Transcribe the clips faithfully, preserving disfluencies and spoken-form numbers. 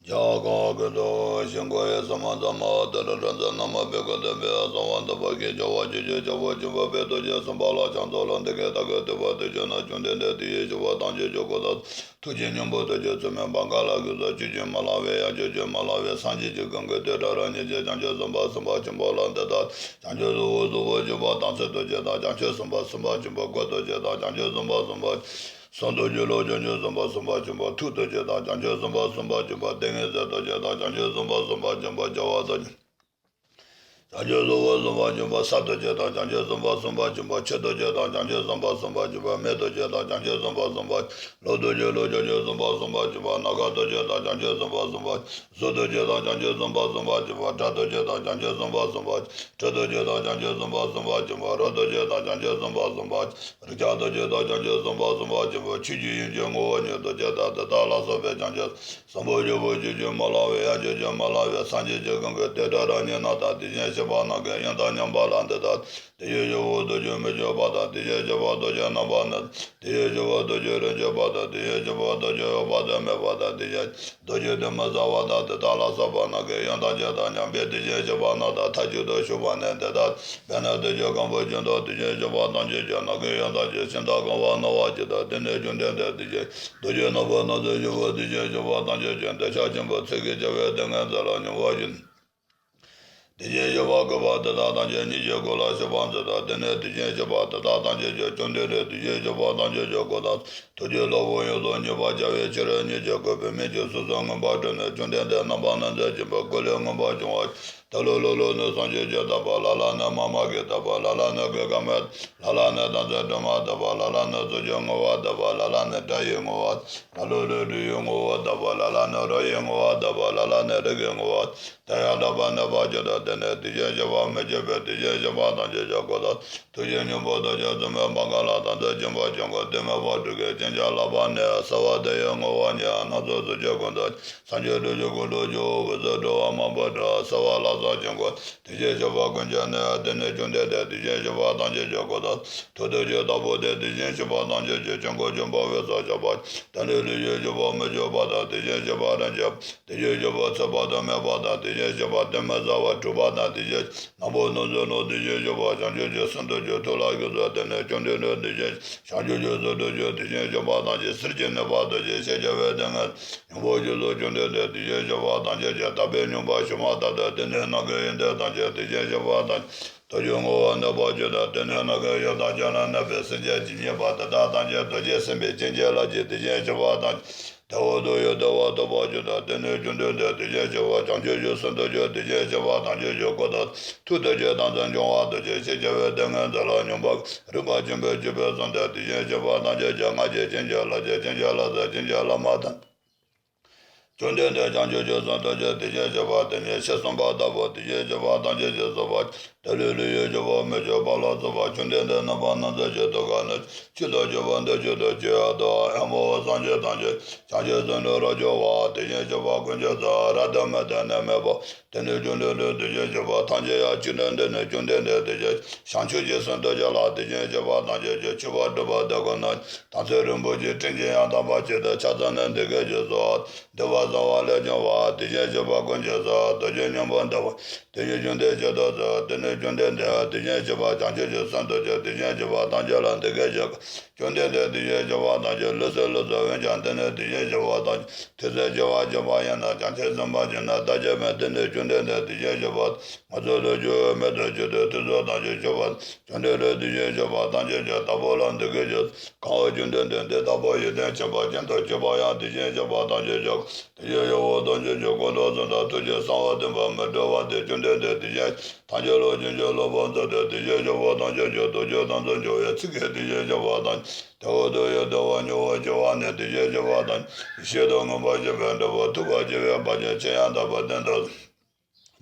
རྒྱ་གར་གྱི་ཐུགས་ཞིང་ཁོ་ཡི་ས་མ་ཛ་མ་ཏི་ར་ར་ཛ་ན་མ་པེ་ཀ་ཏི་པེ་ཨ་སམ་བ་ཏི་པ་ཀེ་ཇ་བ་ཇུ་ཇུ་ཇ་བོ་ཇུ་བ་པེ་ཏོ་ཇེ་སམ་བ་ལ་ཆང་ཙོ་ལ་འདི་ཀེ་ད་ཀེ་ཏི་བ་ཏི་ཇོ་ན་ཅུང་ཏེ་ཏེ་ཏི་ཡེ་ཞི་བ་དང་ཇེ་ཇོ་ཀོ་ད། ཐུགས་རྗེ་སྙིང་པོ་ཐུགས་རྗེ་བཙུན་མོའི་བང་ག་ལ་གི་ས་བཅུད་ཀྱི་མ་ལ་བའི་ཡ་བཅུད་ཀྱི་མ་ལ་བའི་སངས་རྒྱས་ཀྱི་གང་གི་དེ་དྲ་ར་ཉེ་ཆེ་བྱང་ཆུབ་སེམས་དཔའ་སེམས་དཔའ་ཆེན་པོ་ལ་འདི་ལྟར་བྱང་ཆུབ་གཟུགས་ཀྱི་གཟུགས་པོ་ཆེན་པོ་དང་ཚེ་ཐུགས་རྗེ་དང་བྱང་ཆུབ་སེམས་དཔའ་སེམས་དཔའ་ཆེན་པོ་སྐུ་ཐུགས་རྗེ་དང་བྱང་ཆུབ་སེམས་དཔའ་སེམས་དཔའ། གསུང་ཐུགས་རྗེ་ལོ་བྱང་ཆུབ་སེམས་དཔའ་སེམས་དཔའ་ཆེན་པོ་ཐུགས་ཐུགས་རྗེ་དང་བྱང་ཆུབ་སེམས་དཔའ་སེམས་དཔའ་ཆེན་པོ་ཏིང་ངེ་འཛིན་ཐུགས་རྗེ་དང་བྱང་ཆུབ་སེམས་དཔའ་སེམས་དཔའ་ཆེན་པོ་རྒྱལ་བ་ཐུགས་རྗེ། བྱང་ཆུབ་སེམས་དཔའ་སེམས་དཔའ་ཆེན་པོ་ས་ཐུགས་རྗེ་དང་བྱང་ཆུབ་སེམས་དཔའ་སེམས་དཔའ་ཆེན་པོ་ཆུ་ཐུགས་རྗེ་དང་བྱང་ཆུབ་སེམས་དཔའ་སེམས་དཔའ་ཆེན་པོ་མེ་ཐུགས་རྗེ་དང་བྱང་ཆུབ་སེམས་དཔའ་སེམས་དཔའ། ལུས་ཐུགས་རྗེ་ལོ་བྱང་ཆུབ་སེམས་དཔའ་སེམས་དཔའ་ཆེན་པོ་ནམ་མཁའ་ཐུགས་རྗེ་དང་བྱང་ཆུབ་སེམས་དཔའ་སེམས་དཔའ། གཟུགས་ཐུགས་རྗེ་དང་བྱང་ཆུབ་སེམས་དཔའ་སེམས་དཔའ་ཆེན་པོ་སྒྲ་ཐུགས་རྗེ་དང་བྱང་ཆུབ་སེམས་དཔའ་སེམས་དཔའ། དྲི་ཐུགས་རྗེ་དང་བྱང་ཆུབ་སེམས་དཔའ་སེམས་དཔའ་ཆེན་པོ་རོ་ཐུགས་རྗེ་དང་བྱང་ཆུབ་སེམས་དཔའ་སེམས་དཔའ། རེག་བྱ་ཐུགས་རྗེ་དང་བྱང་ཆུབ་སེམས་དཔའ་སེམས་དཔའ་ཆེན་པོ་ཆོས་ཀྱི་དབྱིངས་ཀྱི་ངོ་བོ་ཉིད་དུ་བྱེད་དང་དེ་དག་ལ་སོགས་པའི་བྱང་ཆུབ་སེམས་དཔའ་ཆོས་ཀྱི་མ་ལ་བའི་ཡ་ཆོས་ཀྱི་མ་ལ་བའི་སངས་རྒྱས་ཀྱི་གང་གི་དེ་དྲ་ར་ཉེ་ན་དང་དེ་བཞིན་གཤེགས་པ་རྣམས་ཀྱི་ཡང་དག་མཉམ་པ་ལ་འདི་ལྟར། དེ་ཡི་ཆོས་ཀྱི་ཐུགས་རྗེ་མི་བསྐྱོད་པ་དང་དེ་བཞིན་གཤེགས་པ་ཐུགས་རྗེ་རྣམ་པ་སྣང་དེ་ཡི་ཆོས་ཀྱི་ཐུགས་རྗེ་རིན་ཆེན་པ་དང་དེ་བཞིན་གཤེགས་པ་ཐུགས་རྗེ་འོད་དཔག་ཏུ་མེད་པ་དང་དེ་བཞིན་ཐུགས་རྗེ་གཏིང་མི་ཟ་བ་དང་དེ་དག་ལ་སོགས་པ་རྣམས་ཀྱི་ཡང་དག་བྱེད་དང་མཉམ་པའི་དེ་བཞིན་གཤེགས་པ་རྣམས་དང་མཐའ་གཅིག་ཏུ་བཞུགས་པ་ནི་འདི་ལྟ། དཔེར་ན་དུས་ཀྱི་གང་པོ་ཀུན་ཏུ་དེ་བཞིན་གཤེགས་པ་ཐམས་ཅད་ཀྱི་ནམ་མཁའི་ཡང་དག་བྱེད་ཤིང་རྟ་གང་བ་སྣང་བ་ཇི་ལྟར་དེ་ནི་བཅོམ་ལྡན་འདས་དེ་བཞིན་དུས་ཀྱི་རྣམ་པར་སྣང་མཛད་བཞུགས་པ་དེ་བཞིན་གཤེགས་པ་ཐམས་ཅད་ཀྱི་འདོད་ཆགས་ཆེན་པོ་ཚིག་གི་བྱ་བའི་སྡུག་བསྔལ་མཛད་ལ་སྙོམས་པར་ཞུགས། དེ་བཞིན་གཤེགས་པ་བསྐལ་པ་དེ་དག་ཐམས་ཅད་ཉིད་ཀྱི་སྒོ་ལ་ཞུགས་པར་མཛད་དོ། དེ་ནས་དེ་བཞིན་གཤེགས་པ་དེ་དག་ཐམས་ཅད་ཀྱིས་བཅོམ་ལྡན་འདས་དེ་བཞིན་གཤེགས་པ་ཐམས་ཅད་ཀྱི་སྐུ་དང་ཐུགས་ཀྱི་ལྷ་མོ་ཡོངས་སུ་མཉེས་པར་བྱ་བའི་ཕྱིར་ཉིད་ཀྱི་སྐུ་བོད་སྨན་གྱི་གཟུགས་སུ་མངོན་པར་བསྒྲུབས་ནས་བཅོམ་ལྡན་འདས་རྣམ་པར་སྣང་མཛད་ཆེན་པོའི་སྐུ་ལས་མངོན་པར་བྱུང་བ། ད་ལོ་ལོ་ལོ་ནི་སངས་རྒྱས་ཀྱི་བསྟན་པ་ལ་ལ་ནི་མཱ་མ་གིས་བཏབ་པ། ལ་ལ་ནི་གོས་དཀར་མོས། ལ་ལ་ནི་དམ་ཚིག་སྒྲོལ་མས་བཏབ་པ། ལ་ལ་ནི་གཟུགས་ཀྱི་ངོ་བོས་བཏབ་པ། ལ་ལ་ནི་སྒྲ་ཡི་ངོ་བོས། ལ་ལོ་ལོ་སྒྲ་ཡི་ངོ་བོས་བཏབ་པ། ལ་ལ་ནི་རོ་ཡི་ངོ་བོས་བཏབ་པ། ལ་ལ་ནི་རེག་གི་ངོ་བོས། དེ་ཡང་དག་པར་གནས་པར་གྱུར་ཏོ། དེ་ནས་དེ་བཞིན་གཤེགས་པ་མི་བསྐྱོད་པའི་དེ་བཞིན་གཤེགས་པ་ཐམས་ཅད་ཀྱི་སྐུ་དང་། ཐུགས་རྗེ་སྙིང་པོ་ཐུགས་རྗེ་བཙུན་མོའི་བང་ག་ལ་དང་ཚེ་སྦྱིན་པ་ཆོས་སྐུ་དུ་མའི་བ་དྲུག་གི་སྤྱན་གྱི་ལག་པ་ནས་གསོལ་བ་འདེབས་ཡོན་བསྔོ་བ་ནི། སྣ་ཚོགས་གཟུགས་ཅན་ཀུན་ཏུ་སངས་རྒྱས་ཐུགས་ཀྱི་སྐུ་མདོག་ཅན། འོད་ཟེར་སྤྲོ་བ་མང་པོ་འཕྲོ། གསོལ་བ་ལ་སོགས་ཆོས་འཁོར་དེ་བཞིན་གཤེགས་པ་ཀུན་གྱི་ནི། དེ་ནས་བཅོམ་ལྡན་འདས་དེ་བཞིན་གཤེགས་པ་ཐམས་ཅད་ཀྱི་སྐུ་དང་། ཐུགས་རྡོ་རྗེ་ལྟ་བུ་སྟེ་དེ་བཞིན་གཤེགས་པ་ཐམས་ཅད་ཀྱི་ཆོས་འཁོར་བཅོམ་པ་པོས་སོ་བྱ་བ། དེ་ནས་ལུས་ཀྱི་སྤྱི་བོར་མི་བསྐྱོད་པ་དང་དེ་བཞིན་གཤེགས་པ་རིན་ཆེན་དེ་བཞིན་གཤེགས་པ་ཚེ་དཔག་ཏུ་མེད་པ་དང་དེ་བཞིན་གཤེགས་པ་གཏིང་མི་ཟ་བ་གྲུབ་པ་དང་དེ་བཞིན་ནམ་མཁའ་ནང་བཞིན་ནོ། དེ་བཞིན་གཤེགས་པ་བྱང་ཆུབ་ཀྱི་སེམས་ཐུགས་ཀྱི་ཐུགས་ལ་གུས་སོ། དེ་ནས་བཅོམ་ལྡན་འདས་དེ་བཞིན་བྱང་ཆུབ་ཀྱི་སེམས་ཐུགས་ཀྱི་དེ་བཞིན་གཤེགས་པ་ཐམས་ཅད་གསེར་གྱི་ནུས་པ་ཐམས་ཅད་ཤེས་བྱ་བའི་སྡུག་བསྔལ་སྙིང་པོ་རྒྱུ་ཚོགས་བཅོམ་ལྡན་འདས་དེ་བཞིན་གཤེགས་པ་ཐམས་ཅད་ཀྱི་དག་པའི་སྙོམས་པར་ཞུགས་མ་ཐག་ཏུ་དེ་ནས་ནམ་མཁའི་ཡོན་ཏན་ཐམས་ཅད་དེ་བཞིན་གཤེགས་པ་ཐམས་ཅད་ཐུགས་ཀྱི་ངོ་བོར་གནས་པར་གྱུར་ཏོ། དེ་ནས་ནམ་མཁའི་ཡུལ་ཐམས་ཅད་ན་གནས་པའི་སེམས་ཅན་ཇི་སྙེད་པ་དེ་དག་ཐམས་ཅད་རྡོ་རྗེ་སེམས་དཔའི་སྤྱན་གྱིས་བརླབས་ཀྱིས་དེ་བཞིན་གཤེགས་པ་ཐམས་ཅད་དལ་བུ་དུ་ཡི་བདེ་བ་ཐོབ་པར་གྱུར་ཏོ། དེ་ནས་བཅོམ་ལྡན་འདས་དེ་བཞིན་གཤེགས་པ་བྱང་ཆུབ་ཀྱི་སེམས་ཐུགས་ཀྱི་དེ་བཞིན་གཤེགས་པ་ཐམས་ཅད་ཀྱི་སྐུ་དང་ཐུགས་རྡོ་རྗེ་དམ་ཚིག་འབྱུང་བ་ཐམས་ཅད་ཤེས་བྱ་བའི་སྡུག་བསྔལ་མཛད་ལ་སྙོམས་པར་རིམ་པ་བྱིན་པས་བརྒྱན་པའི་ཚུལ་དུ་དེ་བཞིན་གཤེགས་པ་ཐམས་ཅད་ཀྱིས་སྔར་གྱི་བྱིན་གྱིས་བརླབས་ཀྱིས་བྱིན་གྱིས་བརླབས་ཚར་བྱིན་གྱིས་བརླབས་མ་ཐག་བཅོམ་ལྡན་འདས་བྱང་ཆུབ་ཀྱི་སེམས་ཐུགས་ཀྱི་དེ་བཞིན་གཤེགས་པ་དེ་ཉིད་ཕྱི་གསུངས་པ་ལྟ་བུ་དེ་བཞིན་གཤེགས་པ་ཐམས་ཅད་ཀྱིས་གསོལ་བ། དེ་ལས་ལུས་ཡོད་ཀྱི་བ་མི་བསྐྱོད་པ་ལ་སོགས་པ་བཅོམ་ལྡན་འདས་རྣམ་པར་སྣང་མཛད་ཀྱི་ཐུགས་ཀ་ནས་ཆུ་ལྟར་བརྗོད་པ་འདི་བརྗོད་དུ་བཅུག་ཡ་དང་། ཨེ་མ་ཧོ། སངས་རྒྱས་ཐམས་ཅད་བྱང་ཆུབ་སེམས་ལ་རབ་སྦྱོར་བ་དེ་བཞིན་གཤེགས་པ་ཀུན་གྱི་སྲས་རབ་ཏུ་མི་འདའ་ནས་སྨྲས་པ། དེ་ནས་བཅོམ་ལྡན་འདས་དེ་བཞིན་གཤེགས་པ་ཐམས་ཅད་ཡང་ཆོས་ལ་འདུས་ནས་བཅོམ་ལྡན་འདས་དེ་བཞིན་བྱང་ཆུབ་ཀྱི་སེམས་ཐུགས་རྒྱ་ལ་དེ་བཞིན་གཤེགས་པ་ཐམས་ཅད་ཀྱིས་མཆོད་པར་སྤྲོ་བ་འདི་ཀུན་ནས། དམ་ཚིག་རིན་པོ་ཆེའི་སྤྲིན་གྱིས་ཡང་དག་པར་ཕྱེ་སྟེ་ཕྱག་འཚལ་ནས་འདི་སྐད་ཅེས་གསོལ། འདུལ་བ་སྩལ་བ་ལས་བྱུང་བ་དེ་བཞིན་གཤེགས་པ་ཀུན་གྱི་སྲས་རྡོ་རྗེ་སྙིང་པོ་འདི་བ་དེ་བཞིན་བཅོམ་ལྡན་གཤེགས་སུ་གསོལ། དེ་ནས་བཅོམ་ལྡན་འདས་དེ་བཞིན་གཤེགས་པ་བྱང་ཆུབ་ཀྱི་སེམས་ཐུགས་ཀྱི་དེ་བཞིན་གཤེགས་པ་ཐམས་ཅད་ལ་འདི་སྐད་ཅེས་བཀའ། བཅོམ་ལྡན་འདས་དེ་བཞིན་གཤེགས་པ་ཐམས་ཅད་ལུས་སུ་ལུས་སུ་འོན་ཀྱང་། དེ་ནས་དེ་བཞིན་གཤེགས་པ་ཐམས་ཅད་ཐུགས་སུ་ཆུད་པ་ཆུད་པ་ཡིན་ན་ཅང་ཤེས་ཟིན་པ་ཅིག་ན་ལྟ་ཅི་སྨོས། དེ་ནས་བཅོམ་ལྡན་འདས་དེ་བཞིན་གཤེགས་པ་ང་ཚོ་ལུས་ཀྱི་མེ་ཏོག་ཆུ་དུ་དུས་སུ་ཐམས་ཅད་ཆུད་པ། བཅོམ་ལྡན་འདས་དེ་བཞིན་གཤེགས་པ་ཐམས་ཅད་ཀྱི་བདག་པོ་ལ་འདི་སྐད་ཅེས། གང་བ་བཅོམ་ལྡན་འདས་དེ་དག་པོ་ཡོན་ཏན་ཆེན་པོ་རྒྱན་དུ་གྱུར་པ་ཡང་དེ་བཞིན་གཤེགས་པ་ཐམས་ཅད་ཀྱི་དེ་བཞིན་གཤེགས་པ་ཐམས་ཅད་ཀྱི་སྐུ་མདོག་གསུམ་དང་ཐུགས་ཀྱི་གསང་བ་བདུན་པ་མི་འབྲལ་བ་སྟེ། བཅོམ་ལྡན་འདས་དེ་བཞིན་ཐམས་ཅད་ལ་བྱིན་གྱིས་རློབ་པར་མཛད་དེ། དེ་བཞིན་གཤེགས་པ་ཐམས་ཅད་ཀྱི་ཐུགས་ཀྱི་དམ་ཚིག་འབྱུང་བའི་ཚིག་གིས་དེ་བཞིན་གཤེགས་པ་ཐམས་ཅད་དལ་བུ་དུ་ཡི་བདེ་བ་མྱོང་བར་བགྱི་བ་ནི། དེ་བཞིན་གཤེགས་པ་ཐམས་ཅད་ཡེ་ཤེས་དང་མངོན་པར་ཞི་བའི་འབྲས་བུ་ཐོབ་པར་བགྱི་བའི་བར་ཆད་ཆེ་ཡང་དག་པར་བསྟན་ཏོ།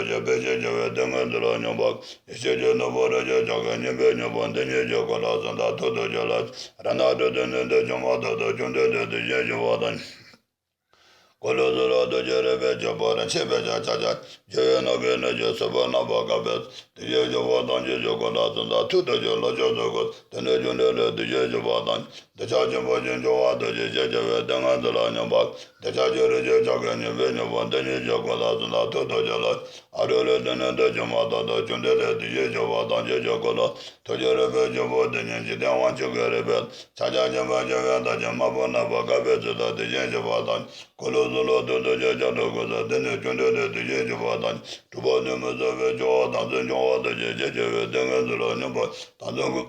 ཐུགས་རྗེ་དཔལ་ཆེན་རྒྱལ་བའི་སྡེ་དངོས་འདི་ལ་སྙོམས་པར། ཡེ་ཤེས་ཀྱི་ནོར་བུ་རིན་ཆེན་ཕྱག་རྒྱའི་སྙིང་པོས་སྙིང་པོ་འདི་ཉིད་ཀྱི་སྐུ་ལ་གསོལ་འདེབས་ཐུགས་རྡོ་རྗེ་ལ། རཏྣ་སྤྲུལ་སྟེང་ནས་འདི་ཕྱི་མ་དག་ཏུ་བཅོམ་ལྡན་འདས་དེ་བཞིན་གཤེགས་པ་དང་། འཁོར་ལོ་ཚུན་ལ་རྡོ་རྗེ་རིག་པའི་ཆོས་འཕོ། རིན་ཆེན་དཔེ་བྱད་ཕྱག་རྒྱ་སྦྱོར་བའི་ནགས་ཀྱི་སྣོད་ཀྱི་སྲིད་པ་རྣམ་པར་དག་པའི་དེ་བཞིན་གཤེགས་པ་ཐམས་ཅད་ཀྱི་སྐུ་ལ་གསོལ་འདེབས་ཐུགས་རྡོ་རྗེ་ལ་ཕྱག་འཚལ་ལོ། དེ་ནས་བཅོམ་ལྡན་འདས་དེ་བཞིན་གཤེགས་པ་དང་། འདོད་ཆགས་ཆེན་པོ་ཞིང་སྐྱོ་བ་ཐུགས་རྗེ་ཅན་རྒྱལ་བའི་སྡེ་དངོས་འདི་ལ་སྙོམས་པར། འདོད་ཆགས་ཀྱི་རིན་ཆེན་ཕྱག་རྒྱའི་སྙིང་པོས་སྙིང་པོ་འདི་ཉིད་ཀྱི་སྐུ་ལ་གསོལ་འདེབས་ཐུགས་རྡོ་རྗེ་ལ། ཨ་རུ་ལས་སྟེང་ནས་འདི་ཕྱི་མ་དག་ཏུ་བཅོམ་ལྡན་འདས་དེ་བཞིན་གཤེགས་པ་ཐམས་ཅད་ཀྱི་སྐུ་ལ། ཐུགས་རྗེ་རིག་པའི་ཆོས་འཕོ་དེ་ཉིད་འཇིག་རྟེན་དབང་ཕྱུག་གི་རིག་པའི་ཕྱག་རྒྱ་ཆེན་པོས་སྦྱོར་བའི་མཐར་ཕྱིན་དམར་པོ་རྣམ་པར་དག་པའི་ཚུལ་དུ་དེ་བཞིན་གཤེགས་པ་དང་། འཁོར་ལོ་ཚུན་ལ་ཐུགས་རྡོ་རྗེ་ལྕགས་སྒྲོག་སྐུ་གསོལ། དེ་ནས་བཅོམ་ལྡན་འདས་དེ་བཞིན་གཤེགས་པ་དང་། གྲུབ་པ་ནས་མི་ཟད་པའི་སྐྱོ་བ་དང་ཚེ་འབྱུང་བ་ཐམས་ཅད་ཞི་བྱ་བའི་སྡེ་དངོས་འདི་ལ་སྙོམས་པར་དང་ཚུལ་ཁོ།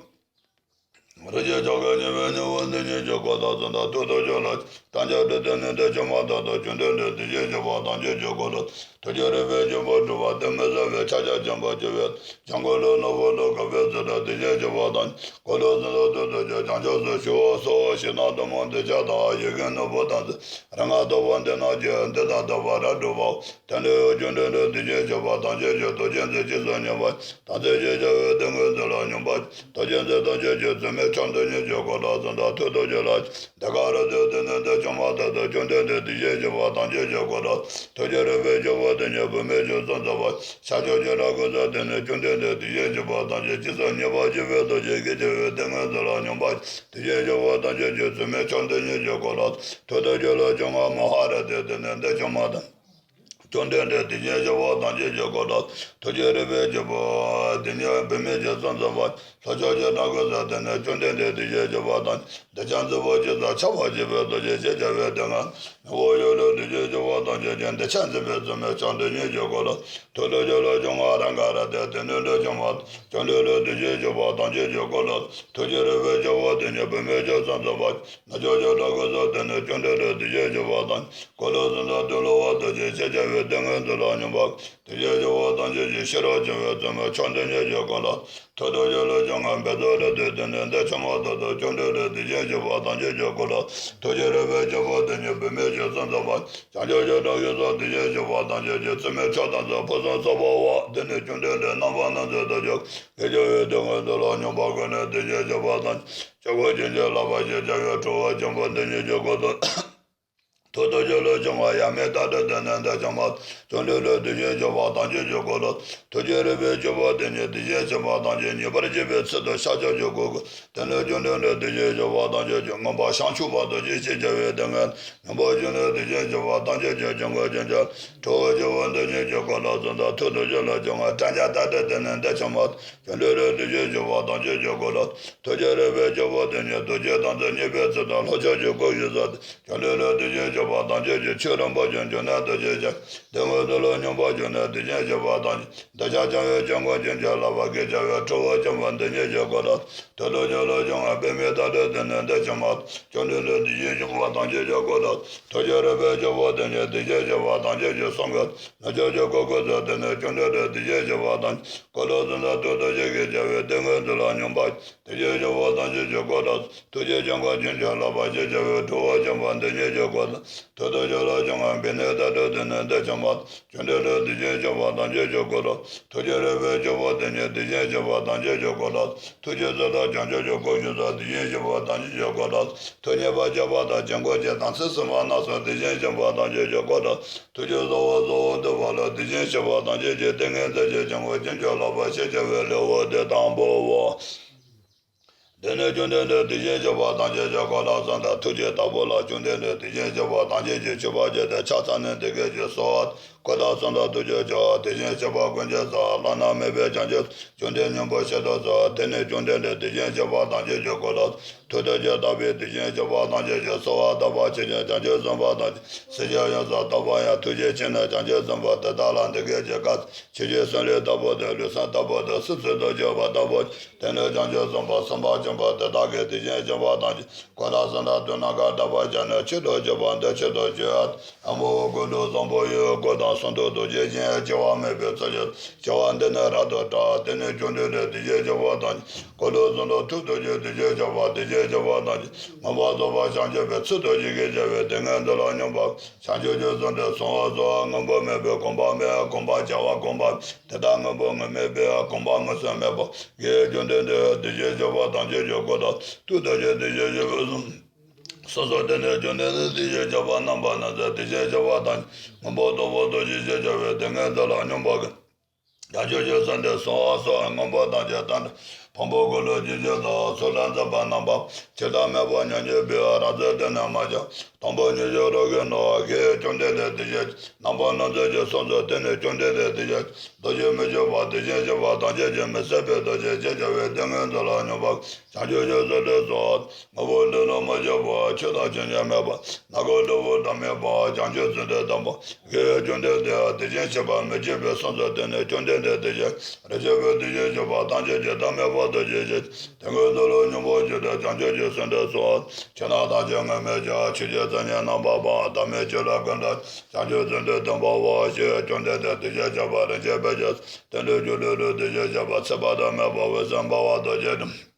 རིན་ཆེན་ཕྱག་རྒྱའི་སྙིང་པོས་སྙིང་པོ་འདི་ཉིད་ཀྱི་སྐུ་ལ་གསོལ་འདེབས་ཐུགས་རྡོ་རྗེ་ལ། རཏྣ་སྤྲུལ་སྟེང་ནས་འདི་ཕྱི་མ་དག་ཏུ་བཅོམ་ལྡན་འདས་དེ་བཞིན་གཤེགས་པ་ཐམས་ཅད་ཀྱི་སྐུ་ལ། ཐུགས་རྗེ་རིག་པའི་ཆོས་འཕོ་གྲུབ་པ་ནས་མི་ཟད་པའི་ཕྱག་རྒྱ་ཆེན་པོས་སྦྱོར་བའི་བྱང་ཁོག་ལས་ནོར་བུ་ལ་དགའ་བའི་ཚུལ་དུ་དེ་བཞིན་གཤེགས་པ་དང་། འཁོར་ལོ་ཚུན་ལ་ཐུགས་རྡོ་རྗེ་བྱང་ཆུབ་སུ་ཞི་བ་སོགས་ཞིང་དང་ཐུན་མོང་གདུལ་བྱ་དང་ཡི་གེ་ནོར་བུ་དང་ཚེ་རིང་ང་ཐོབ་པ་འདི་རྣམས་ཀྱིས་འདི་དང་ལྡན་པ་རབ་སྒྲོལ་བའོ། དེ་ནས་བཅོམ་ལྡན་འདས་དེ་བཞིན་གཤེགས་པ་ཐམས་ཅད་ཀྱིས་ཐུགས་རྗེས་མཛད་ཅེས་སུ་མཉེས་པ་དང་ཚེ་ཞི་བྱ་བའི་སྡེ་དངོས་འདི་ལ་སྙོམས་པར། ཐུགས་རྗེས་མཛད་ཐམས་ཅད་ཀྱི་བཙུན་མོའི་ཆོས་འདི་ཉིད་ཀྱི་སྐུ་ལ་གསོལ་འདེབས་ཐུགས་རྡོ་རྗེ་ལ། འདི་སྐད་རབ་གསལ་དེ་ནས་འདི་ཕྱི་མ་དག་ཏུ་བཅོམ་ལྡན་འདས་དེ་བཞིན་གཤེགས་པ་ཐམས་ཅད་ཀྱི་སྐུ་ལ། ཐུགས་རྗེ་རིག་པའི་ཆོས་འཕོ་དེ་ཉིད་བུད་མེད་ཀྱི་གསུང་ཚུལ་བ། ཤར་ཕྱོགས་ཀྱི་རབ་སྐུ་གསོལ། དེ་ནས་བཅོམ་ལྡན་འདས་དེ་བཞིན་གཤེགས་པ་ཐམས་ཅད་ཀྱིས་སེམས་ཉེས་པ་ཞི་བའི་ཐུགས་རྗེས་ཞི་བྱ་བའི་སྡེ་དངོས་འདི་ལ་སྙོམས་པར། དེ་བཞིན་གཤེགས་པ་ཐམས་ཅད་ཀྱི་བཙུན་མོའི་ཆོས་འདི་ཉིད་ཀྱི་སྐུ་ལ། ཐུགས་རྡོ་རྗེ་ལ་སྙོམས་པར། མ་ཧཱ་ར་ཏེ་དེ་ནས་འདི་ཕྱི་མ་དག་བཅོམ་ལྡན་འདས་དེ་བཞིན་གཤེགས་པ་ཐམས་ཅད་ཀྱི་སྐུ་ལ། ཐུགས་རྗེ་རིག་པའི་ཆོས་འཕོ་དེ་ཉིད་བུད་མེད་ཀྱི་གསུང་ཚུལ་བ། ལྷོ་ཕྱོགས་ཀྱི་རབ་སྐུ་གསོལ། དེ་ནས་བཅོམ་ལྡན་འདས་དེ་བཞིན་གཤེགས་པ་དང་། འདོད་ཆགས་འཛིན་པ་ཅན་དང་ཆགས་པ་ཞི་བའི་ཐུགས་རྗེས་ཞི་བྱ་བའི་སྡེ་ལྔ། མི་འོང་ཡུལ་ལ་དེ་བཞིན་གཤེགས་པ་ཐམས་ཅད་ཀྱིས། འདོད་ཆགས་འཛིན་པའི་བཙུན་མོའི་ཆོས་འདི་ཉིད་ཀྱི་སྐུ་ལ། ཐུགས་རྡོ་རྗེ་ལ་སྙོམས་པར། ར་ག་ར་ཏེ་དེ་ནས་འདི་ཕྱི་མ་དག་བཅོམ་ལྡན་འདས་དེ་བཞིན་གཤེགས་པ་ཐམས་ཅད་ཀྱི་སྐུ་ལ། ཐུགས་རྗེ་རིག་པའི་ཆོས་འཕོ་དེ་ཉིད་བུད་མེད་ཀྱི་གསུང་ཚུལ་བ། ནུབ་ཕྱོགས་ཀྱི་རབ་སྐུ་གསོལ། དེ་ནས་བཅོམ་ལྡན་འདས་དེ་བཞིན་གཤེགས་པ་དང་། འཁོར་ལོ་ཚུན་ལ་ཐུགས་རྡོ་རྗེ་ལ་སྙོམས་པར། དེ་བཞིན་གཤེགས་པ་ཐམས་ཅད་ཀྱིས་ཤེས་རབ་འབྱུང་བའི་བཙུན་མོའི་ཆོས་འདི་ཉིད་ཀྱི་སྐུ་ལ། ཐུགས་རྡོ་རྗེ་ལ་སྙོམས་པར། བཻ་ཙཱ་ལས་ཏེ་དེ་ནས་འདི་ཕྱི་མ་དག་ཏུ་བཅོམ་ལྡན་འདས་དེ་བཞིན་གཤེགས་པ་ཐམས་ཅད་ཀྱི་སྐུ་ལ། ཐུགས་རྗེ་རིག་པའི་ཆོས་འཕོ་དེ་ཉིད་བུད་མེད་ཀྱི་གསུང་ཚུལ་བ། བྱང་ཕྱོགས་ཀྱི་རབ་ཀྱི་སོགས་དེ་བཞིན་གཤེགས་པ་ཐམས་ཅད་ཀྱིས། བཙུན་མོའི་ཆོས་དང་ཚེ་ཕུན་སུམ་ཚོགས་པ་བ། དེ་ནས་བཅོམ་ལྡན་འདས་རྣམ་པར་སྣང་མཛད་དུ་གྱུར། དགེ་བྱ་བའི་སྡེ་དངོས་འདི་ལ་སྙོམས་པར། ཀུན་ནས་དེ་བཞིན་གཤེགས་པ་དང་། སྐྱབས་མགོན་མཁྱེན་ཅིང་བསླབ་པར་ཤེས་བྱ་བའི་གྲུབ་པ་ཆེན་པོ་འདི་ཉིད་ཀྱི་སྐུ་ལ། ཐུགས་རྡོ་རྗེ་ལ་སྙོམས་པར། ཡབ་མེས་ཏཱ་ཏྲི་དེ་ནས་འདི་ཕྱི་མ་དག་བཅོམ་ལྡན་འདས་དེ་བཞིན་གཤེགས་པ་ཐམས་ཅད་ཀྱི་སྐུ་ལ། ཐུགས་རྗེ་རིག་པའི་ཆོས་འཕོ་དེ་ཉིད་དེ་བཞིན་གཤེགས་པ་ཐམས་ཅད་མཉེས་པར་བྱེད་པའི་ཚུལ་དུ་ཤར་ཕྱོགས་ཀྱི་སྐུ་སྐུ། དེ་ནས་བཅོམ་ལྡན་འདས་དེ་བཞིན་གཤེགས་པ་ཐམས་ཅད་ཀྱིས། མངོན་པར་བྱང་ཆུབ་པ་ཐམས་ཅད་ཞི་བྱ་བའི་སྡེ་ལྔ། སྙིང་པོ་བཅུ་ནི་དེ་བཞིན་གཤེགས་པ་ཐམས་ཅད་ཀྱི། སྐྱབས་མགོན་མཁྱེན་ཅིང་གྲུབ་པ་ཆེན་པོ་འདི་ཉིད་ཀྱི་སྐུ་ལ་གསོལ་འདེབས། ཐུགས་རྡོ་རྗེ་ལ་སྙོམས་པར། པྲཛྙཱ་ཏཱ་ཏྲི་དེ་ནས་འདི་ཕྱི་མ་དག་བཅོམ་ལྡན་འདས་དེ་བཞིན་གཤེགས་པ་ཐམས་ཅད་ཀྱི་སྐུ་ལ། ཐུགས་རྗེ་རིག་པའི་ཆོས་འཕོ་དེ་ཉིད་རྡོ་རྗེ་དང་ཚེ་མཉེས་པའི་ཚུལ་དུ་ལྷོ་ཕྱོགས་ཀྱི་སྐུ་བཞི་སོགས་ཏེ། བཅོམ་ལྡན་འདས་དེ་བཞིན་གཤེགས་པ་ཐམས་ཅད་ཀྱི། ཆོས་རིན་པོ་ཆེ་འབྱུང་གནས་རྡོ་རྗེ་ཅན། སྡེ་དངོས་འདི་ལ་སྙོམས་པར་བཅུག་ནས་དེ་བཞིན་གཤེགས་པ་ཐམས་ཅད། འདོད་ཆགས་བྱང་བའི་སྐྱབས་མགོན་མཁྱེན་ཅིང་བསླབ་པ་དགེ་བྱ་བའི་གྲུབ་པ་ཆེན་པོ་འདི་ཉིད་ཀྱི་སྐུ་ལ། ཐུགས་རྡོ་རྗེ་ལ་སྙོམས་པར། པདྨེ་ཏཱ་ཏྲི་དེ་ནས་འདི་ཕྱི་མ་དག་བཅོམ་ལྡན་འདས་དེ་བཞིན་གཤེགས་པ་ཐམས་ཅད་ཀྱི་སྐུ་ལ། ཐུགས་རྗེ་རིག་པའི་ཆོས་འཕོ་དེ་ཉིད་དེ་བཞིན་གཤེགས་པ་ཐམས་ཅད་ཀྱི་གསུང་སྐད། ནུབ་ཕྱོགས་ཀྱི་སྐུ་སྐུ་གསོལ་ཏེ་ནས། བཅོམ་ལྡན་འདས་དེ་བཞིན་གཤེགས་པ་དང་། འཁོར་ལོ་ཚུན་ལ་ཐུགས་རྡོ་རྗེ་ཞི་བྱ་བའི་སྡེ་དངོས་འདི་ལ་སྙོམས་པར། དེ་བཞིན་གཤེགས་པ་ཐམས་ཅད་ཀྱི་སྐུ་ལ། ཐུགས་རྗེ་ཆེན་པོ་མཁྱེན་ཅིང་བསླབ་པར་ཤེས་བྱ་བའི་གྲུབ་པ་ཆེན་པོ་འདི་ཉིད་ཀྱི་སྐུ་ལ། ཐུགས་རྡོ་རྗེ་ལ་སྙོམས་པར། བཻ་ཎཱི་ཏཱ་ཏྲི་དེ་ནས་འདི་ཕྱི་མ་དག་བཅོམ་ལྡན་འདས་དེ་བཞིན་གཤེགས་པ་ཐམས་ཅད་ཀྱི་སྐུ་ལ། ཐུགས་རྗེ་རིག་པའི་ཆོས་འཕོ་དེ་ཉིད་དེ་བཞིན་གཤེགས་པ་ཐམས་ཅད་ཀྱི་སྐུ་ལ། ཐུགས་རྗེ་ཚེ་དང་བྱང་ཆུབ་ཀྱི་སྐུ་བཞི་སོགས་དེ་བཞིན་གཤེགས་པ་ཐམས་ཅད་ཀྱི་སྐུ་ལ། ཐུགས་མཉེས་པ་བརྒྱ་པ་དང་བྱིན་སྐུ་བརྒྱད་དང་ཚེ་བསམ་པ་སྣ་ཚོགས་དེ་བཞིན་གཤེགས་པ་ཐམས་ཅད་ཀྱི་སྐུ་ལ། ཐུགས་རྗེས་གཟུང་བ་གཟུང་བ་འདོད་པ་ལ་དེ་བཞིན་གཤེགས་པ་ཐམས་ཅད་ཀྱི། ཏིང་ངེ་འཛིན་གྱི་སྙིང་པོ་མཁྱེན་ཅིང་བསླབ་པར་ཤེས་བྱ་བའི་ལེའུ་སྟེ་དང་པོའོ། དེ་ནས་བཅོམ་ལྡན་འདས་དེ་བཞིན་གཤེགས་པ་ཐམས་ཅད་ཀྱི་གོ་ལ་གསུམ་དང་ཐུགས་ཀྱི་བདག་པོ་ལ་བཅོམ་ལྡན་འདས་དེ་བཞིན་གཤེགས་པ་ཐམས་ཅད་ཀྱི་མཆོད་པ་བརྗོད་དེ་ཕྱག་འཚལ་ནས་འདི་སྐད་ཅེས་གསོལ་བ། གོ་ལ་གསུམ་དང་ཐུགས་རྗེ་ཆེ་བ་དེ་བཞིན་གཤེགས་པ་ཀུན་གྱི་རྩ་བ་བླ་ན་མེད་པའི་བྱང་ཆུབ་ཀྱི་སེམས་ཉིད་ཉོན་མོངས་པ་ཞི་དུ་གསོལ། དེ་ནས་བཅོམ་ལྡན་འདས་དེ་བཞིན་གཤེགས་པ་ཐམས་ཅད་ཀྱི་གོ་ལ་ཐུགས་རྡོ་རྗེ་ལྟ་བུའི་དེ་བཞིན་གཤེགས་པ་ཐམས་ཅད་ཀྱི་གསོལ་བ་བཏབ་པ་ཆེ་ཆེན་བྱང་ཆུབ་སེམས་དཔའ་ཐམས་ཅད་སྲས་ཀྱི་ཡོངས་སུ་རྟོགས་པ་ཡང་ཐུགས་རྗེ་ཆེ་ནས་བྱང་ཆུབ་སེམས་དཔའ་དེ་དག་ལ་འདི་སྐད་ཅེས་བཀའ་སྩལ། ཆོས་ཀྱི་སེམས་ལས་དང་པོ་དེ་ལུས་སེམས་དང་པོ་དེ་སོ་སོར་རྟོག་གྱུར་པ་དང་པོ། དེ་ནས་བྱང་ཆུབ་སེམས་དཔའ་སེམས་དཔའ་ཆེན་པོ་དེ་དག་གིས་དེ་བཞིན་གཤེགས་པ་ཐམས་ཅད་གོ་ལ་གསུམ་དང་དུས་ནམ་མཁའ་ལྟ་བུར་སྤྱད་ནས་ཆོས་ཐམས་ཅད་པ་འདི་ཆོས་ཐམས་ཅད་ཨ་མོ་ཀུན་ཏུ་བཟང་པོ་ཡི་སྒོ་དང་གསུང་དུ་རྡོ་རྗེ་ཅན་སྐྱེ་བ་མེད་པའི་ཚུལ་གྱིས་སྐྱེ་བ་འདི་ནི་རབ་ཏུ་བསྒྲལ། དེ་ནས་བཅོམ་ལྡན་འདས་དེ་བཞིན་གཤེགས་པ་ཐམས་ཅད་གོ་ལ་གསུམ་དུ་ཐུགས་རྡོ་རྗེ་དེ་བཞིན་གཤེགས་པ་དེ་བཞིན་གཤེགས་པ་ཐམས་ཅད་མངོན་པར་རྫོགས་པར་བྱང་ཆུབ་པའི་ཚུལ་དང་ཇི་སྐད་བྱ་བའི་དེ་སྔོན་འདི་ལ་སྙོམས་པར་བྱང་ཆུབ་ཀྱི་སེམས་དེ་གསང་བ་སོགས་སྔོན་པོ་མེད་པའི་གོམ་པ་མེད་གོམ་པ་བྱ་བ་གོམ་པ་དེ་དག་སྔོན་པོ་མེད་པའི་གོམ་པ་མངོན་སུམ་མེད་པ་གིས་བཅོམ་ལྡན་འདས་དེ་བཞིན་གཤེགས་པ་ཐམས་ཅད་ཀྱི་གོ་ལ་ཐུགས་རྡོ་རྗེ་དེ་བཞིན་གཤེགས་པའི་གསུང་སོ་སོ་དེ་ནས་བཅོམ་ལྡན་འདས་དེ་བཞིན་གཤེགས་པ་རྣམ་པར་སྣང་མཛད་དེ་བཞིན་གཤེགས་པ་དང་མངོན་པར་རྫོགས་པའི་རྡོ་རྗེ་ཞེས་བྱ་བའི་དེ་སྔོན་འདི་ལ་སྙོམས་པར་བྱང་ཆུབ་ཀྱི་སེམས་དེ་གསང་བ་སོགས་སྔོན་པོ་ཐམས་ཅད་དང་ཕུང་པོ་འཁོར་ལོ་རྒྱུ་འབྱོར་དང་ཚོགས་ལ་འཛིན་པ་རྣམ་པ་ཇི་ལྟར་མེད་པ་ཉམས་བཞེས་པའི་རང་ཚུལ་དེ་ནི་མ་བྱང་དང་པོ་ཉིད་ཀྱི་རང་གི་ནོ་གིས་བཅོམ་ལྡན་འདས་དེ་བཞིན་རྣམ་པར་སྣང་མཛད་ཀྱི་གསུང་དུ་དེ་ནས་བཅོམ་ལྡན་འདས་དེ་བཞིན་རྡོ་རྗེ་མི་བྱེད་པ་དེ་བཞིན་གཤེགས་པ་ཐམས་ཅད་ཀྱི་མི་ཟད་པའི་རྡོ་རྗེ་ཞེས་བྱ་བའི་དེ་སྔོན་འདི་ལ་སྙོམས་པར་བྱང་ཆུབ་ཀྱི་སེམས་དེ་གསང་བ། དངོས་པོ་འདི་ལ་མ་སྐྱེས་པ་ཆོས་དང་ཆོས་ཉིད་མེད་པ་ནམ་མཁའ་ལྟ་བུ་བདག་མེད་པ་བྱང་ཆུབ་སེམས་དེ་དང་པོ་གིས་བཅོམ་ལྡན་འདས་དེ་བཞིན་གཤེགས་པ་མི་བསྐྱོད་པའི་གསུང་དུ་དེ་ནས་བཅོམ་ལྡན་འདས་དེ་བཞིན་རིགས་ཆད་པའི་དེ་བཞིན་གཤེགས་པ་ཐམས་ཅད་ཀྱི་བདག་མེད་པ་རྡོ་རྗེ་ཞེས་དེ་སྔོན་འདི་ལ་སྙོམས་པར་བཞུགས་ཏེ་བྱང་ཆུབ་ཀྱི་སེམས་དེ་གསང་བ། ཆོས་རྣམས་ཐམས་ཅད་དངོས་མེད་ཅིང་ཆོས་ཀྱི་མཚན་ཉིད་རྣམ་པར་སྤངས་བདག་མེད་ཆོས་ལ་ཀུན་བརྟགས་བྱང་ཆུབ་སེམས་དེ་སྟོན་པའོ་ཞེས་བཅོམ་ལྡན་འདས་དེ་བཞིན་གཤེགས་པ་རིན་ཆེན་དཔལ་གྱི་དེ་འདྲའི་སྒྱུ་ལུས་ལུས་དེ་བཞིན་གཤེགས་པ་ཚེ་དཔག་ཏུ་མེད་པ་འོད་ཟེར་འབར་བ་རྡོ་རྗེ་དང་།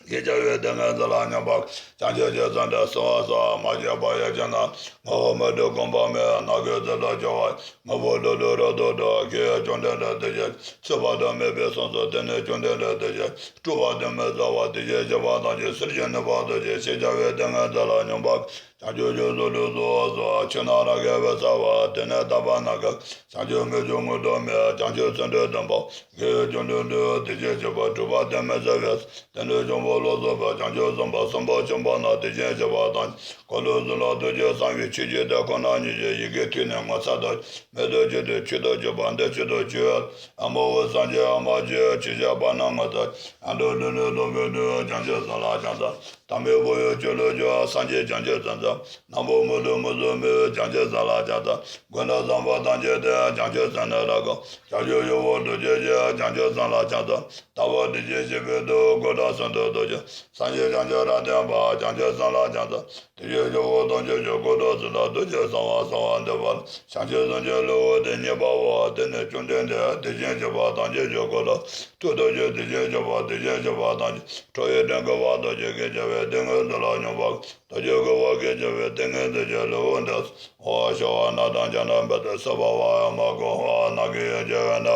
ཞེས་བྱ་བའི་དེ་སྔོན་འདི་ལ་སྙོམས་པར་བྱང་ཆུབ་ཀྱི་སེམས་དེ་གསང་བ་སོགས་མ་སྐྱེས་པ་ཡང་སྐྱེས་ན་ངོ་བོ་མི་འགྲུབ་གོམས་པ་མེད་ནམ་མཁའི་ཚུལ་དུ་སྐྱེ་བ་དངོས་པོ་འདི་ལུས་རབ་ཏུ་འགྲོ་གིས་བཅོམ་ལྡན་འདས་དེ་བཞིན་ཚེ་དཔག་ཏུ་མེད་པའི་གསུང་དུ་དེ་ནས་བཅོམ་ལྡན་འདས་དེ་བཞིན་སྤྲུལ་པ་ལྡན་མི་བཟད་པ་དེ་བཞིན་གཤེགས་པ་ཐམས་ཅད་གསེར་གྱི་ནུས་པ་རྡོ་རྗེ་ཞེས་བྱ་བའི་དེ་སྔོན་འདི་ལ་སྙོམས་པར་བྱང་ཆུབ་ཀྱི་སེམས་དེ་གསང་བ་སོགས་ཆོས་རྣམས་རང་གི་འོད་གསལ་བ་དེ་ནི་དག་པ་རྣམས་ཀྱི་བྱང་ཆུབ་མི་འགྱུར་དངོས་གྲུབ་མེད་བྱང་ཆུབ་སེམས་དེ་སྟོན་པ། གིས་བཅོམ་ལྡན་འདས་དེ་བཞིན་གཤེགས་པ་སྤྲུལ་པ་ལྡན་མི་བཟད་པའི་དེ་འདྲའི་འབྱུང་པོ་ལ་སོགས་པའི་བྱང་ཆུབ་སེམས་དཔའ་སེམས་དཔའ་ཆེན་པོ་རྣམས་དེ་བཞིན་གཤེགས་པ་དང་འཁོར་ལོ་གསུམ་ལ་རྡོ་རྗེ་གསང་བའི་ཆོས་ཀྱི་དེ་ཁོ་ན་ཉིད་ཀྱི་ཡི་གེ་ཐོས་ནས་ངོ་མཚར་དང་མེད་དུ་གྱུར་ཏེ་མཆོག་ཏུ་གྱུར་པ་འདི་མཆོག་ཏུ་གྱུར། ཨ་མ་འོད་སངས་རྒྱས་ཨ་མ་ཆོས་ཆོས་ཀྱི་བར་སྣང་ངོ་མཚར་ཨ་འགྲོ་འདི་ནི་སྟོན་པའི་དོན་བྱང་ཆུབ་སེམས་ལ་ཕྱག་འཚལ། དམ་པའི་བུ་ཡི་སྤྱོད་ལུགས་ཀྱི་སངས་རྒྱས་བྱང་ཆུབ་སེམས་ཙམ་ནམ་པོ་མུ་ཏོ་མུ་ཏོ་མི་བྱང་ཆུབ་སེམས་ལ་ཕྱག་འཚལ། ཀུན་ཏུ་བཟང་པོ་ཐམས་ཅད་དེ་བྱང་ཆུབ་སེམས་ནི་རབ་དགའ། བྱང་ཆུབ་ཡུལ་དབང་རྡོ་རྗེ་ཞེས་བྱང་ཆུབ་སེམས་ལ་ཕྱག་འཚལ། ལྟ་བ་འདི་ཕྱིར་བཤད་པའི་མདོ་གཽ་ཌ་སུ་ཏ་རྡོ་རྗེ། སངས་རྒྱས་བྱང་ཆུབ་རབ་བརྟན་པ་བྱང་ཆུབ་སེམས་ལ་ཕྱག་འཚལ། དེ་ཕྱིར་ཇོ་བོ་རྡོ་རྗེ་གིས་གཽ་ཌ་སུ་ཏ་རྡོ་རྗེ་གསང་བ་གསང་བ་འདུས་པ་ལ་བྱང་ཆུབ་སེམས་ཀྱི་ལེའུ་སྟེ་གཉིས་པའོ། དེ་ནས་བཅོམ་ལྡན་འདས་དེ་བཞིན་གཤེགས་པ་ཐམས་ཅད་ཀྱི་གོ་ལ་ཐུགས་རྡོ་རྗེ་དེ་བཞིན་གཤེགས་པ་དེ་བཞིན་གཤེགས་པ་ཐམས་ཅད་ཁྲོ་བོའི་སྤྲིན་ཀུན་དབབ་རྡོ་རྗེ་སྐད་བྱ་བའི་དེ་སྔོན་འདི་ལ་སྙོམས་པར་རྡོ་རྗེ་ཀུན་དབབ་སྐད་བྱ་བའི་དེ་སྔོན་འདི་ཀྱི་ལེའུ་འདི། ཨོ་ཤ་བ་ན་དང་ཅ་ན་བ་ཏི་སུ་བ་བ་ཡ་མ་གུ་ཧ་ན་གི་ཡ་ཇ་བ་ན།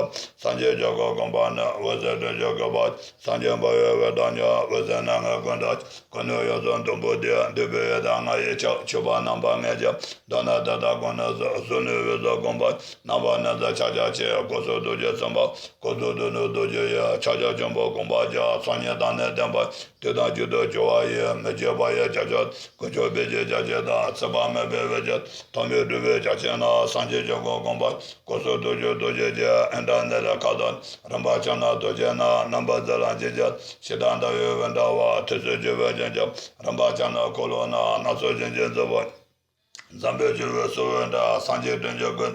སངས་རྒྱས་ཀྱི་གོ་གོམ་པ་ནི་འོད་ཟེར་སྤྲིན་གྱི་གོ་འཕང་། སངས་རྒྱས་འཕགས་པའི་འོད་དང་མཉམ་འོད་ཟེར་སྣ་ལྔའི་ཀུན་ཏུ། ཀུན་ནས་ཡོངས་སུ་མཐོན་པོ་སྟེ། འདུས་པའི་ཡུལ་དང་ལྔ་ཡི་ཆ། མཆོད་པ་རྣམ་པ་ལྔས་ཀྱང་། མདོར་ན་དེ་དག་ཀུན་ནི་གཟུགས། གཟུགས་ནི་འོད་ཟེར་གོ་འཕང་། རྣམ་པ་ནི་ཟླ་ཕྱག་རྒྱ་ཆེ། སྐུ་གསུང་ཐུགས་ཀྱི་སེམས་དཔའ། སྐུ་གསུང་ཐུགས་ནི་རྡོ་རྗེ་ཡི། ཕྱག་རྒྱ་ཆེན་པོ་དགོངས་པ་རྒྱ། ཚོགས་གཉིས་དང་ནི་ལྡན་པ། དུས་དང་རྒྱུན་དུ་སྐྱེ་བ་ཡི། མི་སྐྱེ་བ་ཡི་བྱང་ཆུབ། ཀུན་ཁྱབ་པའི་ཆོས་ཀྱི་རྒྱལ་པོ་དང་། ཚེ་དཔག་མེད་པའི་འོད་ཀྱི་ཐོགས་མེད་སྤྲུལ་པའི་རྒྱ་ཆེན་ན། སངས་རྒྱས་ཀྱི་གོ་གོམ་པ། སྐུ་གསུང་ཐུགས་ཀྱི་རྡོ་རྗེ་ཀྱི། ཨིནྡྲ་ནཱི་ལ་ཁ་དོག་རིམ་པ་ཕྱག་ན་རྡོ་རྗེ་ན། རྣམ་པར་མཛེས་ལ་འཇིགས་བྱེད་ཞེ་སྡང་ཟླ་བའི་འོད་འདྲ་བ། ཐོད་ཕྲེང་བཅུ་པའི་གདན་ཆེན་རིམ་པ་ཕྱག་ན་འཁོར་ལོ་ན། སྣ་ཚོགས་བྱིན་གྱིས་མཛེས་པ། འཛམ་བུ་གླིང་བར་སྤྲུལ་པའི་འོད་འདྲ། སངས་རྒྱས་སྟོན་གྱི་མགོན།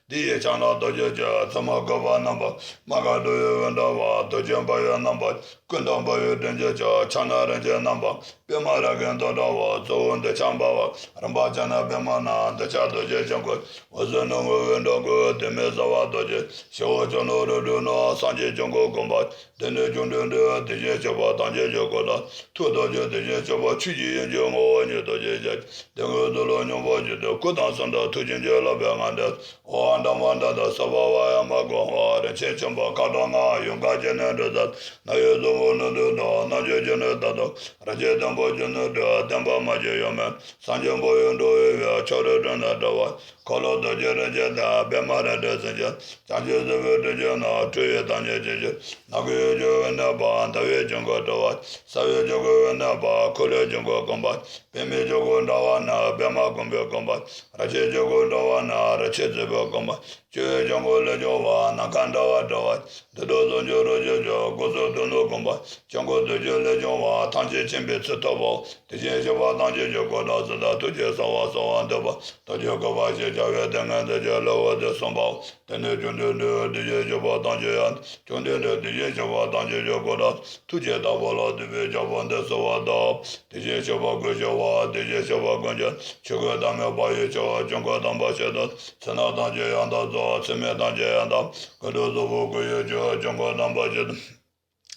འདི་ཡི་ཕྱག་ན་རྡོ་རྗེ་ཀྱི། བཙུན་མོ་བཀོད་པ་རྣམ་པ། མ་ག་དྷ་ཡི་འོད་འདྲ་བ། རྡོ་རྗེ་འབར་བའི་རྣམ་པ། ཀུན་ཏུ་འབར་བའི་སྤྲིན་གྱི་ཕྱོགས། ཕྱག་ན་རིན་ཆེན་རྣམ་པ། པདྨ་རཱ་གའི་མདོག་འདྲ་བ། གཙོ་བོ་འདོད་ཆགས་འབར་བ། རིམ་པ་ཕྱག་ན་པདྨ་ན། འདོད་ཆགས་རྡོ་རྗེ་འཆང་ཀུན། འོད་ཟེར་སྣང་ངོར་འོད་འདྲ་ཀུན། དུས་མེད་ཟ་བ་རྡོ་རྗེ། བྱེ་བ་ཁྱུང་ནག་རིགས་དྲུག་ན། སངས་རྒྱས་ཀྱི་གོ་གོམ་པ། འདི་ནི་བཅོམ་ལྡན་འདས་དེ་བཞིན་གཤེགས་པ་ཐམས་ཅད་ཀྱི་གོ་ལ་ཐུགས་རྡོ་རྗེ་དེ་བཞིན་གཤེགས་པ་ཆོས་ཀྱི་དབྱིངས་ཀྱི་ངོ་བོ་ཉིད་རྡོ་རྗེ་ཞེས་བྱ་སྟེ། དེ་སྔོན་འདི་ལ་སྙོམས་པར་བཞུགས་ཏེ་སྐུ་དང་གསུང་དང་ཐུགས་བྱིན་གྱིས་བརླབས་པའི་སྔགས་འདི། ཨོ་ འདྲ་མ་འདྲ་དང་སོགས་པ་བ་ཡང་མ་གོ་བ། རིན་ཆེན་ཆེན་པོ་མཁའ་འགྲོ་ལྔ་ཡུམ་མཁའ་ཁྱོན་ནས་འགྲོ་ཟེར། ནག་ཡུལ་གཟུགས་པོ་ནུ་འདུག་དང་རྣམ་འགྱུར་ཁྱོན་ནས་ད་དང་རིན་ཆེན་ལྡན་པོ་ཁྱོན་ནས་འགྲོ། བདེན་པ་མ་བྱས་ཡོད་མེད་སངས་རྒྱས་པོ་ཡུལ་འགྲོ་བའི་བའི་ཆོ་རེ་སྒྲོན་ནས་འགྲོ་བ། འཁོར་ལོ་རྡོ་རྗེ་རིན་ཆེན་དང་པདྨ་རལ་གྲི་སེང་ཆེན། བྱང་ཆུབ་སེམས་དཔའི་སྤྲུལ་སྐྱོང་ནང་སྤྲུལ་པའི་ཐམས་ཅད་ཀྱི་ཕྱིར། ནག་པོའི་ཆོ་གའི་གནས་པ་ཟླ་བའི་དཀྱིལ་འཁོར་འགྲོ་བ། ས་བོན་ཆོ་གའི་གནས་པ་འཁོར་ལོའི་དཀྱིལ་འཁོར་བསྐོར་བ། པདྨའི་ཆོ་ག་འདྲ་བ་ན་པདྨ་དགོན་པའི་དགོན་པ། རིན་ཆེན་ཆོ་ག་འདྲ་བ་ན་རིན་ཆེན་རྩེ་པའི་དགོན་པ། སྤྱི་བོའི་དཀྱིལ་འཁོར་ལས་བྱུང་བ་ནམ་མཁའ་འདྲ་བ་འདྲ་བ། འདི་དག་ཟུང་འཇུག་རིན་ཆེན་ཆོས་སྐུ་གསུང་ཐུགས་ནི་དགོངས་པ། དཀྱིལ་འཁོར་བདུན་ཅུ་ལས་བྱུང་བ་ཐམས་ཅད་མཁྱེན་པའི་ཚུལ་ཐོབ་པའོ། དེ་བཞིན་གཤེགས་པ་ཐམས་ཅད་ཀྱི་གོ་འཕང་ཟད་མཐའ་ཐུགས་ཀྱི་གསང་བ་གསོལ་བ་འདེབས་པ། ཐུགས་ཀྱི་བཀོད་པ་ཞེས་བྱ་བའི་ཏིང་ངེ་འཛིན་གྱི་ལེའུ་སྟེ་གསུམ་པའོ། དེ་ནས་བཅོམ་ལྡན་འདས་དེ་བཞིན་གཤེགས་པ་ཐམས་ཅད་ཡང་། བཅོམ་ལྡན་འདས་དེ་བཞིན་གཤེགས་པ་ཐམས་ཅད་ཀྱི་གོ་འཕང་ཐུགས་ཀྱི་བདག་པོ་ལ་འདུད་པའི་རྒྱལ་པོ་འདི་གསོལ་བ་གདབ། དེ་བཞིན་གཤེགས་པ་ཀུན་གཤེགས་པ་དེ་བཞིན་གཤེགས་པ་ཀུན་མཁྱེན་ཆོས་སྐུ་ཐ་མལ་པ་ཡི་ཆེ་བ་དཀྱིལ་འཁོར་དམ་པ་ཞིག་ཏུ་ཚེ་ན་ཐམས་ཅད་ཡང་དག་རྫོགས། ཚད་མེད་ཐམས་ཅད་ཡང་དག་ཀུན་ཏུ་རྫོགས་པའི་སྐུ་ཡི་ཆེ་བ་དཀྱིལ་འཁོར་དམ་པ་ཞིག་ཏུ།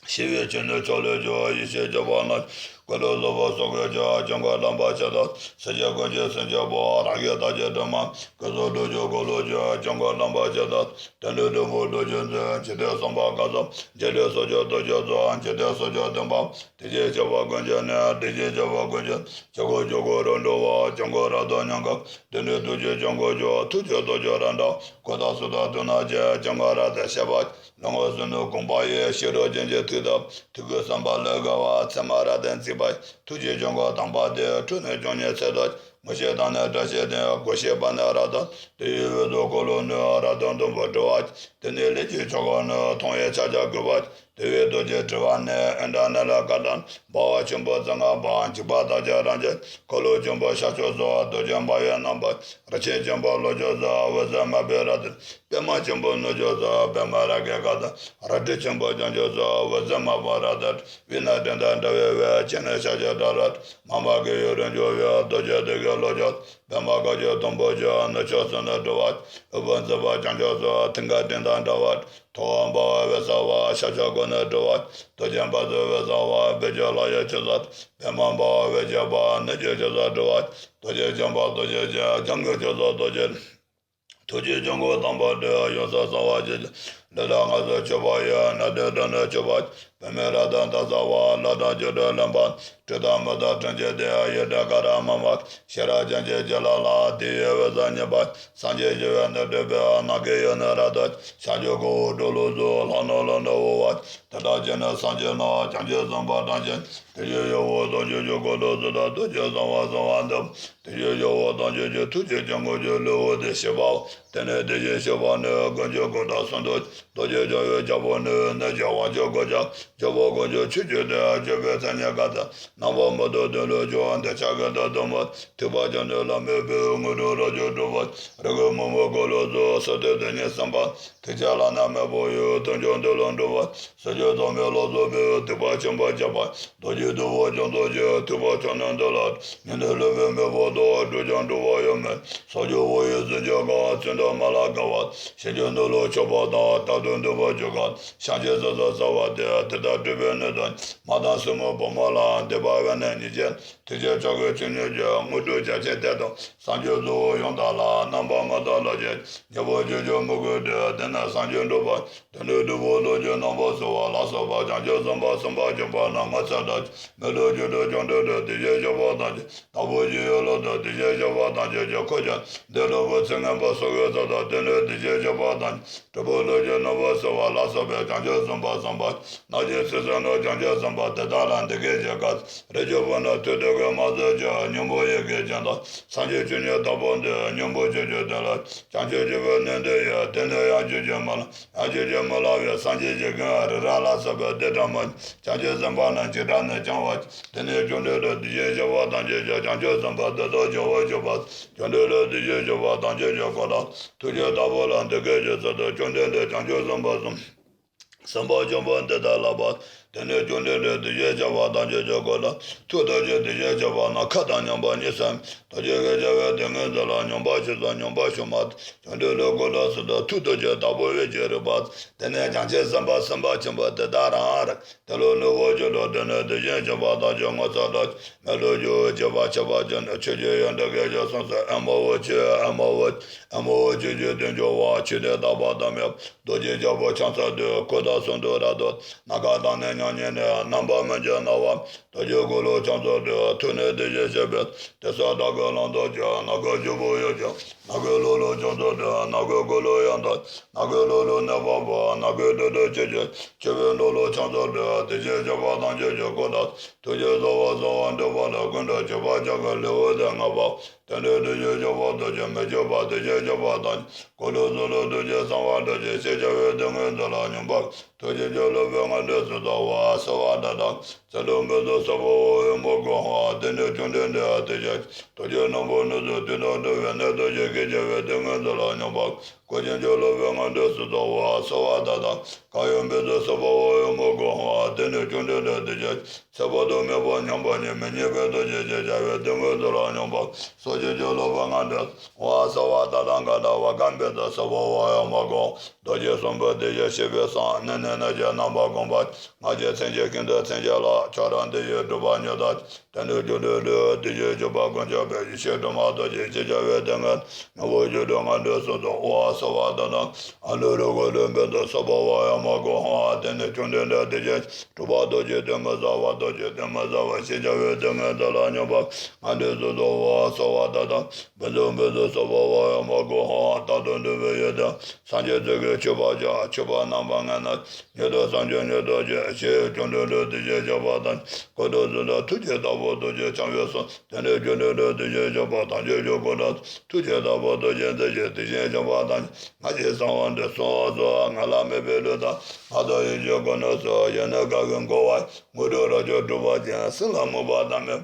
ཤེས་པའི་ཆོས་ནི་ཕྱོགས་ལས་བྱུང་། ཡེ་ཤེས་སྤྱོད་པ་རྣམས་ཀུན་ཏུ་རྫོགས་པ་སོགས་ཀྱི་ཆེ་བ་དཀྱིལ་འཁོར་དམ་པ་ཞིག་ཏུ། སེམས་ཅན་ཀུན་གྱི་སེམས་སྐྱོང་བ། རང་གི་བདག་གི་དྲི་མ་ཀུན་རྫོབ་སྒྲུབ་ཀྱི་འཁོར་ལོ་ཆེ་བ་དཀྱིལ་འཁོར་དམ་པ་ཞིག་ཏུ། དེ་ནས་སྒྲུབ་པའི་ལོ་རྒྱུས་མཛོད། འཇིག་རྟེན་གསུམ་པ་སྐབས་སུ་འཇིག་རྟེན་སོགས་ཀྱི་རྡོ་རྗེ་རྫོགས། འཇིག་རྟེན་སོགས་ཀྱི་བདེན་པ། དེ་བཞིན་གཤེགས་པ་ཀུན་མཁྱེན་ནས། དེ་བཞིན་གཤེགས་པ་ཀུན་མཁྱེན་ཆོས་སྐུ་ཆོས་སྐུ་རབ་འགྲོ་བ། དཀྱིལ་འཁོར་རབ་ཏུ་མྱ་ངམ། དེ་ནས་ཐུགས་ཀྱི་དཀྱིལ་འཁོར་ཆེ་བ། ཐུགས་ཀྱི་རྡོ་རྗེ་རབ་འདྲ། གཽ་ཏ་སུ་ཏ་ཏུ་ན་ཅེ། དཀྱིལ་འཁོར་རབ་ཏུ་ཤེས་པ། ལོངས་སུ་ནི་གུང་པ་ཡི། ཤེས་རབ་ཅན་གྱི་ཐུགས་དང་། ཐུགས་ཀྱི་བསམ་པ་ལས་བརྒལ་བ། མཚན་མ་རབ་ཏུ་འཛིན་པ་ཡི། ཐུགས་ཀྱི་དཀྱིལ་འཁོར་དམ་པ་དེ། འཁྲུལ་ནས་བྱུང་ཉིད་ཚེ་དང་། ངོ་ཤེས་དང་ནི་བཀྲ་ཤིས་ལྡན། གོ་ཤེས་པ་ནི་རབ་ཏུ། དེ་ཡི་འོད་ཟེར་འཁོར་ལོ་ནི། རབ་ཏུ་འདོན་པར་འགྲོ་བ། དེ་ནས་ལས་ཀྱི་ཆོ་ག་ནི། མཐོང་བས་ཕྱག་རྒྱ་བསྐུལ་བ། དེ་བས་རྡོ་རྗེ་དྲིལ་བ་ནི། ཨིནྡྲ་ནཱི་ལ་ཀ་ཏ། འབར་བ་ཆེན་པོ་ཙོང་ཁ་པ། འཇིགས་པ་དག་ཀྱང་རབ་འཇིགས། འཁོར་ལོ་ཆེན་པོ་ཤར་ཕྱོགས་སུ། རྡོ་རྗེ་འབར་བའི་རྣམ་པ། རིན་ཆེན་ཆེན་པོ་ལོངས་སྤྱོད་གཟུགས། འོད་ཟེར་དམར་པོས་རབ་ཏུ། པདྨ་ཆེན་པོ་ནུབ་ཕྱོགས་སུ། པདྨ་རཱ་གའི་ཁ་དང་། རལ་གྲི་ཆེན་པོ་བྱང་ཕྱོགས་སུ། འོད་ཟེར་དམར་པོ་རབ་ཏུ། བི་ན་སྒྲེང་དང་འདྲ་བའི་འོད། སྤྱན་ནི་ཞལ་གཅིག་དང་རལ་གྲི། མ་མ་གི་ཡུ་རུ་འཇུག་པའི། རྡོ་རྗེ་གདན་གྱི་ལོངས་སྤྱོད། པདྨ་དཀར་གྱི་སྡོང་པོ་ཆེ། ནུབ་ཕྱོགས་སུ་ནི་འགྲོ་བ། འོད་དཔག་མཛད་པ་བྱང་ཕྱོགས་སུ། མཐིང་ག་སྤྲིན་དང་འདྲ་བ། ཐོག་འབར་བ་འོད་གསལ་བ། ཤར་ཕྱོགས་ཀུན་ནས་འགྲོ་བ། རྡོ་རྗེ་འབར་བའི་འོད་གསལ་བ། བོད་ཀྱི་ལྷ་ཡི་ཆོས་སུ། པདྨ་འབར་བ་འོད་བྱེད་པ། ནུབ་ཀྱི་ཕྱོགས་སུ་འགྲོ་བ། རྡོ་རྗེ་འཆང་དཔལ་རྡོ་རྗེ་ཅན། བྱང་གི་ཕྱོགས་སུ་རྡོ་རྗེ། ཐུགས་ཀྱི་དཀྱིལ་འཁོར་དམ་པ་དེ། ཡོངས་སུ་གསང་བ་ཞེས་བྱ། ལུས་དང་ངལ་གསོ་མཆོད་པ་ཡི། སྣ་ལྡན་དུ་ནི་མཆོད་པ། བུད་མེད་རབ་དང་ལྟ་ཚང་བ། ལྷ་དང་ཆོས་སྲིད་གླེན་པ། སྤྲེའུ་དང་མི་དང་སྲིན་བཅས་ཏེ། ཡི་དྭགས་ག་ར་མ་མ། ཤེས་རབ་ཅན་གྱི་བྱིན་རླབས་ལ། དེ་ཡི་འོད་ཟེར་སྙན་པ། སངས་རྒྱས་ཞི་བའི་གནས་སྤྲུལ་པའི། ནམ་མཁའི་ཡུལ་ནི་རབ་ཏུ། བྱང་ཆུབ་ཀུན་འོད་འཕྲོ་ལོངས་སུ། ལྷ་རྣམས་ལ་ནི་དབུལ་བ། དེ་དག་གིས་ནི་སངས་རྒྱས་རྣམས། བྱང་ཆུབ་སེམས་དཔའ་ཐམས་ཅད། དེ་བཞིན་གཤེགས་པ་ཐམས་ཅད་ཀྱི་གོ་འཕང་ཟད་མཐའ་ཐུགས་ཀྱི་གསང་བ་གསོལ་བ་འདེབས། དེ་བཞིན་གཤེགས་པ་ཐམས་ཅད་ཀྱི་ཐུགས་ཀྱི་དཀྱིལ་འཁོར་གྱི་ལེའུ་སྟེ་བཞི་པའོ། དེ་ནས་དེ་བཞིན་གཤེགས་པ་ནི། ཀུན་གྱི་སྐུ་དང་གསུང་རྡོ་རྗེ། རྡོ་རྗེ་འཆང་ཡི་རྒྱལ་པོ་ནི། གནོད་བྱེད་དབང་ཕྱུག་གོ་ཆ། སྐྱོབ་པ་ཀུན་གྱི་ཆོས་ཀྱི་གཏེར། སྤྱོད་པའི་མཚན་ཉིད་མཁའ་ལྟར། རྣམ་པར་མི་རྟོག་དོན་ལ་འཇུག་དེ་ཕྱག་གི་ཏོག་ཏུ་མོ། ཐེག་པ་ཆེན་ནི་བླ་མེད་པའི། དངོས་གྲུབ་རབ་ཏུ་སྒྲུབ་པར། རིགས་ཀྱི་མུན་པ་ཀུན་ལ་སོལ། སྲིད་དོན་དོན་གཉིས་ཟིན་པ། ཐེག་ཆེན་བླ་ན་མེད་པ་ཡི། དོན་ཆེན་དོན་ལ་འགྲོ་བ། སྲིད་ཞིའི་རྩ་བའི་ལ་སོགས་པའི། སྡིག་པ་ཆེན་པོ་བཅས་པ། རྡོ་རྗེ་རྡོ་བོ་ཅན་དུ་སྐྱེ། ཐེག་པ་ཆེན་ནི་འདི་ལ། ཉེ་གནས་སློབ་པའི་མེ་བོ་དང་། འགྲོགས་ཀྱང་འགྲོ་བ་ཡོད་མིན། ས་བཅུ་པ་ཡི་ཟིན་བྱེད་ཀྱང་། ཚེ་འདི་མ་ལ་དགའ་བ། ཕྱིན་ཅི་ནུས་ལ་མཆོད་པ་དང་། རྟག་ཏུ་འདུན་པར་གྱུར་ཀ། བྱང་ཆུབ་སེམས་སུ་གསལ་བ་སྟེ། དེ་ལྟར་སྤྲུལ་པའི་སྣོད་དང་། མ་དང་སྲིང་མོ་བུ་མོ་ལ། འདུས་པ་དབེན་གནས་ཉིད་ཅན། ཐེག་ཆེན་ཕྱོགས་ཀྱི་ཆོས་ཉིད་ཀྱི། དངོས་གྲུབ་རྒྱ་ཆེན་དེ་དང་། བསམ་པའི་གཙོ་བོ་ཡང་དག་ལ། རྣམ་པར་ངོ་ཚ་ལོག་ཅན། ཉེ་བར་སྤྱོད་ཀྱང་མི་དགོས་ཏེ། དེ་ནི་བསམ་བྱུང་འགྲུབ་པ། དེ་ནས་སྒྲུབ་པའི་ལོ་རྒྱུས་རྣམ་པར་གསོལ་བ་ལ་སོགས་པ། བྱང་ཆུབ་སེམས་དཔའ་སེམས་དཔའ་ཆེན་པོ་རྣམས་ངོ་ཚ་དང་། མི་སློབ་ཀྱི་ལུས་བྱང་གྲོལ་ཏེ། དེ་བཞིན་གཤེགས་པ་ཐམས་ཅད། དྭགས་པོ་ཆུ་ཡི་ལོགས་སུ། དེ་བཞིན་གཤེགས་པ་ཐམས་ཅད་ཀྱི། འཁོར་ཀྱང་འདི་ལྟ་བུ། ཚེ་སྔོན་པོ་སོ་གི་ས་དང་། དེ་ནས་དེ་བཞིན་གཤེགས་པ་ཐམས་ཅད། སྒྲུབ་པའི་ལོ་རྒྱུས་རྣམ་པར་གསོལ་བ་ལ་སོགས་པའི། བྱང་ཆུབ་སེམས་དཔའ་སེམས་དཔའ། རྣམས་ཀྱི་ཚུལ་གསུངས་ནས། བྱང་ཆུབ་སེམས་དཔའ་དེ་དག་ལ་འདི་སྐད་ཅེས་བཀའ། རིགས་ཀྱི་བུ་རྣམས་ཐུགས་དེ་སྐད་མ་གསུང་ཅིག། སྙིང་པོ་ཡི་གེ་ཅན་དང་། སངས་རྒྱས་ཆོས་ཉིད་དྭགས་པོ་འདི། སྙིང་པོ་ཆོས་ཀྱི་དོན་ལ། བྱང་ཆུབ་སྤྱོད་པའི་སྣོད་འདི་ཡིས། དེ་ནི་ཡང་བརྗོད་ཀྱིས་མི་ལང་། ཡང་བརྗོད་ཀྱིས་མི་ལང་བའི། སངས་རྒྱས་ཀྱི་ཀུན་རིག་རལ་ལ་སོགས་པའི་སྡེ་ཕྲ་མོ། བྱང་ཆུབ་སེམས་དཔའ་རྣམས་ཇི་ལྟར་ནི་བྱང་བ། དེ་ནས་བཅོམ་ལྡན་འདས་དེ་བཞིན་གཤེགས་པ་ཐམས་ཅད་ཀྱི། བྱང་ཆུབ་སེམས་དཔའ་དེ་དག་བྱང་བར་གྱུར་པ། བཅོམ་ལྡན་འདས་དེ་བཞིན་གཤེགས་པ་ཐམས་ཅད་ཀྱི་གོ་འཕང་། ཐུགས་ཀྱི་བདག་པོ་ལ་འདི་སྐད་ཅེས་གསོལ་ཏོ། བཅོམ་ལྡན་འདས་བྱང་ཆུབ་སེམས་དཔའ་སེམས། སེམས་དཔའ་ཆེན་པོ་འདི་ལྟར་ལགས་པ། དེ་ནས་བཅོམ་ལྡན་འདས་དེ་བཞིན་གཤེགས་པ་ཐམས་ཅད་ཀྱི་སྐུ་དང་ཐུགས་རྡོ་རྗེ་དེ་བཞིན་གཤེགས་པ་རྣམས་མཁའ་དང་མཉམ་པ་ཉིད་ཟེར། རྡོ་རྗེ་ཞེས་བྱ་བའི་ཏིང་ངེ་འཛིན་ལ་སྙོམས་པར་ཞུགས་སོ། སྙོམས་པར་ཞུགས་མ་ཐག་བཅོམ་ལྡན་འདས་སྐུ་མདོག་གསལ་དང་ཐུགས་རྡོ་རྗེ་ལྟ་བུ་འོད་ཀྱིས་རིག་པ། དེ་ནས་བྱང་ཆུབ་སེམས་དཔའ་སེམས་དཔའ་ཆེན་པོ་དེ་དག་རང་རང་དེ་ལ་ནུབ་མོ་སྤྱོད་ལ། དེ་ནས་དེ་བཞིན་གཤེགས་པ་ཐམས་ཅད་ངོ་ཚ་དང་མི་སླུ་ཅིང་འཇིགས་པ་ཆེ་བ་ཅན་ནི་ཆོས་ཀྱི་ཡོན་ཏན་གྱི་རྒྱལ་སོང་ཟེར། ཨེ་མ་ཧོ་ཆོས་ཨེ་མ་ཧོ་ཨེ་མ་ཧོ་ཆོས་ཀྱི་དོན་འབྱུང་བ། ཆོས་འདི་དག་པར་གདམས་པའི་རྡོ་རྗེ་རྒྱལ་པོ་ཕྱག་འཚལ་ཏེ། སྐུ་དང་གསུང་དང་རབ་ཏུ་ནམ་མཁའ་དང་ནི་མཉམ་ཉིད་ནས། རྣམ་པར་མི་འགྱུར་སྣང་བ་རྡོ་རྗེའི་སྐུ་ལ་ཕྱག་འཚལ་ཏེ། ཐུགས་ནི་དེ་བཞིན་གཤེགས་པའི་དེ་སྲས་དག་གི་ལམ་དུ་བྱོན། ནམ་མཁའི་སྤྱི་བོར་ཡོད་ཀྱང་ནམ་མཁའི་ལྷ་ལ་ཕྱག་འཚལ་ཏེ། ནམ་མཁའི་སྐུ་ལ་ཡང་དག་ནམ་མཁའི་ལྷ་ལ་གནས་པ་པོ། ནམ་མཁའི་སྟོང་དུ་ཆེས་ཆེ་ཆེ་བའི་མདོ་ལ་ཕྱག་འཚལ་ཏེ། དེ་བཞིན་གཤེགས་པ་ཐམས་ཅད་ཀྱི་སྐུ་དང་ཐུགས་ཀྱི་རྩ་བ་གསང་བ་འདུས་པ་ལ་ཀུན་ཏུ་སྤྱོད་པ་ཕྱག་གི་ལེའུ་སྟེ་ལྔ་པའོ། དེ་ནས་དེ་བཞིན་གཤེགས་པ་ཐམས་ཅད་མི་ཕྱེད་པ་དེ་བཞིན་གཤེགས་པ་དང་། སྐུ་ལ་གསོལ་ལོ། ཐུགས་ཀྱི་གསང་བ་རྡོ་རྗེ་ཞེས་བྱ་བའི་ཏིང་ངེ་འཛིན་ལ་སྙོམས་པར་ཐུགས་རྗེ་ཆེ་ལོ་པའི་ངང་དུ་གསོལ་ཏོ། ཧོ་ཧ་སརྦ་ཏ་ཐཱ། ཚེ་རབས་མི་ཟད་སྲིད་པ་འོག་ཡོད་མ་དགོས་ཧོ། དེ་ནས་བཅོམ་ལྡན་འདས་དེ་བཞིན་རྡོ་རྗེ་རྣམ་པར་སྣང་མཛད་དུས་དང་བྲལ་བའི་གནས་རྡོ་རྗེ་ཞེས་བྱ་བའི་ཏིང་ངེ་འཛིན་ལ་སྙོམས་པར་སྐུ་རྒྱན་ཆེ་ལོ་པའི་ངང་དུ་གསོལ་ཏོ། ཧོ་ཧ་སརྦ་ཏ་ཐཱ། གང་ཡང་མི་ཟད་སྲིད་པ་འོག་ཡོད་མ་དགོས་ཧོ། དེ་ནས་བཅོམ་ལྡན་འདས་དེ་བཞིན་ཚེ་དཔག་ཏུ་མེད་པ་མྱང་བ་ཉིད་མི་རྙེད་པའི་རྡོ་རྗེ་ཞེས་བྱ་བའི་ཏིང་ངེ་འཛིན་ལ་སྙོམས་པར་སོགས་ཀྱི་སྤྱོད་ལོ་པའི་ངང་དུ། ཧོ་ཧ་སརྦ་ཏ་ཐཱ་ག་ཏ་བ་ག་མི་ཟད་སྲིད་པ་འོག་ཡོད་མ་དགོས། རྡོ་རྗེ་གསུམ་པོ་དེ་བཞིན་གཤེགས་པའི་གསུང་། ནི་ནི་ནི་ཞེས་རྣམ་པ་བསྒོམ་པ། སྔ་ཕྱི་མཚན་ཕྱི་ཀུན་ཏུ་མཚན་ཕྱི་ལ། ཆོས་རབ་འདི་ཡིས་གྲུབ་པ་ཉིད་ཐམས་ཅད། དེ་ནས་བཅོམ་ལྡན་འདས་དེ་བཞིན་གཤེགས་པ་ཀུན་ཁྱབ་པའི་ཡེ་ཤེས་སྒྲོན་མ་རྡོ་རྗེ་ཞེས་བྱ་བའི་ཏིང་ངེ་འཛིན་ལ་སྙོམས་པར་ཞུགས་ཏེ་ངང་དུ་གསོལ་ཏོ། ཧོ་ཧ་སརྦ་ཏ་ཐཱ། ཨ་ནུ་རུ་ཀ་ལུ་མི་ཟད་སྲིད་པ་འོག་ཡོད་མ་དགོས་ཧོ། དེ་ནས་བཅོམ་ལྡན་འདས་དེ་བཞིན་གྲུབ་པ་རྡོ་རྗེ་གདོན་མི་ཟ་བ་རྡོ་རྗེ་གདོན་མི་ཟ་བ་ཞེས་བྱ་བའི་ཏིང་ངེ་འཛིན་ལ་སྙོམས་པར་ངང་དུ་གསོལ་ཏོ། ཧོ་ཧ་སརྦ་ཏ་ཐཱ། མི་ཟད་མི་ཟད་སྲིད་པ་འོག་ཡོད་མ་དགོས་ཧོ། རྟག་ཏུ་འདུལ་བའི་ཡོན་ཏན་སངས་རྒྱས་ཚོགས་ཀྱིས་མཆོད་པར་བྱ། མཆོད་པ་རྣམ་པར་ངལ་ན་ཉིད་དུ་སངས་རྒྱས་ཉིད་དུ་སྤྱད། ཞེས་བཅོམ་ལྡན་འདས་དེ་བཞིན་གཤེགས་པ་ཐམས་ཅད་སྐུ་དང་གསུང་དང་ཐུགས་ཀྱི་བདག་པོ་རྡོ་རྗེ་འཆང་བའི་གསུང་། དེ་ནས་བཅོམ་ལྡན་འདས་དེ་བཞིན་གཤེགས་པ་ཐམས་ཅད་ཀྱི་སྐུ་དང་ཐུགས་ཀྱི་བདག་པོ་རྡོ་རྗེ་འཛིན་ཞིང་། དེ་བཞིན་གཤེགས་པ་ཐམས་ཅད་སྔར་བཞིན་གསང་བ་འདི་གསུངས་སོ། ང་ལ་དམིགས་པའི་ལུས་དང་ངག་དང་ཡིད་ཀྱི་ཀུན་རྣམས་སུ། ཡང་ན་གང་གིས་བསྒོ་བ་དངོས་གྲུབ་རབ་འབྱུང་སྒྲུབ་པར་བྱེད། སྲིད་ལ་མོས་པ་དང་མི་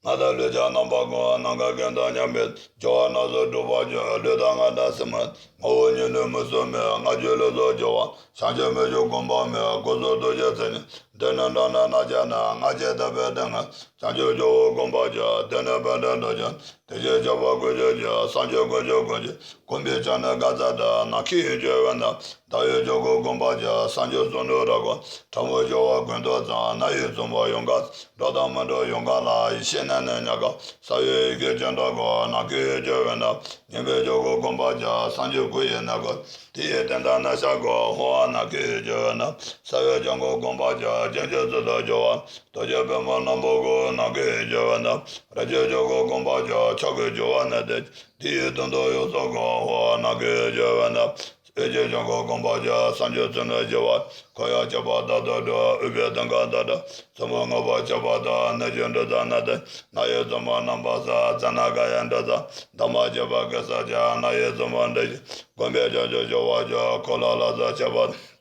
ང་དང་ལུས་ཀྱང་རྣམ་པར་བསྒོམ། ནམ་མཁའ་གང་དང་མཉམ་པའི་སྦྱོར་བ་རྣམས་སུ་འགྲུབ་པར་འགྱུར། ལུས་དང་ངག་དང་སེམས་ངོ་བོ་ཉིད་ནི་མུན་སེལ་མེད། ལྔ་བཅུ་ལོ་ཙཱ་སྦྱོར་བ་བྱང་ཆུབ་མི་འགྱུར་བསྒོམ་པ་མེད། སྐུ་གསུང་རྡོ་རྗེ་མཚན་ཉིད་འདི་ནི་འགྲོ་ན་ན་ཅ་ན། ང་རྒྱལ་དག་པའི་སྡུག་བསྔལ་བྱང་ཆུབ་སྦྱོར་བ་བསྒོམ་པར་བྱ། དེ་ནི་བན་དྷེ་རྡོ་རྗེ་དེ་བཞིན་གཤེགས་པ་ཀུན་གྱིས་བསྐྱངས། སངས་རྒྱས་དཀོན་མཆོག་ཀུན་གྱིས་བསྐུལ་བའི་ཕྱག་ནི་བཀའ་སྩལ་ཏོ། ནམ་མཁའི་དབྱིངས་ཀྱི་འོད་རྣམས་བདག་ཡིད་ཆོས་སྐུར་བསྒོམ་པར་བྱ། སངས་རྒྱས་གསུང་ནི་རབ་གོ་ཕྲ་མོས་སྦྱོར་བ་ཀུན་ཏུ་བརྩམས། རྣ་ཡིས་གསུངས་པ་ཡོངས་གང་། འགྲོ་དང་མི་འགྲོ་ཡོངས་གང་ལ། ཡེ་ཤེས་ནི་ནི་ཉག་ག་ས་གཡོ་ཡི་གེ་ཅན་དག་གོ། ནམ་མཁའི་དབྱིངས་ཀྱི་འོད་རྣམས་མཉམ་པའི་ཆོས་སྐུར་བསྒོམ་པར་བྱ། སངས་རྒྱས་སྐུ་ཡི་གནས་སྐབས་དེ་ཡི་རྟེན་དང་རྣམ་གཞག་གོ། ཧོ་ཧ་ནམ་མཁའི་དབྱིངས་ཀྱི་འོད་རྣམས་ས་གཡོ་ཅན་སྐུར་བསྒོམ་པར་བྱ། བྱང་ཆུབ་སེམས་དང་སྦྱོར་བ་རྡོ་རྗེ་པདྨོ་རྣམ་པར་བསྐུལ། ནམ་མཁའི་དབྱིངས་ཀྱི་འོད་རྣམས་རབ་འབྱུང་ཆོས་སྐུར་བསྒོམ་པར་བྱ། མཆོག་གི་སྦྱོར་བ་ནི་དེ། དེ་ཡི་དོན་དུ་ཡོངས་སུ་བསྐོར། ཧོ་ནམ་མཁའི་དབྱིངས་ཀྱི་འོད་རྣམས་འོད་ཀྱི་ཕྱོགས་ཀུན་བསྒོམ་པར་བྱ། སངས་རྒྱས་ཚོགས་རྣམས་བཞད་པ་ཁོ་ཡང་ཁྱབ་པ་དག་ཏུ་གྲོལ། འོད་པའི་མཐིང་ག་མཐའ་དག་ཟབ་མོ་ལྔ་པོ་ཁྱབ་པ་དང་། ནད་ཀྱི་འབྲུ་དང་ནད་དང་ནད་ཡམས་ཟབ་མོ་རྣམ་པར་སེལ། མཚན་ནི་གང་ཡང་འབྲུ་དང་འདབ་མ་ཁྱབ་པ་གེ་སར་ཀྱང་། ནད་ཡམས་ཟབ་མོ་འདི་ཡིས་བསྒོམས་པས་བྱང་ཆུབ་སྦྱོར་བར་འགྱུར། འཁོར་ལོ་ལྷ་ཚོགས་ཁྱབ་པ་དང་།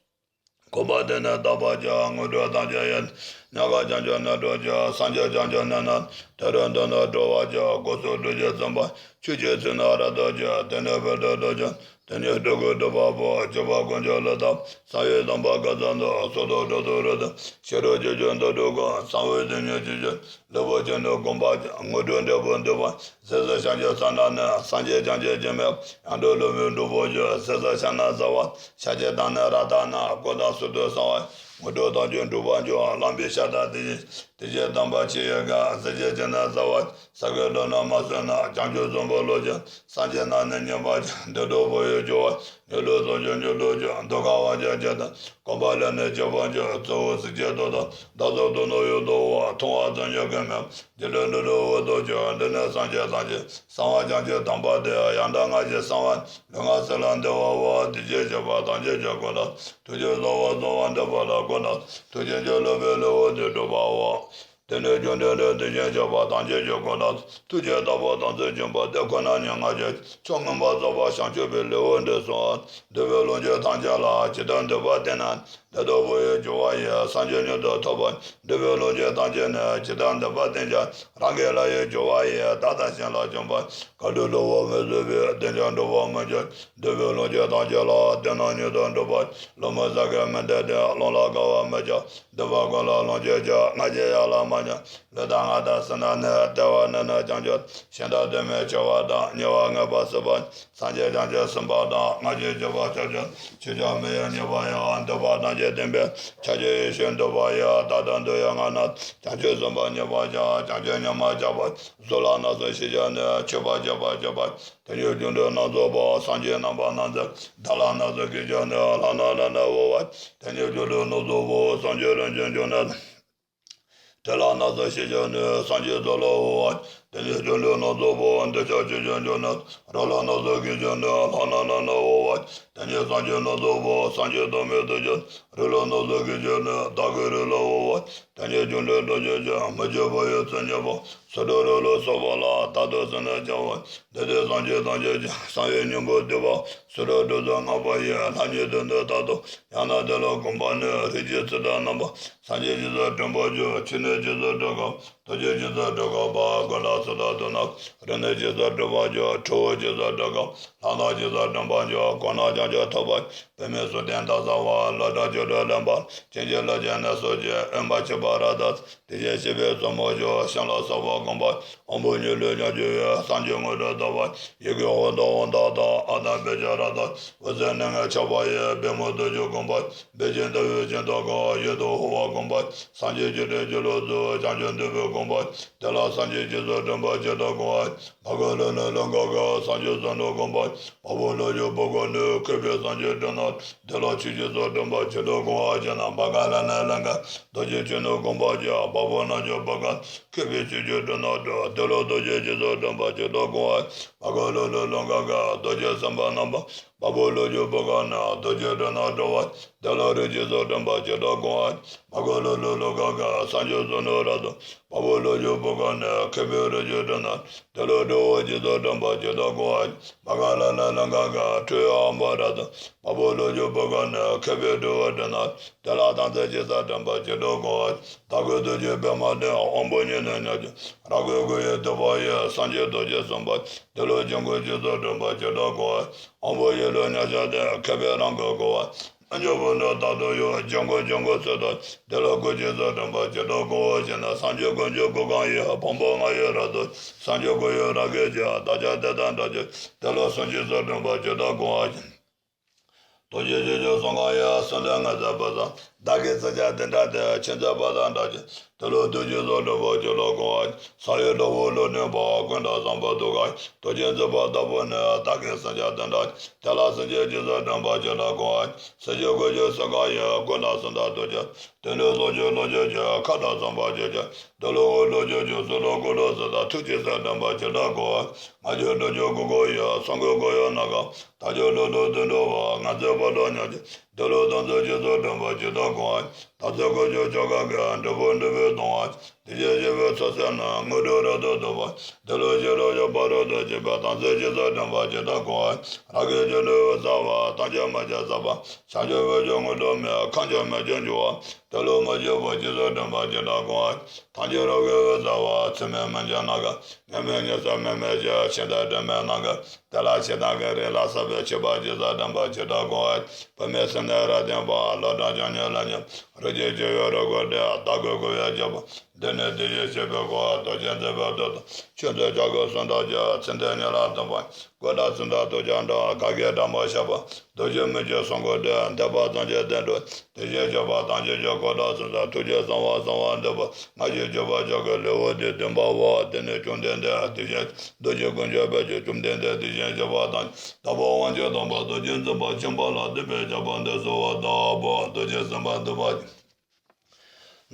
བསྒོམ་པ་དེ་ནི་བརྟག་པར་བྱ། དངོས་གྲུབ་ཐམས་ཅད་ཡོད་ཉག་ག་བྱང་ཆུབ་ནི་སྒྲུབ་ཀྱང་། སངས་རྒྱས་བྱང་ཆུབ་ནི་ནི་དེ་རུ་འདུག་ནོ། སྒྲུབ་པར་བྱ། སྐུ་གསུང་ཐུགས་ཀྱི་བཙུན་པ་ཆོས་ཀྱི་ཚུལ་རྣམས་རབ་ཏུ་བྱུང་། དེ་ནས་བོད་དུ་སྡོད་ཅིང་དེ་ཉིད་སྤྲུལ་སྐུ་སྒྲུབ་པ་པོ། སྤྱོད་པ་ཀུན་གྱི་བློ་དང་བསམ་ཡས་སྟོང་པ་གང་ཟག་འདུ། སོ་ཐར་གྲུབ་ཐོབ་རབ་ཏུ་ཤེས་རབ་ཆོས་ཀྱི་མདོ་སྒྲུབ་ཀུན། གསང་བའི་དེ་ཉིད་ཆོས་ཀྱི་ལེའུ་བོ་ཆེན་ནི་བསྒོམ་པར་བྱ། དངོས་གྲུབ་འབྲས་བུ་འདོད་པ་ཟས་སུ་བྱང་ཆུབ་སེམས་དང་ནི། སངས་རྒྱས་བྱང་ཆུབ་ཀྱི་མེ་ཡང་དག་ལུས་མིན་འགྲུབ་པར་འགྱུར། ཟས་སུ་བྱང་ན་བཟའ་བ་ཤ་ཆེ་དང་ནི་རཀྟ་ནི། སྐུ་དང་གསུང་དུ་གསང་བ་དངོས་གྲུབ་ཐམས་ཅད་འགྲུབ་པར་འགྱུར། བླ་མའི་ཕྱག་དང་དེ་བཞིན་དེ་བཞིན་དམ་པ་ཆོས་ཡི་གེ། ཟས་ཀྱི་ཕྱིར་ནི་བཟའ་བ་ཟ་གི་ལོ་ན་མ་བཟོད་ན། བྱང་ཆུབ་བཟང་པོ་བློ་ཆེན་སངས་རྒྱས་རྣམས་ནི་མཉེས་པར་བྱ། འདི་དག་བོད་ཡུལ་སྐྱོ་བ་ཉིད་ལུས་བཟང་སྤྱོད་ཉིད་ལུགས་ཀྱི་དུག་ཁ་བ་ཅན་ཇི་ལྟར་བསྒོམ་པ་ལས་ནི་སྐྱོབ་པར་འགྱུར། གཙོ་བོ་གཟི་བརྗིད་མདོག་དང་འདབ་ཆགས་དུག་སྣང་ཡུལ་དུ་བ། མཐོང་བ་ཙམ་ཉིད་ཀྱིས་མི་འཇིགས་ལས་འདི་དག་འོད་དུ་ཤར། འདི་ནི་སངས་རྒྱས་ཐམས་ཅད་གསང་བ་བྱང་ཆུབ་དམ་པ་སྟེ། ཡང་དག་སྔ་ཕྱི་གསང་བ་ལུས་ངག་སེམས་ལ་བདེ་བ་འོང་། དེ་བཞིན་གཤེགས་པ་ཐམས་ཅད་ཀྱི་སྐུ་དང་ཐུགས་ཀྱི་རྩ་བ་གསང་བ་འདུས་པ་ལ་སྐུ་དང་ཐུགས་རྗེ་ཆེ་ལོ་པའི་ལེའུ་སྟེ་དྲུག་པའོ། དེ་ནས་བཅོམ་ལྡན་འདས་དེ་བཞིན་གཤེགས་པ་ཐམས་ཅད་ཀྱི་སྐུ་དང་ཐུགས་ཀྱི་བདག་པོ་དམ་ཚིག་ཆེན་པོ་དེ་ཁོ་ན་ཉིད་སྔ་ཕྱི་ཕྱོགས་མངོན་པར་རྫོགས་པར་བྱང་ཆུབ་པའི་ལེའུ་འདི་གསུངས། འདུལ་བའི་ལོངས་སྤྱོད་ཐམས་ཅད་ལ་ཇི་ལྟར་འདུད་པ་དེ་ན། དེ་ལྟ་བུ་ཡི་སྦྱོར་བ་ཡིས། སངས་རྒྱས་མྱུར་དུ་ཐོབ་པར། འདོད་པའི་བློ་ཅན་ཐམས་ཅད་ནི། ཇི་ལྟར་འདོད་པ་དེ་བྱ། རང་གི་ལྷ་ཡི་སྦྱོར་བ་ཡིས། བདག་དང་གཞན་ལ་བྱམས་པ། ག་དུས་སླུ་བ་མི་བཟོད་པའི། བདེ་འབྱུང་འགྲུབ་པར་མི་འགྱུར། འདོད་པའི་བློ་ཅན་ཐམས་ཅད་ལ། དེ་རྣམས་མྱུར་དུ་འགྲུབ་པར། བློ་མི་ཟད་ཀྱི་མི་འདོད་དེ། བློ་ལ་དགའ་བ་མི་བྱ། འདོད་པ་ཀུན་ལ་སློང་བྱེད་ཀྱི། སྔར་བྱས་ཡར་ལ་མ་བྱུང་། ལུས་དང་ངག་དང་སེམས་དང་ནི། ལྟེ་བ་ནི་ནི་བྱང་ཆུབ། གཞན་དག་དོན་མེད་སྐྱེ་བ་དང་། ཉེ་བར་ངེས་པར་སྲིད་པ། སངས་རྒྱས་བྱང་ཆུབ་སེམས་དཔའ་དང་། སྔར་བྱས་སྤྱོད་པ་ཆ་ཆུང་། ཆོས་ཀྱང་མི་གཡོ་ཉེས་པ་ཡང་། འདོད་པ་ཐམས་ཅད་བདེན་པའི། ཆ་ཆུང་ཡེ་ཤེས་འདོད་པ་ཡི། བདག་ཏུ་འདོད་ཡོད་ལྔ་རྣམས། བྱང་ཆུབ་སེམས་དཔའ་ཉེས་པ་བྱང་། བྱང་ཆུབ་ཉམས་མ་ཆག་པ། གཟུགས་ལ་སྣ་ཚོགས་ཤེས་བྱ་ནི། མཆོད་པ་བྱེད་པ་བྱེད་པ། དེ་ཉིད་རྒྱུ་འབྲས་སྣ་ཚོགས་པ། སངས་རྒྱས་རྣམ་པར་སྣང་མཛད། བདག་ལ་སྣ་ཚོགས་སྐྱེས་བྱུང་ནས། ལྷ་རྣམས་ལ་ནི་དབུལ་བ། དེ་ཉིད་རྒྱུ་འབྲས་སྣ་ཚོགས་པ། སངས་རྒྱས་རིན་ཆེན་འབྱུང་གནས། དེ་ལ་སྣ་ཚོགས་ཤེས་བྱ་ནི། སངས་རྒྱས་ཚོགས་ལ་དབུལ་བ། དེ་ཉིད་རྒྱུ་འབྲས་སྣ་ཚོགས་པ། འདོད་ཆགས་ཆེས་ཆུང་འབྱུང་ནས། རོ་ལ་སྣ་ཚོགས་སྐྱེས་བྱུང་ནས། ལྷ་རྣམས་ལ་ནི་དབུལ་བ། དེ་ཉིད་སངས་རྒྱས་སྣ་ཚོགས་པ། སངས་རྒྱས་ཐོགས་མེད་དུ་གྱུར། རིགས་ལ་སྣ་ཚོགས་སྐྱེས་བྱུང་ནས། བདག་གི་རིགས་ལ་དབུལ་བ། དེ་ཉིད་རྒྱུ་འབྲས་སྣ་ཚོགས་ཆེས་ཆུང་། མི་བསྐྱོད་བུ་ཡི་ཚུལ་བརྙེས་པ། སུ་འགྲོ་རིགས་ལ་སོགས་པ་ལ། བདག་ཏུ་སེམས་ནི་བྱ་བ། འདི་ལྟར་སངས་རྒྱས་ཐམས་ཅད་ཀྱི། གསང་བའི་སྙིང་པོ་བསྡུས་པ། སུ་འགྲོ་རིགས་ལ་བསྔགས་པ་ཡི། ལྷ་ཉིད་དོན་དུ་རྟག་ཏུ། ཡང་ན་དེ་ལ་གུས་པ་ནི། རིགས་ཀྱི་ཚུལ་དང་རྣམ་པ། སངས་རྒྱས་རྗེས་སུ་དྲན་པར་གྱུར། ཆོས་ནི་རྗེས་སུ་དྲན་དཀའ། རྡོ་རྗེ་རྗེས་སུ་དྲན་དཀའ་བ། ཀུན་ལ་ཚུལ་དང་དོན་རྣམས། རིགས་ནི་རྗེས་སུ་དྲན་པར་གྱུར། ཁྲོ་བོ་རྗེས་སུ་དྲན་དཀའ། ལྷ་རྣམས་རྗེས་སུ་དྲན་པར་གྱུར། གང་རྣམས་བྱང་ཆུབ་ཐོབ་པར། བུད་མེད་གསུམ་སྟེ་ཟླ་གསར་བ། ཀླུ་དང་ཆོ་འཕྲུལ་ལེན་པ། གཅིན་གཅུང་ལུས་ཅན་ནད་གསོ་བྱེད། གཡོན་པ་མཆེ་བ་རབ་དང་། དེ་བཞིན་གཤེགས་པའི་གཙོ་མོ་མཆོག། བྱིན་རླབས་གསར་པ་བཀང་བ། དབང་པོ་གཉིས་ལུས་ཉམས་བཅོས་པའི། སངས་རྒྱས་དངོས་གྲུབ་ཐོབ་པ། ཡི་གེ་འོད་དང་དབང་ཐང་དང་། ཨ་ཏི་པད་ཅན་རབ་དང་། འོད་ཟེར་སྣ་ལྔས་ཁྱབ་པ་ཡི། པདྨོ་རྡོ་རྗེ་བཀང་བ། བེ་ཅོན་ཟླ་བའི་སྤྱན་སྟོབས་ཀྱིས། ཡིད་དུ་འོང་བ་བཀང་བ། སངས་རྒྱས་ཀྱི་རིགས་ཀྱི་ལུས་སུ། བྱང་ཆུབ་འདོད་པས་བཀང་བ། དེ་ལ་སངས་རྒྱས་རྗེས་སུ་དྲན་པ་ཇི་ལྟར་བཀང་བ། བ་ག་ལ་ལ་ལ་ག་ག་སངས་རྒྱས་གསུང་དུ་བཀང་བ། བ་བོ་ལ་ཡུ་བ་ག་ནི། མཁས་པས་སངས་རྒྱས་དྲིན་ལན། དེ་ལ་ཆོས་རྗེས་སུ་དྲན་པ་ཇི་ལྟར་བཀང་བ་ཞེ་ན། བ་ག་ལ་ལ་ལ་ག་རྡོ་རྗེ་ཆོས་ནི་བཀང་བ་ཇི། བ་བོ་ན་ཇོ་བ་ག་མཁས་པས་ཆོས་ཀྱི་དྲིན་ལན་དྲངས། དེ་ལ་རྡོ་རྗེ་རྗེས་སུ་དྲན་པ་ཇི་ལྟར་བཀང་བ། བ་ག་ལ་ལ་ལ་ག་ག་རྡོ་རྗེ་སེམས་དཔའ་རྣམ་པ། བ་བོ་ལ་ཡུ་བ་ག་ནི། རྡོ་རྗེ་དྲིན་ལན་དྲངས་པ། དེ་ལ་རིགས་ཀྱི་ཚོགས་དྲན་པ་ཇི་ལྟར་བཀང་བ། བ་ག་ལ་ལ་ལ་ག་ག་སངས་རྒྱས་གསུང་ནི་རབ་ཏུ། བ་བོ་ལ་ཡུ་བ་ག་ནི། མཁས་པས་རིགས་ཀྱི་དྲིན་ལན། དེ་ལ་དྲི་བ་རྗེས་སུ་དྲན་པ་ཇི་ལྟར་བཀང་བ། བ་ག་ལ་ལ་ལ་ག་ག་ཁྲོ་བོའི་དབང་པོ་རབ་ཏུ། བ་བོ་ལ་ཡུ་བ་ག་ནི། མཁས་པས་དྲི་བ་དྲིན་ལན། དེ་ལ་དམ་ཚིག་རྗེས་སུ་དྲན་པ་ཇི་ལྟར་བཀང་བ། བདག་གི་ཐུགས་ཀྱི་པདྨ་སྟེ། དབང་པོ་གཉིས་ནི་ཉམས་བཅོས། རབ་དགའ་སྐུ་ཡི་ཐེག་པ་ཡི། སངས་རྒྱས་རྡོ་རྗེ་སེམས་དཔའ། དེ་ལ་ཆོས་སྐུ་རྗེས་སུ་དྲན་པ་ཇི་ལྟར་བཀང་བ། དབང་པོ་ཡིད་ལ་ཉམས་བཅོས་ཏེ། མཁས་པས་རང་གི་གོ་བ། རྣལ་འབྱོར་པ་ནི་རྟག་ཏུ་གཡོ། ཆོས་སྐུ་ཆོས་སྐུ་ཚུལ་དང་། དེ་ལ་སྐུ་རྗེས་སུ་དྲན་པ་ཇི་ལྟར་བཀང་བ་ཞེ་ན། སངས་རྒྱས་ཀུན་གྱི་སྐུ་གང་ཡིན། བམ་པོ་ལྔ་ཡི་རབ་ཏུ། སངས་རྒྱས་སྐུ་ཡི་རབ་དགའི་ཕྱིར། བདག་ཀྱང་དེ་དང་འདྲ་བྱེད། དེ་ལ་གསུང་རྗེས་སུ་དྲན་པ་ཇི་ལྟར་བཀང་བ་ཞེ་ན། རྡོ་རྗེ་རྗེས་སུ་གསུང་གང་ཡིན། གསུང་དོན་ངེས་གསལ་བ་དང་། བདག་གིས་གསུང་ཀྱང་དེ་འདྲ་སྟེ། ཆོས་མཛད་པ་དང་འདྲ་བྱེད། དེ་ལ་ཐུགས་རྗེས་སུ་དྲན་པ་ཇི་ལྟར་བཀང་བ། ས་ཡི་ལྷ་བོ་ལུས་རྟེན་པ། ཀུན་ཏུ་བཟང་པོ་ཐུགས་ཀ་ཡི། རྡོ་རྗེ་འཛིན་པ་ལྟ་བུ་ནི། བདག་གིས་གསུང་ཀྱང་དེ་འདྲ། དེ་ལ་གསུང་རྗེས་རྗེས་སུ་དྲན་པ་ཇི་ལྟར་བཀང་བ། སྲིད་ཞིའི་སྐུ་ཆེན་གསུམ་གང་ཡིན། ཀུན་ཏུ་གསུམ་དང་ཐུགས་ཀྱི། དེ་ནི་ལྷོ་ཕྱོགས་ལྷོ་ཕྱོགས་ཀྱི། ཁ་དོག་གསུམ་པོ་ཆོས་ཀྱི། དེ་ལ་འོད་ལུས་ཕྱོགས་བཅུ། གསུང་རབ་སྐུ་ལུས་གསུམ་དང་། ཐུགས་རྗེས་སུ་དྲན་པ་ཇི་ལྟར་བཀང་བ། ང་ཁྱོད་སྒྲུབ་ཕྱོགས་སྐུ་འཁོར་ཡི། གསུང་སྐུ་འཁོར་ཡུག་ནམ་མཁའ། དག་ཆོས་ལྷུན་གྲུབ་དོན་གྲུབ་པ། ངང་ཚུལ་འཕགས་ལུགས་ཉག་གཅིག། དེ་ལ་དམ་ཚིག་རྗེས་སུ་དྲན་པ་ཇི་ལྟར་བཀང་བ། དམ་ཚིག་སྐུ་ཆེན་ཆོ་ག་གི། འབྲས་བུ་འབྲས་བུ་སྟོང་པ། དེ་བཞིན་གཤེགས་པའི་ཚོགས་བསགས་ནས། དངོས་གྲུབ་རབ་ཏུ་ཐོབ་པ། དེ་ལ་ཤེས་རབ་ཤེས་པ་རབ་ཏུ་སྐྱེས་པས། དམ་ཚིག་རྗེས་སུ་དྲན་པ་ཇི་ལྟར་བཀང་བ། རང་གི་ཆོས་ནི་འོད་གསལ་བ། ཐམས་ཅད་མ་སྐྱེས་གསར་པ། བྱང་ཆུབ་འོད་ཀྱི་དངོས་གྲུབ་སྨིན། ཁམས་ཀྱི་མུན་ཆད་འཇོམས་པ། དེ་ལ་མ་སྐྱེས་པ་རྗེས་སུ་དྲན་པ་ཇི་ལྟར་བཀང་བ། ཐམས་ཅད་རང་གི་འོད་གསལ་བ། ཚད་མེད་མུན་ཆད་ནམ་མཁའ། ངེས་མེད་ཉེས་སེལ་མིག་མེད་ཕྱིར། ཕྱིར་ལྟ་དྲི་མེད་ནམ་མཁའ། དེ་ལ་ཇི་ལྟ་བའི་རིགས་ལ་སོགས་པའི། ཆོས་པ་རྗེས་སུ་དྲན་པ་ཇི་ལྟར་བཀང་བ། བུད་མེད་སེམས་ནི་རབ་བརྟན་པ། ལྷ་གྲངས་བཅུ་གཉིས་ལ་མཉམ། རིགས་ཀྱི་སྤྱི་བོའི་རུ་ཁག་སྟེ། བདག་གི་སྐུ་ཡི་སྤྱི་བོ། འདི་ནི་དེ་བཞིན་གཤེགས་པའི་སྐུ། རྡོ་རྗེ་འཛིན་པའི་སྟོབས་དང་། ཆོས་མཛད་ཕྱག་འཁོར་གསུམ་དང་བཅས། ཚེ་འདི་ཉིད་ལ་སྟོན་པ། ཀུན་ཏུ་གསུམ་དང་ཐུགས་ཀྱང་འདྲ། ག་གིས་བཀྲམ་པར་བྱ་བ། རྡོ་རྗེ་མུ་ཁྱུད་གསུམ་བརྐོས་ཏེ། འདས་པ་ཐམས་ཅད་བསྟན་འགྲོ། དེ་བཞིན་གཤེགས་པ་ཐམས་ཅད་ཀྱང་། ཀུན་ཏུ་གསུམ་དང་ཐུགས་རྗེས་གསང་བ་གསང་བར་འདོད་པ། སྔར་བྱས་སྤྱོད་པ་ཕྱག་གི་ལེའུ་སྟེ་བདུན་པའོ། དེ་ནས་བཅོམ་ལྡན་འདས་དེ་བཞིན་གཤེགས་པ། རྡོ་རྗེ་ཀུན་ཁྱབ་པའི་ཕྱིར། བཅོམ་ལྡན་འདས་དེ་བཞིན་གཤེགས་པ་དང་། བདག་པོ་དབང་ཕྱུག་དམ་པ་རྡོ་རྗེ་འཛིན་པ་ཆེན་པོ་ལ་འདི་སྐད་ཞབས་པད་འདི་གསོལ་བ་བཏབ་པོ། རྡོ་རྗེ་སེམས་དཔའ་འདུས་པ།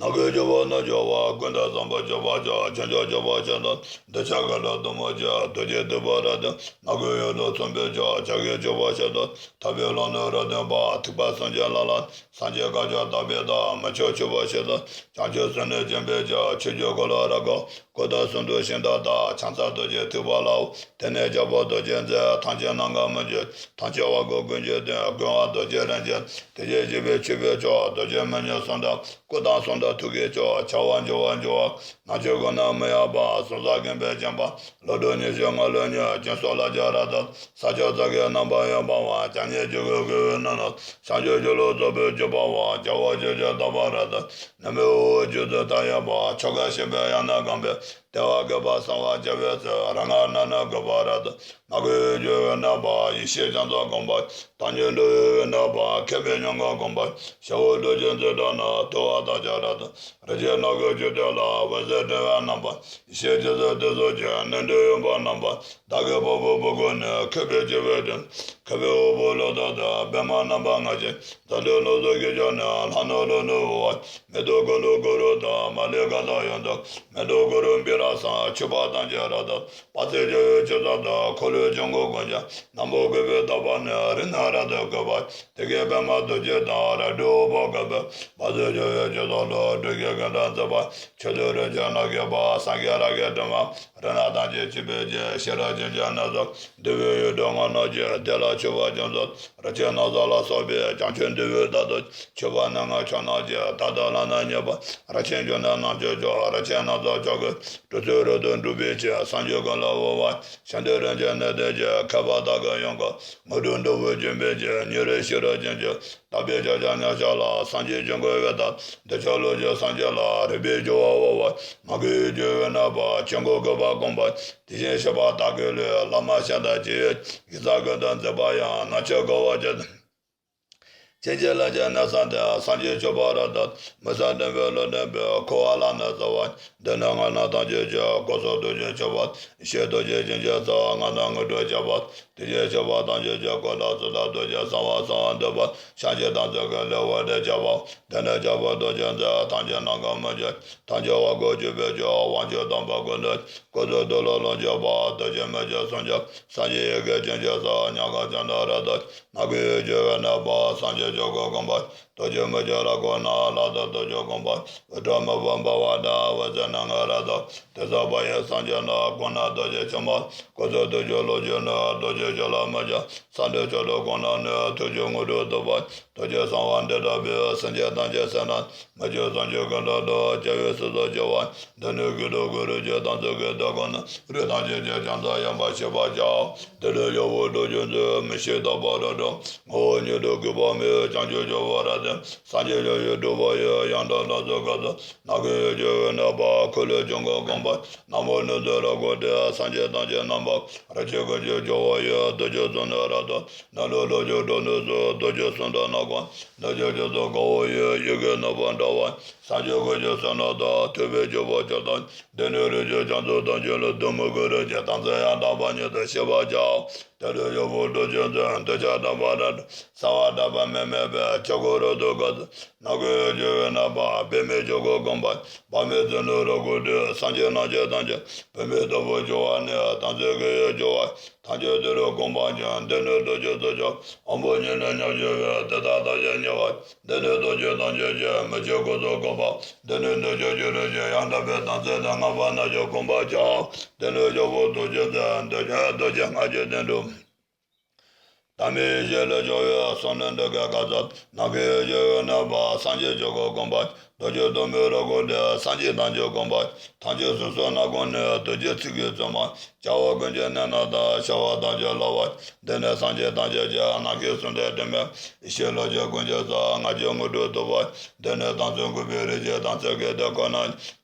ནམ་མཁའི་སྤྱི་བོ་ནི་སྦྱོར་བ། ཀུན་ཏུ་བཟང་པོ་སྤྱོད་པ་ཕྱག་ཆོས་མཆོག་སྤྱོད་པ་ཕྱག་དང་། འདི་ཕྱག་གི་ལུས་གཏུམ་མོ་ཕྱག་རྡོ་རྗེ་ཐེག་པ་རབ་བརྟན། ནམ་མཁའི་ཡུལ་དུ་མཚུངས་པའི་ཕྱག་ཕྱག་གི་སྤྱོད་པ་ཕྱག་དང་། ཐར་པའི་ལམ་ནི་རབ་བརྟན་པ། ཐེག་པ་སེམས་ཅན་ལ་ལ། སངས་རྒྱས་བསྐལ་བརྒྱར་བརྟག་པའི་བདག་མི་ཕྱོགས་ཆོས་པ་ཕྱག་དང་། བྱང་ཆུབ་སེམས་ནི་བྱིན་པའི་ཕྱག་ཆོས་ཀྱི་འཁོར་ལོ་རབ་བསྐོར། སྐུ་དང་གསུང་དུ་ཤིན་ཏུ་དག། ཕྱག་འཚལ་རྡོ་རྗེ་ཐེག་པ་ལའོ། དེ་ནས་རྒྱལ་པོ་རྡོ་རྗེ་འཛིན། ཐམས་ཅད་ནམ་མཁའ་མི་འགྱུར། ཐམས་ཅད་དབང་བསྐུར་ཀུན་གྱི་དོན། ཀུན་དབང་རྡོ་རྗེ་རིན་ཆེན། དེ་བཞིན་གཤེགས་པའི་མཆོད་པའི་མཆོག་རྡོ་རྗེ་མི་ཉུང་གསུམ་དང་། སྐུ་དང་གསུང་དང་ཐུགས་ཀྱི་མཆོག་བྱ་བ་འགྱུར་བ་འགྱུར་བ། ནམ་མཁའི་ཀུན་ཏུ་མི་གཡོ་བ། ཟུང་ཟ་མཁན་པོའི་སྦྱིན་པ། ལོ་དྲུག་ཉི་ཤུ་ལྔ་ལོ་ཉིད། སྦྱིན་སོགས་ལ་སྦྱར་རབ་ཏུ། ས་ཕྱོགས་ས་གའི་རྣམ་པར་གཡོ་བའམ། བྱང་ཉིད་སྤྱི་བོའི་སྐུ་ནང་ན། བྱང་ཆུབ་སྤྱོད་ལ་རྫོགས་པའི་སྤྱོད་པའམ། བྱ་བ་ཆོས་ཀྱི་རྟག་པ་རབ་ཏུ། ནུབ་མོའི་དབུ་སྤྱི་གཙུག་ཏོར་གཡོ་བ། ཆོ་ག་བཞིན་པའི་དབྱར་གནས་གང་པོའི། ལྟེ་བ་བཀོད་པ་གསང་བ་རྒྱལ་བའི་སྲས། རང་སྔགས་རྣ་ནས་བཀོད་པ་རབ་ཏུ། མ་གོས་སྤྱི་བོའི་གནས་པ། ཡེ་ཤེས་རྒྱ་མཚོ་བསྒོམ་པ། བདག་ཉིད་འགྲོ་བའི་གནས་པ། མཁས་པའི་སྙིང་པོ་བསྒོམ་པ། ཤར་ཁྲོ་རྡོ་རྗེ་འཛིན་གྲོང་ན། ཐུབ་པ་དམ་ཆོས་རབ་ཏུ། རིན་ཆེན་སྣ་ཁྲོ་ཆུ་ཐིགས་ལ། འོད་ཟེར་འདྲ་བའི་རྣམ་པ། ཡེ་ཤེས་སྤྱི་གཙུག་ཏོར་ཚུགས་ཀྱི། སྣོད་དུ་གཡོ་བའི་རྣམ་པ། བདག་གི་ཕུང་པོ་ཕུང་ཁུང་ནས། མཁས་པའི་སྤྱི་བོའི་སྟེང་། མཁས་པའི་དབུལ་པོ་ལུས་རྟག་ཏུ། པདྨ་རྣམ་པ་ལྔ་བཞིན། འཛམ་གླིང་ལུས་གསུམ་གྱི་ཕྱོགས་ནས། ལྷ་རྣམས་ལྷུན་གྲུབ་འོད་བར། མེ་ཏོག་ཀུན་ཏུ་བཀུག་རབ་ཏུ། མ་ལུས་གང་དག་ཡོངས་སུ། མེ་ཏོག་ཀུན་རབ་ཕུལ་ལ་བསམ། མཆོད་པ་དམ་ཆོས་རབ་ཏུ། དཔག་ཚད་བཅུ་པའི་ཆུ་ཚོད་དུ། འཁོར་ལོའི་འབྱུང་ཁུངས་ཀུན་ཀྱང་། ནམ་མཁའ་བཀོད་པའི་རྟག་པ་ནི། རིགས་རྣམས་རབ་ཏུ་བཀོད་པ། དེ་སྐད་པདྨ་རྡོ་རྗེ་དང་། རབ་འབྲིང་དབུལ་པོ་བཀོད་པའི། དཔག་ཚད་བཅུ་པའི་ཆུ་ཚོད་དུ། སྤྲུལ་སྐུའི་སྐུ་འདྲ་མཛད་པ། མཆོད་རྟེན་རིན་ཆེན་སྣ་ཁྲོ་པ། སངས་རྒྱས་རབ་དགའི་དྲི་མ། རིགས་རྣམས་ཐམས་ཅད་ཆུད་པའི་ཕྱིར། ཤེས་རབ་ཆོས་ཀྱི་གནས་སུ། འདུལ་བའི་ཡུལ་དུ་མངོན་ནོ་ཞེས། དེ་ལ་མཆོད་པ་ཕྱག་འཚལ། རིན་ཆེན་ནོར་ས་ལ་སོགས་པའི། བྱང་ཆུབ་འདུལ་བའི་རྟག་ཏུ། མཆོད་པ་སྣ་ལྔ་མཆོག་རྣམས་ཀྱིས། བདག་ལྟ་ལྷ་རྣམས་མཉེས་པ། རིན་ཆེན་འབྱུང་གནས་རྣམ་ཐོས་མཆོག་རིན་ཆེན་རྣམ་ཐོས་མཆོག་གི། སྤྲུལ་གསུམ་རབ་ཏུ་འགྲུབ་པའི་ཕྱིར། སངས་རྒྱས་ཀུན་ལ་འོད་བར། ཕྱག་འཚལ་རིན་ཆེན་གནས་བརྟན་གྱི། མཁས་པ་དག་གི་ཡོངས་བཀོད། དངོས་གྲུབ་འདྲ་བོ་འབྱོན་པའི་ཕྱིར། ཉེ་རིང་ཤེས་རབ་ཅན་གྱིས། བདག་པོའི་ཕྱག་རྒྱ་མཉམ་བཞག་ལ། སངས་རྒྱས་བྱོན་དགོས་པའི་རྟགས། འདི་ཕྱོགས་ལུས་ཀྱི་སངས་རྒྱས་ལ། རིག་པའི་སྤྱི་བོར་འོད་བར། མ་གོས་སྤྱི་བོའི་གནས་པ། ཆོས་སྐུ་བཀོད་པ་བསྒོམ་པ། དེ་བཞིན་གཤེགས་པ་དག་གི་ལུས། བླ་མ་ཤ་དང་གཅིག་ཡོད། ཡིག་ཚང་ཀུན་ཏུ་མཛད་པ་ཡང་། རྣམ་ཤེས་གོ་བ་ཅན། ཕྱིན་ཅི་ལོག་གི་གནས་སམ་སྟེ། སངས་རྒྱས་སྤྱོད་པ་རབ་ཏུ། མི་ཟད་དྲན་པའི་བློ་ལྡན་པས། འཁོར་བ་ལ་ནི་བརྩེ་བ། འདི་ནི་སྔགས་རྣམས་ཐམས་ཅད་ཀྱི། སྐུ་གསུང་ཐུགས་ཀྱི་མཆོད་པ། ཡེ་ཤེས་རྡོ་རྗེ་འཆང་ཆེན་སོགས། སྔགས་རྣམས་དངོས་གྲུབ་རྒྱས་པ། དེ་བཞིན་གཤེགས་པ་ཐམས་ཅད་ཀྱི། སྐུ་དང་གསུང་དང་ཐུགས་ཀྱི་གསང་བ་གསང་བར་འདོད་པ། ཕྱག་རྒྱའི་དམ་ཚིག་གི་ལེའུ་སྟེ་བརྒྱད་པའོ། དེ་ནས་རྒྱལ་པོ་རྡོ་རྗེ་འཛིན། ཐམས་ཅད་ནམ་མཁའ་མི་འགྱུར། ཐམས་ཅད་དབང་བསྐུར་སྤྱི་བོའི་མཆོག་དབང་ཕྱུག་སྟོན་པ་ཀུན་ཏུ། སྐུ་གསུང་ཐུགས་ལ་ལོངས་སྤྱོད་པ། རྡོ་རྗེ་མི་འགྱུར་གསུང་རབ། སངས་རྒྱས་ཡི་གེ་འཆང་ཆེན་སོགས། ཉམས་དགའ་བྱང་ཆུབ་རབ་ཏུ། ནམ་མཁའི་དབྱིངས་སུ་གནས་པ། སངས་རྒྱས་ཆོས་སྐུ་བསྒོམ་པ། རྡོ་རྗེ་མི་འགྱུར་ལ་ཁོ་ན། ལག་ཏུ་རྡོ་རྗེ་བསྒོམ་པ། འོད་འཕྲོ་མེ་འབར་བ་དང་། འོད་ཟེར་སྣ་ལྔ་རབ་ཏུ། དེ་ཚེ་དཔལ་བེའུ་སངས་རྒྱས་ན། གོང་ན་རྡོ་རྗེ་ཆེན་པོ། སྐུ་གསུང་ཐུགས་ཀྱི་ལོངས་སྤྱོད་ནི། རྡོ་རྗེ་ཆོས་ལ་མི་འགྱུར། སངས་རྒྱས་ཆོས་སྐུ་གོང་ན་ནི། ཐུགས་རྗེ་དངོས་གྲུབ་ཐོབ་པ། རྡོ་རྗེ་གསང་བ་འདི་ལྟ་བུའི། སེམས་ཅན་ཐམས་ཅད་སེམས་རྣམས། མི་བསྐྱོད་བཟང་སྤྱོད་ཀུན་ཏུ་སྤྲོ། རྒྱལ་བའི་སྲས་སུ་གྱུར་པ། འདི་ནི་ཀུན་ཏུ་གུ་རུ་གྱི། དམ་ཚིག་གི་དོན་ཁོ་ན། རིགས་ཐམས་ཅད་ཀྱི། ཕྱག་འཚལ་ཡན་པར་བཤད་པར་བྱའོ། དེ་ལས་རྒྱལ་པོ་རྡོ་རྗེ་འཛིན། མི་ཤེས་རྟོག་པ་རབ་འབྲིང་། ངོ་བོ་ཉིད་དུ་གུས་པ་མེད། བྱང་ཆུབ་སྤྱོད་པ་རབ་བརྟན། སངས་རྒྱས་བྱང་ཆུབ་སྒྲུབ་པ་ཡི། ཡང་དག་ལམ་སྲོལ་ག་ཙམ། ནམ་མཁའི་དབྱིངས་སུ་གནས་པ། འཁོར་ལོའི་འབྱུང་ཁུངས་བསྒོམ་པ། ནམ་མཁའ་ནི་ཚུ་རབ་བསྐོར་ཏེ། སངས་རྒྱས་ཐམས་ཅད་རྣམ་པར། རིན་ཆེན་ཀུན་གྱི་ཇོ་བོ་ཡི། རྡོ་རྗེ་གསུང་ནི་རབ་ཏུ། ནམ་ལུས་ལོངས་སྤྱོད་འགྲོ་ནུས་སུ། རྡོ་རྗེ་གསུང་དང་སྣ་ཁོང་། རྡོ་རྗེ་རྒྱ་མཚོ་དཀར་པོ་ཡི། ཡི་གེ་ནོར་བུ་འདྲ་བ། སངས་རྒྱས་ཀུན་གྱི་བསོད་ནམས་དང་། ཐུབ་པའི་སྤྱོད་པ་བཅུ་དང་། འདི་ནི་རིན་ཆེན་རྒྱ་མཚོ་དང་། ཆོས་ལ་གཏི་མུག་གི་རིགས་ཀྱི། དམ་ཚིག་ཡང་དག་པ་ཉིད་དུ་ཤེས་པར་བྱའོ། དེ་ལས་རྒྱལ་པོ་རྡོ་རྗེ་འཛིན། འདི་ཕྱག་དམ་པ་རབ་ཏུ། གསང་བ་དམ་པ་མི་དམིགས་པའི། ཆོས་སྐུ་རབ་ཏུ་ག་ཙམ། ནམ་མཁའི་དབྱིངས་སུ་གནས་པ། པདྨའི་ཆོས་སྐུ་བསྒོམ་པ། དཔག་མེད་ཚུལ་ཁྲིམས་རབ་བསྐུར་ཏེ། སངས་རྒྱས་རྣམས་ཀྱི་ཐམས་ཅད། བུད་མེད་ལྟ་བུར་གྱུར་པ་ནི། དམ་ཚིག་གི་ཡུལ་གྱུར་པ། ཐམས་ཅད་དེ་རུ་བསྒོམ་པར་བྱ། འདི་ནི་རྡོ་རྗེ་གསུང་ཆོས། དབང་པོ་ཉིད་ནི་ཉམས་བཞེས་པའི། དེ་དག་ཐམས་ཅད་ཉེ་བར། འདི་ནི་རྡོ་རྗེ་ཐམས་ཅད་ཀྱི། མི་ཕྱེད་སྐུ་གསུང་བསྒོམ་པ། འདི་ནི་རྡོ་རྗེ་ཀུན་རིག་གི། ཡང་དག་པའི་དམ་ཚིག་དང་། སྔགས་པ་རྣམས་ཀྱིས་བསྒོམ་པར་བྱའོ། འདི་ནི་རྒྱལ་པོ་རྡོ་རྗེ་འཛིན། འདི་ཕྱག་རྡོ་རྗེ་ལྔ་བཅུ་བདུན་སྒྲུབ། བདག་མེད་ཡེ་ཤེས་ལས་བྱུང་བའི། གསུང་ནི་འདི་སྐད་བཀའ་སྩལ། ནམ་མཁའི་དབྱིངས་སུ་གནས་པ། སངས་རྒྱས་ཆོས་སྐུ་བསྒོམ་པ། རྡོ་རྗེ་གཏུམ་མོའི་རབ་བསྐུར་ཏེ། སངས་རྒྱས་ཐམས་ཅད་བསྒོམ་པ། ཐམས་ཅད་གཟུགས་སུ་སྣ་ཁོང་ནས། རྡོ་རྗེ་ཚིག་གིས་བརྫུན་མ། བྱ་བ་ཀུན་གྱི་གནད་རྣམས་དང་། བྱ་བ་ཐམས་ཅད་བསླབ་པར། འདི་ནི་སངས་རྒྱས་ཐམས་ཅད་ཀྱི། རྣམ་ཤེས་གསུམ་ལྡན་དྲི་མེད། ཡེ་ཤེས་ལོངས་སྤྱོད་ཀུན་གྱི་ས། ང་རྒྱལ་དངོས་གྲུབ་ཐོབ་པ། འདི་ནི་དམ་ཚིག་འགུགས་པའི་རིགས་ཀྱི། དམ་ཚིག་གི་དོན་ཁོ་ན།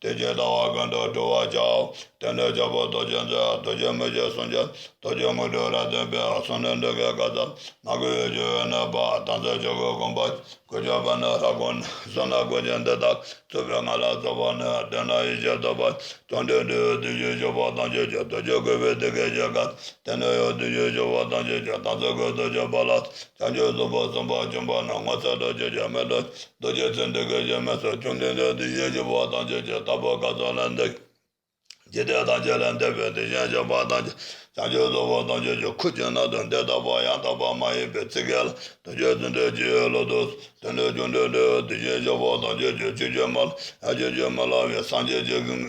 དེ་བཞིན་ལྟ་བ་ཀུན་ཏུ་གྲོལ་བར་བྱའོ། དེ་ནས་རྒྱལ་པོ་རྡོ་རྗེ་འཛིན། རྡོ་རྗེ་མི་བསྐྱོད་གསུང་ཆོས། རྡོ་རྗེ་དངོས་གྲུབ་རབ་བརྟན་པའི། གསུང་ནི་འདི་སྐད་བཀའ་སྩལ། ནམ་མཁའི་དབྱིངས་སུ་གནས་པ། དམ་ཚིག་ཆོས་སྐུ་བསྒོམ་པ། ཀུན་ཁྱབ་པ་ནི་ལྷ་ཀུན་ནས། གསུང་རྣམས་ཀུན་གྱི་འདི་དག་ཚུགས་པའི་ངང་ལ་རྫོགས་པ་ནི། དེ་ན་ཡེ་ཤེས་རྫོགས་པ་བཅོམ་ལྡན་འདས། དེ་བཞིན་གཤེགས་པ་ཐམས་ཅད་ཀྱིས། ཐུགས་རྗེ་བསྐུལ་བའི་དེ་སྐད་ཅེས་བཀའ། དེ་ནས་ཡང་དེ་བཞིན་གཤེགས་པ་ཐམས་ཅད་ཀྱིས། དམ་ཚིག་གི་རྡོ་རྗེ་ཕ་ལ། བྱང་ཆུབ་སེམས་དཔའ་སེམས་དཔའ་ཆེན་པོ་རྣམས། སྔོ་ཚལ་རྡོ་རྗེ་ཀྱི་མེ་ཏོག་རྡོ་རྗེ་ཚེ་འདི་སྐད་ཅེས་སྨྲས་སོ། བཅོམ་ལྡན་འདས། དེ་བཞིན་གཤེགས་པ་ཐམས་ཅད་ཀྱིས། བདག་པོའི་བཀའ་སྩལ་ལན་འདེབས། འཇིག་རྟེན་ཐམས་ཅད་ལས་འདས་པའི། དེ་བཞིན་གཤེགས་པ་ཐམས་ཅད། བྱང་ཆུབ་སེམས་དཔའ་ཐམས་ཅད་ཀྱི། ཁུར་གྱིས་རྣམ་དྲངས་དེ་ལྟ་བུའི། ཡང་དག་པར་མ་ཡེངས་པའི་ཚིག་གིས་ལན། རྡོ་རྗེ་ཚེ་འདི་ཕྱི་ཡི་ལོ་ཏོག་སོགས། དེ་ནས་བཅོམ་ལྡན་འདས། དེ་བཞིན་གཤེགས་པ་ཐམས་ཅད་ཀྱིས། ཆོས་ཀྱང་མི་ལང་། ཡང་ཆོས་ཀྱང་མི་ལང་བའི། སངས་རྒྱས་ཀྱི་ཀུན།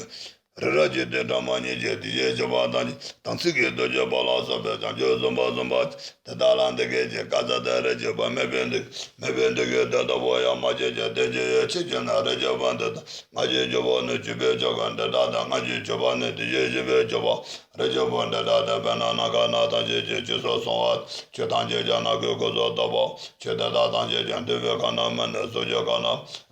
རི་རབ་ཀྱི་སྟེང་སྒྲོལ་མ་ཉིད་ཀྱི་དེ་བཞིན་གཤེགས་པ་དང་། དམ་ཚིག་གི་རྡོ་རྗེ་འབར་བ་སོགས་པའི་བྱང་ཆུབ་སེམས་དཔའ་གསུམ་པོ། དེ་དག་ལ་འདི་སྐད་ཅེས་བཀའ་སྩལ་ཏོ། རིགས་ཀྱི་བུ་མི་ཕན་འདུག་མི་ཕན་འདུག་གི་དེ་ལྟ་བུ་ཡང་མ་བྱེད་ཅིག་དེ་ཅི་ཡོད་ཅེས་དྲིས་ན། རིགས་ཀྱི་བུ་འདི་ལྟར་སྔར་གྱི་སྤྱོད་པ་ནི་བཅུ་པས་ཆོག་གམ། འདི་ལྟ་སྟེ། སྔར་གྱི་སྤྱོད་པ་ནི་དེ་བཞིན་གཤེགས་པས་ཆོག་པའོ། རིགས་ཀྱི་བུ་འདི་ལྟ་སྟེ། དཔེར་ན་ནམ་མཁའ་ནང་ཐམས་ཅད་ཀྱི་ཆོས་སུ་སོང་བ། ཆོས་ཐམས་ཅད་ཀྱང་ནམ་མཁའི་གོས་སུ་གཏུབས་པའོ། ཆོས་དེ་དག་ཐམས་ཅད་ཀྱང་འདུས་པའི་ཁམས་ན་མི་གནས། གཟུགས་ཀྱི་ཁམས་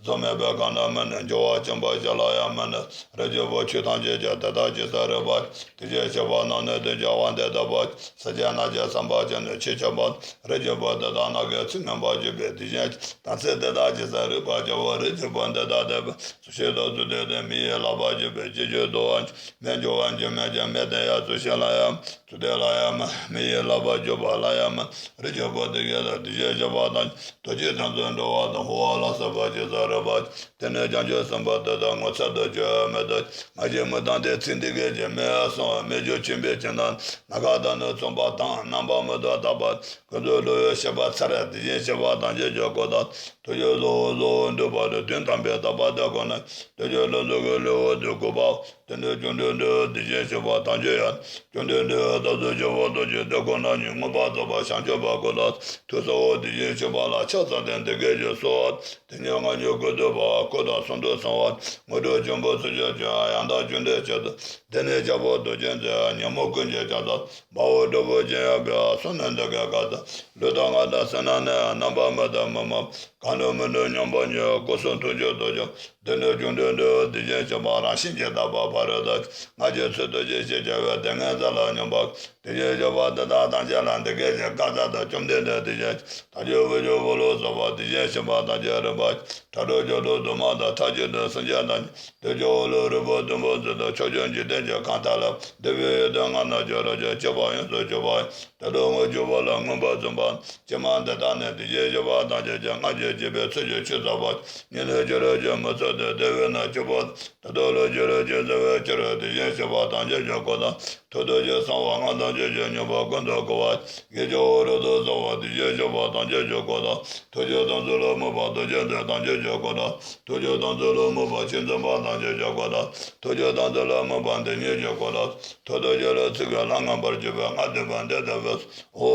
ན་མི་གནས། འགྱུ་བ་ཅན་པ་ཞིག་ལ་ཡང་མི་གནས། རིགས་ཀྱི་བུ་ཆོས་ཐམས་ཅད་ཀྱང་དེ་ལྟར་ཇི་སྲིད་རིག་པ། དེ་བཞིན་གཤེགས་པ་རྣམས་ནི་དོན་གྱི་དབང་དུ་སྡུད་པ། སེམས་ཅན་རྣམས་ཀྱི་བསམ་པ་ཅན་ནི་ཆོས་ཀྱི་བུ། རིགས་ཀྱི་བུ་འདི་དག་ནམ་མཁའི་ཚིག་ངན་པ་བརྗོད་པའི་དེ་བཞིན་གཤེགས། དམ་ཚིག་དེ་དག་ཇི་སྲིད་རིག་པར་བྱའོ། རིགས་ཀྱི་བུ་འདི་ལྟ་སྟེ། ཚུལ་ཤིན་ཏུ་རྩུབ་སྟེ་མི་ཡི་ལག་པར་འགྱུར་བའི་ལྕེ་བཅུ་དུ་བ། སྨན་བཅུ་བ་འཇིགས་མེད་ཀྱི་མེ་དེ་ཡང་ཚུལ་གཞན་ལ་ཡང་། ཚུལ་དེ་ལ་ཡང་མི་ཡི་ལག་པར་འགྱུར་བ་ལ་ཡང་མི། རིགས་ཀྱི་བུ་དེ་བཞིན་གཤེགས་པ་དང་། རྡོ་རྗེ་དམ་ཚིག་འགྲོ་བ་དང་། འཁོར་བ་ལ་སོགས་པ་ཇི་སྲིད་རིག་པ། དེ་ནི་བྱང་ཆུབ་སེམས་དཔའ་དེ་དག་ངོ་ཚ་དང་སྐྱོ་བས་མི་སྡུག་ང་ཞེས་མི་གདའ་སྟེ། ཚིག་འདི་སྐད་ཅེས་སྨྲས་སོ། སྨྲས་བྱ་ཆེན་པོའི་ཁྱིམ་དང་ནམ་མཁའ་དང་ནི་མཚུངས་པ་དང་། རྣམ་པ་མི་རྟག་པ་དང་། ཀུན་ཏུ་བསླུ་བའི་ཤེས་པ་མཚར། དེ་བཞིན་གཤེགས་པ་ཐམས་ཅད་ཀྱི་སྐུ་དང་། ཐུགས་ཀྱི་གཟུགས་སོགས་འདུས་པ་དང་། དོན་དམ་པའི་དག་པ་དེ་ཁོ་ན། དེ་ཡི་ལུས་སོགས་ཀྱི་ལེའུ་སྟེ་དགུ་པའོ། དེ་ནས་བཅོམ་ལྡན་འདས་དེ་བཞིན་གཤེགས་པ་ཐམས་ཅད་ཡང་། བཅོམ་ལྡན་འདས་ལྟ་ཚུལ་ཆེན་པོ་རྡོ་རྗེ་དེ་ཁོ་ན་ཉིད་མངོན་པར་རྫོགས་པར་བྱང་ཆུབ་པའི་སྐུ་དང་ཐུགས་གསོ་བ། དེ་བཞིན་གཤེགས་པ་ལ་ཕྱག་འཚལ་ཏེ་འདི་སྐད་ཅེས་གསོལ། དེ་ཉིད་ང་ཉིད་སྐུ་སྟོན་པ། སྐུ་དང་གསུང་དུ་གསོལ་བ། དངོས་གྲུབ་ཆེན་པོ་ཚུལ་ཁྲིམས་ཀྱི་ཡང་དག་རྒྱུ་འབྲས་ཆེད་དུ། དེ་ནས་རྒྱལ་པོ་རྡོ་རྗེ་འཛིན་ཉོན་མོངས་ཀུན་གྱི་ཕྱག་རྒྱ་དཔའ་བོ་དྲིལ་བུ་ཅན་ཡང་དག་གསུངས་ནས་འདི་སྐད་བཀའ་སྩལ། ལུས་དང་ངག་དང་སེམས་རྣམས་ནི། རྣམ་པར་མི་རྟོག་མི་མངོན་པ། གང་ལ་མི་གནས་མཉམ་པ་ཉིད། སྐུ་གསུང་ཐུགས་ཀྱི་རྡོ་རྗེ། དེ་ནས་བཅོམ་ལྡན་འདས་དེ་བཞིན་གཤེགས་པ་རང་བཞིན་གྱིས་དག་པ་ཕ་རོལ་ཏུ། སྔར་གྱི་ཚུལ་རྡོ་རྗེ་ཞེས་བྱ་བའི་ཏིང་ངེ་འཛིན་ལ་སྙོམས་པར། དེ་བཞིན་གཤེགས་པ་དེ་དག་ཐམས་ཅད་ལ་འདི་སྐད་ཅེས་བཀའ་སྩལ་ཏོ། བཅོམ་ལྡན་འདས་དེ་བཞིན་གཤེགས་པ་དག་ཁྱེད་ཀྱི་དབུས་ཀྱི་འོག་ལ་སོགས་པ་དེ་བཞིན་གཤེགས་པ་ཐམས་ཅད་རིག་པ་ཆེན་པོ་མཐའ་ཡས་གྲོལ་དུ་འདུ་མ་ཐག་ཐག་ཆོད་དུ་སེམས་ཅན་ཐམས་ཅད་དེ་ཁྱེད་ཀྱི་འོག་ལ་རིལ་བུ་ཟླུམ་པོར་བརྩིགས་ཏེ། ཕྱོགས་བཅུའི་འཇིག་རྟེན་གྱི་ཁམས་མཐའ་ལ། འདུས་པའི་ཡུལ་དུ་སྔར་ནས་བྱོན་རབ་ཀྱིས། སྤྱད་པ་ཡོངས་སུ་གྱུར་པ། དེ་དག་ངོ་བཅུ་པོ་ལ་མངོན་པར་བརྩོན་པ། ཀྱེ་མ་འདི་དག་ནི་དེ་བཞིན་གཤེགས་པ་ཐམས་ཅད་ཀྱིས། སྔར་གྱི་སྤྱོད་པའི་ཚུལ་གྱིས་ཆོས་བསགས་པ། ཉིད་ནི་སྤྱོད་རབ་ཀྱི་མི་ཚུགས་ཏེ། དེ་བས་ན་སྤྱོད་པ་དེ་དག་ལ་སྤྱོད་རབ་ཀྱིས་གཟིགས་པའི་ཕྱིར། དེ་བཞིན་གཤེགས་པ་ཐམས་ཅད་ཀྱི་སྐུ་དང་། ཐུགས་རྡོ་རྗེ་གསང་བ་སྔགས་ཐམས་ཅད་ཀྱི་སྙིང་པོ་ཀུན་ཏུ་བསྐོར་བ། ཡིད་ཀྱི་འོག་རབ་ཏུ་གསལ་བ། དེ་བཞིན་གཤེགས་པ་ཐམས་ཅད་ཀྱི་སྐུ་དང་། ཐུགས་ཀྱི་དམ་ཚིག་ལ་སྨོད་པ་རྡོ་རྗེ་འཛིན་ཐམས་ཅད་ཀྱི་སྐུ་དང་། ཐུགས་ཀྱི་དམ་ཚིག་ལ་སྨོད་པ་ཆོས་འཛིན་པ་ཐམས་ཅད་ཀྱི་སྐུ་དང་། ཐུགས་ཀྱི་དམ་ཚིག་ལ་སྨོད་པ་འདི་ཉིད་ཀྱི་སྐུ་དང་། ཐུགས་རྡོ་རྗེ་ལ་ཚིག་གི་ལྷ་མངོན་པར་བརྗོད་པའི་སྔགས་བཟླས་པ་འདི་ལྟ་བུས། ཨོ་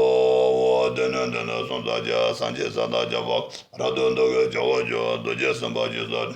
ཨོ། དེ་ནས་འདི་ནི་གསུངས་ཙམ་གྱིས། སངས་རྒྱས་ས་དང་བྱ་བ་རབ་ཏུ་འདུ་བའི་བྱ་བ་བརྗོད། རྡོ་རྗེ་སེམས་དཔའ་རྗེས་སུ།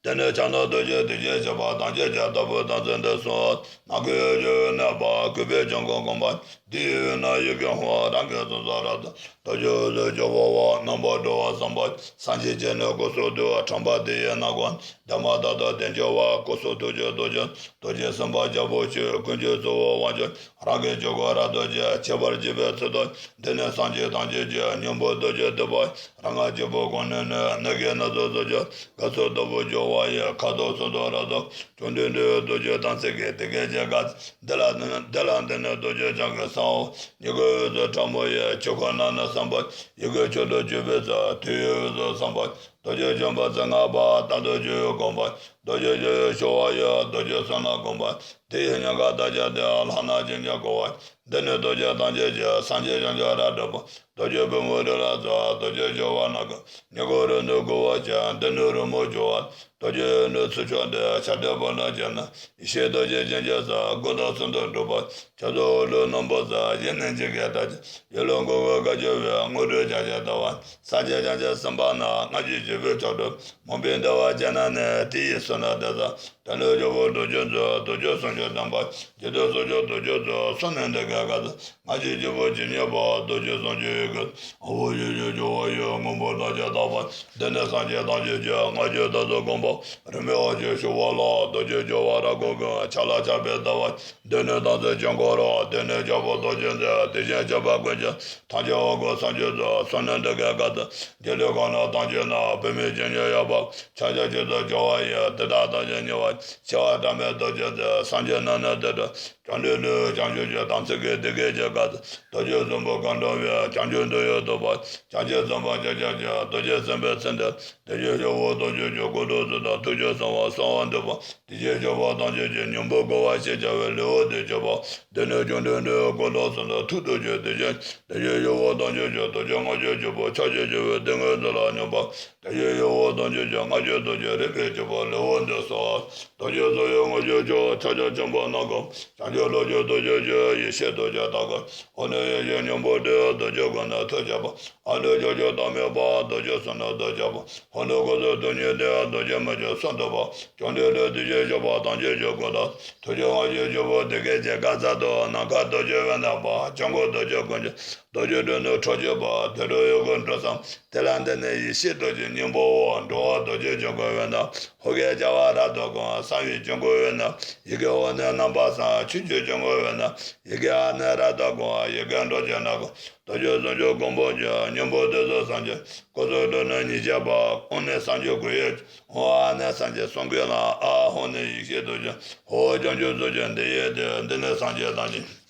དེ་ནས་ཕྱག་ན་རྡོ་རྗེ་དེ་བཞིན་གཤེགས་པ་ཐམས་ཅད་ཀྱི་ལྟ་བུའི་དམ་ཚིག་འདི་གསུངས། ནམ་མཁའི་དབྱིངས་ཀྱི་དབུས་ན་པ། གུས་པས་བྱིན་གྱིས་བསྐུལ་བ། དེའི་དབུས་ན་ཡི་གེ་ཧཱུྃ། རང་གི་གཟུགས་སུ་རབ་ཏུ། རྡོ་རྗེ་འོད་ཟེར་བྱེ་བ་བ། རྣམ་པར་གྲོལ་བ་བསམ་པ། སངས་རྒྱས་ཀྱིས་ནི་སྐུ་གསུང་ཐུགས། དྲངས་པ་དེ་ཡི་སྣ་ཁ་ནས། བདེ་མ་ཐག་ཏུ་བདེ་འགྱུར་བ། སྐུ་གསུང་ཐུགས་ཀྱི་རྡོ་རྗེ། རྡོ་རྗེ་སེམས་དཔའ་རྒྱལ་པོ་ཆེ། ཀུན་གྱི་གཙོ་བོ་དབང་ཕྱུག་རང་གི་ཆོས་སྐུ་རབ་ཏུ་ཕྱེ། ཁྱད་པར་འབྱེད་པའི་ཚུལ་དུ། འདི་ནི་སངས་རྒྱས་ཐམས་ཅད་ཀྱི། སྙིང་པོ་རྡོ་རྗེ་ཐེག་པ། རང་ངར་གྱི་བུ་གོང་ནས་ནི། སྣ་ཁའི་སྣ་ཚོགས་སུ་གྱུར། དགའ་ཚོར་ལྟ་བུར་གྱུར་པ་ཡི། ཁ་དོག་སུམ་མདོ་རབ་ཏུ། བཅོམ་ལྡན་འདས་རྡོ་རྗེ་དམ་ཚིག་གིས། དེ་སྐད་ཅེས་བཀའ། འདི་ལ་འདི་ལ་འདི་ནི་རྡོ་རྗེ་འཆང་གི་གསང་བ། ཉི་ཁའི་འོད་ཟེར་ཕྲ་མོ་ཡིས། ཆོས་སྐུ་རྣམས་ནི་བསམ་པ། ཡི་གེ་མཆོག་ཏུ་གྱུར་པའི་ཚུལ། དུས་ཡི་འོད་ཟེར་བསམ་པ། རྡོ་རྗེ་འཆང་པ་ཚེ་སྔ་མ། རྟག་ཏུ་སྤྱོད་པའི་གོ་འཕང་། རྡོ་རྗེ་འཆང་ཡུལ་ཤར་བ་ཡི། རྡོ་རྗེ་གསུང་རྣམས་གོ་འཕང་། དེ་ཡི་སྙིང་གར་བདག་ཅག་སྟེ། ལྷ་རྣམས་བྱིན་གྱིས་བསྐུལ་བ། འདི་ནི་རྡོ་རྗེ་ཐམས་ཅད་ཀྱི། སངས་རྒྱས་བྱང་ཆུབ་རབ་ཏུ་བབ། རྡོ་རྗེ་ཕུང་པོའི་རི་ལ་སོགས། རྡོ་རྗེ་འཆང་ཡུལ་ནམ་མཁའ། ཉི་ཁའི་རོལ་ནི་དགུ་པ་ཅན། འདི་ནི་རོལ་མོ་རྒྱུ་བ། རྡོ་རྗེ་ཡུལ་ནི་ཚུལ་མཆོག་སྟེ། ཕྱག་རྒྱ་བོད་ལ་བྱོན་ནས། ཡེ་ཤེས་རྡོ་རྗེ་སྤྱན་གྱིས་གཟིགས། སྒོ་དང་གསུང་དུ་གྲུབ་པ། ཕྱག་རྫོགས་འོད་ཀླུང་རྣོན་པོ་གསལ། ཡེ་ནས་འཇིགས་བརྒྱད་དག་བྱེད། ཡེ་ལོ་འགུགས་པའི་བཀའ་བརྒྱུད་པའི། དངོས་གྲུབ་བརྒྱ་བྱིན་ཟླ་བ། སངས་རྒྱས་བྱང་ཆུབ་སེམས་དཔའ་རྣམས། སྔར་གྱི་སྤྱོད་པས་མཆོག་གྲུབ། མུན་པའི་བདེ་བ་ཅན་རྣམས་ནི། དེ་ཡི་གསུང་རྣམས་དེ་ཙམ། དེ་ནས་རྒྱལ་པོ་རྡོ་རྗེ་འཛིན། རྡོ་རྗེ་གསུང་གི་བདེན་པ། རྒྱུད་དུ་གསུང་གི་རྡོ་རྗེ་འཛིན། གསུངས་ནས་འདི་སྐད་བཀའ་སྩལ། སྔར་གྱི་སྤྱོད་པ་ཇི་སྙེད་པ། རྡོ་རྗེ་གསུང་གི་ཡི་གེ། ཨ་ཧོ། ཡེ་ཤེས་སྤྱོད་པ་ཡི། དངོས་པོ་ཐམས་ཅད་དག་པ། འདི་ནི་སངས་རྒྱས་ཐམས་ཅད་ཀྱི། སྔར་གྱི་དམ་ཚིག་གོ་འཕང་། རིམ་པས་དབང་ཕྱུག་ཞི་བ་ལྷ། རྡོ་རྗེ་འཆང་ཡུལ་རབ་འཁོར་ཀུན། ཆ་ལག་ཆགས་པའི་ཟླ་བ། འདི་ནི་དམ་ཚིག་ཆོས་འཁོར་རོ། དེ་ནས་རྒྱལ་པོ་རྡོ་རྗེ་འཛིན། དེ་བཞིན་གཤེགས་པ་ཀུན་གྱི། ཐམས་ཅད་འོག་གི་སངས་རྒྱས་སུ། གསུངས་ནས་འདི་སྐད་བཀའ་སྩལ། རྒྱལ་བའི་ཁབ་ནི་ཐམས་ཅད་ན། བུད་མེད་ཇི་སྙེད་ཡོད་པ། ཕྱག་རྒྱ་ཆོས་སུ་སྦྱོར་བ་ཡི། དེ་དག་ཐམས་ཅད་ཉེ་བར་ཞི་བ་དྲངས་པའི་རྡོ་རྗེ་འཛིན། སངས་རྒྱས་རྣམས་ནི་དེ་འདྲ། བཅོམ་ལྡན་འདས་བྱང་ཆུབ་ཀྱི་དམ་ཚིག་གིས། དེ་སྐད་ཅེས་བཀའ་སྩལ། རྡོ་རྗེ་གསུང་པོ་གང་དྲངས་པའི། བྱང་ཆུབ་འདོད་ཡོན་ཐོབ་པར། བྱང་ཆུབ་སེམས་དཔའ་ཆ་ཁྱབ་ཀྱིས། རྡོ་རྗེ་སེམས་དཔའི་ཚིག་འདི། དེ་བཞིན་གཤེགས་པ་ཐམས་ཅད་ཀྱི་སྐུ་གདུང་གསུམ་དང་ཐུགས་ཀྱི་གསང་བ་གསང་བ་འདུས་པ། དེ་བཞིན་གཤེགས་པ་ཐམས་ཅད་ཀྱི་སྙིང་པོ་བསྐོར་བ་ཞེས་བྱ་བའི་ལེའུ་སྟེ་བརྒྱད་པ། དེ་ནས་བཅོམ་ལྡན་འདས་སྐུ་གདུང་གསུམ་དང་ཐུགས་རྡོ་རྗེ་དེ་བཞིན་དེ་བཞིན་གཤེགས་པ་ཐམས་ཅད་ཀྱི་རྡོ་རྗེ་ལྔ་བརྒྱའི་སྤྱི་བོས་ཕྱག་བཞི་བྱ་བའི་ཏིང་ངེ་འཛིན་ལ་སྙོམས་པ། དེ་བཞིན་གཤེགས་པ་ཐམས་ཅད་ཀྱི་སྔགས་ཀྱི་རྡོ་རྗེ་རིམ་པས་བརྒྱུད་པ་ལེའུ་འདི་གསུངས། རྡོ་རྗེ་རྩ་བའི་དངོས་གྲུབ་མཆོག་ཕྱག་རྒྱ་ཆེན་པོ་ནམ་མཁའ། བྱང་ཆུབ་ལྷུན་གྱིས་རྡོ་རྗེ་ཆེ། ཡེ་ཤེས་རྡོ་རྗེ་དང་ཀུན། འོག་ནས་ཡེ་ཤེས་སྙིང་པོ་སྟེ། རྡོ་རྗེ་ཀུན་ནས་ཐོན་བྱེད་པ། ཨ་ནི་ཕྱོགས་བཅུ་ཐ་མལ་པ། རྡོ་རྗེ་གསུམ་ནི་རྡོ་རྗེ་པ། འོག་ནས་སྐུ་གསུང་ཐུགས་ཉིད་དེ། རྡོ་རྗེ་མུ་ཁྱུད་གསུམ་འདུས་པ། བཅོམ་ལྡན་འདས་དེ་བཞིན་གཤེགས་པ་ཐམས་ཅད་ཀྱི་སྐུ་དང་། ཐུགས་ཀྱི་སྔགས་ཀྱི་སྤྱི་བོ་དེ་སྐད་ཅེས་བཀའ་སྩལ་ཏོ། ནམ་མཁའ་རྡོ་རྗེ་འོད་ལྡན་པ། ཕྱོགས་ཀུན་རྡོ་རྗེ་ཀུན་གྱི། རྡོ་རྗེ་དྲིལ་ནས་ཁྲོ་བྱེད་པ། དེ་འཕྲོ་ཡི་གེ་འབྲུ་གསུམ། དེ་ལ་འདི་ནི་ཡེ་ཤེས་རྡོ་རྗེ་སྙིང་པོའོ། འགྲོ་བ་རྡོ་རྗེ་འཆང་གི་འོད་ནི། ཧོ་གའི་བྱ་བ་རབ་ཏུ་བསྒོམ། གསང་བའི་སྐྱེ་དགུའི་འོད་ནི། ཡི་གེ་འོད་ནི་རྣམ་པ་གསུམ། ཆོས་ཀྱི་སྐྱེ་དགུའི་འོད་ནི། ཡི་གེ་ཨ་ནི་རབ་ཏུ་བསྒོམ། ཡི་གེ་འགྲོ་བྱེད་ནི་ཀུན། རྡོ་རྗེ་གསུང་གི་གོ་འཕང་མཆོག་སྙིང་པོ་དེ་ཚོ་སངས་རྒྱས། སྐུ་གསུང་ཐུགས་ནི་ཉིད་བྱེད་པ། ཨོཾ་ནི་སངས་རྒྱས་ཀྱི་ཡུལ། ཨོཾ་ཨ་ནི་སངས་རྒྱས་གསུང་གི་ལམ། ཨཱཿཧཱུྃ་ནི་ཡེ་ཤེས་རྡོ་རྗེ། ཧཱུྃ་བྱང་ཆུབ་སེམས་ཀྱི་འདི་ཡི་དེ། འདི་ནི་སངས་རྒྱས་དང་ཞིང་།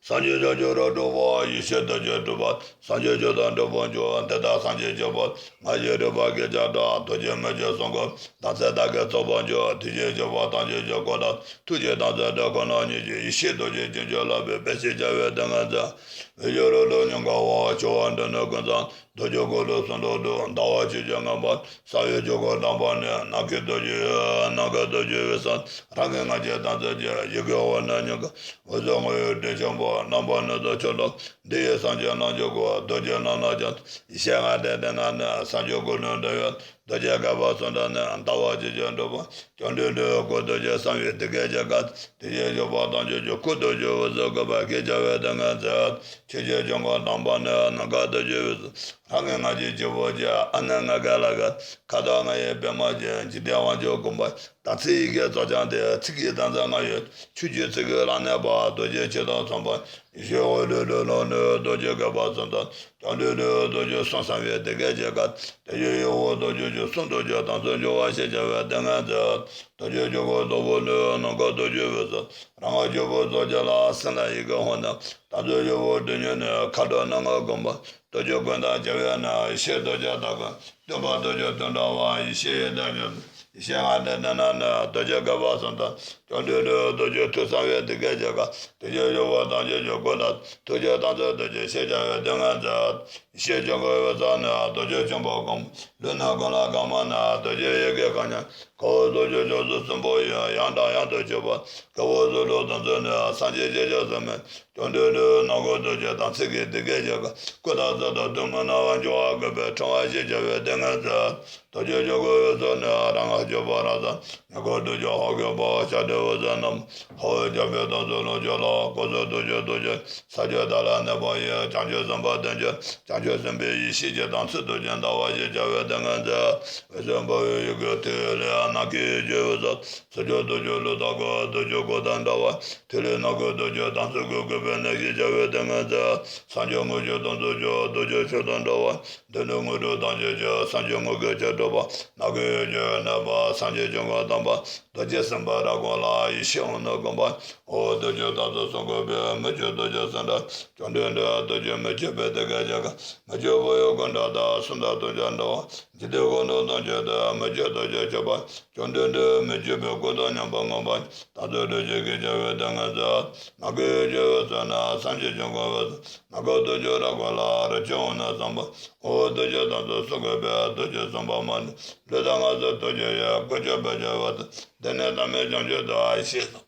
སངས་རྒྱས་བྱང་ཆུབ་རབ་སྒྲོལ་བ། ཡེ་ཤེས་རྡོ་རྗེ་སྒྲུབ་པ། སངས་རྒྱས་ཆོས་དང་འབྲེལ་བར་འབྱུང་། དེ་དག་སངས་རྒྱས་ཀྱི་བར། སྔར་བཞིན་རིག་པ་སྐད་ཅིག་གྲགས། རྡོ་རྗེ་མུ་ཁྱུད་གསུམ་གྱི། དམ་ཚིག་དག་གིས་རྫོགས་པར་འགྱུར། དེ་བཞིན་གཤེགས་པ་ཐམས་ཅད་ཀྱི་སྐུ་དང་། ཐུགས་ཀྱི་དམ་ཚིག་འདི་ཁོ་ན་ཉིད་ཀྱིས། ཡེ་ཤེས་རྡོ་རྗེ་ཅན་གྱི་ལག་པས། འབེབས་ཤིང་རྐྱབ་པའི་ཏིང་ངེ་འཛིན། འོད་ཀྱི་རོ་ལུ་ཉམས་དགའ་བ། ཆེ་བ་འབྲིང་ནི་ཀུན་ཚང་། རྡོ་རྗེ་འཁོར་ལོ་གསུམ་ལྡོག་ཏུ། ཟླ་བ་ཆོས་ཀྱི་མངོན་པ། གསང་བའི་ཆོས་སྐུ་དམ་པ་ནི། ནམ་མཁའི་རྡོ་རྗེ་ཡོད། ནམ་མཁའི་རྡོ་རྗེ་འོད་གསུམ། རང་གི་སྔགས་ཀྱི་དམ་ཚིག་གི། ཡི་གེ་འོད་ནི་སྙིང་གི། འོད་ཟེར་དངོས་ཡོད་དྲི་ཆེན་པོ། རྣམ་པ་སྣ་ཚོགས་ཆུ་ལོག་འདི་ཡི་སངས་རྒྱས་རྣམས་ཀྱི་སྐུ། རྡོ་རྗེ་རྣམ་སྣང་ཅན། ཡེ་ཤེས་ལྔ་ལྡན་དེ་ན་ནི། སངས་རྒྱས་ཀུན་ལས་འདས་ཡོད། རྡོ་རྗེ་བསྐལ་པ་གསུམ་དུ་ནི། ཟླ་བ་གཅིག་ཀྱང་འགྲུབ་པ། བཅོམ་ལྡན་འདས་སྐུ་རྡོ་རྗེ་གསང་བའི་དེ་སྐད་ཅེས་བཀའ། དེ་བཞིན་གཤེགས་པ་ཐམས་ཅད་ཀྱི་སྐུ་རྡོ་རྗེ་འོད་ཟེར་བཀོད་པ་སྐད་ཅེས་བྱ་བའི་ཏིང་ངེ་འཛིན། ཆོས་ཀྱི་སྐྱེ་དགུའི་དམ་པ་ནི། ནམ་མཁའ་རྡོ་རྗེ་འོད་ཟེར། རང་གི་སྔགས་ཀྱི་སྤྱི་བོ་སྐྱེ། ཨ་ནི་ལྔ་གའི་ལྷ་གི། ཁ་དོག་ལྔ་ཡི་པདྨ་ཅན། འཇིག་རྟེན་དབང་ཕྱུག་གོ་འཕང་། དམ་ཚིག་ཡི་གེ་རྫོགས་བྱང་སྟེ། ཚིག་གི་དམ་ཚིག་ལྔ་ཡོད། ཆོས་ཀྱི་ཚིག་གི་ལམ་གནས་པ། རྡོ་རྗེ་ཆོས་དང་མཚུངས་པ། ཡེ་ཤེས་འོད་ལུས་ལུས་ལོང་ནི། རྡོ་རྗེ་བསྐལ་པ་གསུམ་དུ། བཅོམ་ལྡན་འདས་རྡོ་རྗེ་གསུམ་གསང་བའི་དེ་སྐད་ཅེས་བཀའ། དེ་བཞིན་གཤེགས་པ་རྡོ་རྗེ་འཆང་། གསུང་རྡོ་རྗེ་དམ་ཚིག་འབྱུང་བ་ཞེས་བྱ་བའི་ཏིང་ངེ་འཛིན། རྡོ་རྗེ་འཆང་གི་སྟོབས་པོ་ནི། ནམ་མཁའ་རྡོ་རྗེ་འོད་ཟེར། རང་གི་སྤྱི་བོ་རྫོགས་བྱང་ལ། སྲིན་ལ་ཡི་གེ་ཧཱུྃ་ནི། དམ་ཚིག་སྤྱི་བོ་སྒྲིབ་གཉིས་ནི། མཁའ་འགྲོ་སྣ་ལྔའི་དགོངས་པ། རྡོ་རྗེ་ཀུན་ཐམས་ཅད་ཡོད་ནི། ཡེ་ཤེས་རྡོ་རྗེ་དང་ཀུན། སྟོན་པ་རྡོ་རྗེ་དོན་དམ་པ། ཡེ་ཤེས་ཡོན་ཏན་ཡོད། ཡེ་ཤེས་ལྔ་ལྡན་དེ་ན་ནི། རྡོ་རྗེ་བསྐལ་པ་གསུམ་དུ། བཅོམ་ལྡན་འདས་རྡོ་རྗེ་ཐོས་གསང་བའི་དེ་སྐད་ཅེས་བཀའ། དེ་བཞིན་གཤེགས་པ་ཐམས་ཅད་ཀྱི་སྐུ་དང་། ཐུགས་ཀྱི་དམ་ཚིག་རྡོ་རྗེ་ཞེས་བྱ་བའི་ཏིང་ངེ་འཛིན། ཡེ་ཤེས་སྤྱི་བོའི་འོད་ཟེར་ནི། རྡོ་རྗེ་ཆེན་པོ་གང་། ལུས་ནི་ཀུན་ལ་གང་མ་ནི། རྡོ་རྗེ་ཡི་གེ་གང་ཉིད། ཁོ་བོ་རྡོ་རྗེ་ཕྱོགས་བཅུ་གསུམ་པོ་ཡི། ཡང་དང་ཡང་དུ་གཅིག་པ། སྐྱེ་བོ་ཚོགས་དྲུག་དམ་ཚིག་ནི། སངས་རྒྱས་ཞེས་བྱ་ཟེར་མིན། བཅོམ་ལྡན་འདས་ནམ་མཁའ་རྡོ་རྗེ་དམ་ཚིག་གི་དེ་སྐད་ཅེས་བཀའ། སྐུ་དང་ཚུལ་དང་དུ་མ་ནི་བ། འབྱུང་བ་བཀོད་པའི་ཕྲེང་བ་ཞེས་བྱ་བའི་ཏིང་ངེ་འཛིན། རྡོ་རྗེ་འཆང་གི་འོད་ཟེར་ནི། རང་གི་སྤྱི་བོ་རང་གསང་། ཉེ་འཁོར་རྡོ་རྗེ་ཧོ་གེ་པོ། ཤཱཀྱའི་འོད་ཟེར་རྣམས། ཧ་ཝུ་ཇ་བྷེ་དང་ཚུལ་ལུ་ཇོ་ལ། སྐུ་གསུང་ཐུགས་ཀྱི་རྡོ་རྗེ། ས་བཅུ་དག་ལ་གནས་པ་ཡི། བྱང་ཆུབ་སེམས་དཔའ་དོན་བྱེད། བྱང་ཆུབ་སེམས་དཔའི་ཡེ་ཤེས་ཀྱི་དམ་ཚིག་རྡོ་རྗེ་ཟླ་བ་ཞེས་བྱ་བའི་ཏིང་ངེ་འཛིན། འོད་ཟེར་འབར་བའི་ཡི་གེ་ཐིག་ལེ་ནམ་མཁའི་རྡོ་རྗེ་འོད་ཟེར། ཚུལ་ཁྲིམས་རྡོ་རྗེ་ལུས་དང་ཀུན། རྡོ་རྗེ་སྐུ་དང་འདྲ་བ། ཐིག་ལེ་ནམ་མཁའི་རྡོ་རྗེ་དམ་ཚིག་གི་བཀོད་པའི་གནས་ཞེས་བྱ་བའི་ཏིང་ངེ་འཛིན། སངས་རྒྱས་དངོས་ཀྱི་དམ་ཚིག་ཀྱང་། རྡོ་རྗེ་ཆོས་དང་འདྲ་བ། སྡེ་སྣོད་དངོས་གྲུབ་ཐམས་ཅད་ཀྱང་། སངས་རྒྱས་དངོས་ཀྱི་ཆོས་སྒྲུབ་པ། ནམ་མཁའི་ཡུལ་གྱི་གནས་པ། སངས་རྒྱས་བྱང་ཆུབ་དམ་པ། རྡོ་རྗེ་སེམས་དཔའ་རབ་དགོངས་ལ། ཡེ་ཤེས་འོད་ནི་ཀུན་སྤངས། འོ་རྡོ་རྗེ་དམ་ཚིག་གསུམ་བཀོད་པའི། མུ་ཁྱུད་རྡོ་རྗེ་གསུམ་འདྲ། བཅོམ་ལྡན་འདས་རྡོ་རྗེ་མུ་ཁྱུད་པའི་དེ་སྐད་ཅེས་བཀའ། མུ་ཁྱུད་པོ་ཡི་སྐུ་འདྲ་དང་། གསུང་དང་དུས་ཀྱང་འདྲ་བ། འཇིག་རྟེན་ཀུན་ཏུ་སྟོང་ཁྱབ་སྟེ། མུ་ཁྱུད་རྡོ་རྗེ་ཁྱུད་པ། བཅོམ་ལྡན་འདས་མུ་ཁྱུད་པའི་སྐུ་དང་མཉམ་པར་མངོན་པར། དམ་ཚིག་རྡོ་རྗེ་སྐད་ཅེས་བྱ་བའི་ཏིང་ངེ་འཛིན། ནམ་མཁའི་ཡུལ་གྱི་འོད་ཟེར་ནི། སངས་རྒྱས་བྱང་ཆུབ་འོད་ཟེར། ནམ་མཁའ་རྡོ་རྗེ་རབ་དགོངས་ལ། རིན་ཆེན་འོད་ནི་ཟེར་བ། འོ་རྡོ་རྗེ་དམ་ཚིག་གསུམ་བཀོད་པའི། རྡོ་རྗེ་སེམས་དཔའ་མ་ནི། ལུས་དང་ངག་ཚིག་ཐམས་ཅད་ཀྱི། ཀུན་ཁྱབ་བེར་ཆད་བར་དུ། འདི་ནི་ཐ་མལ་བྱང་ཆུབ་ཏུ། ཞེས་གསུངས།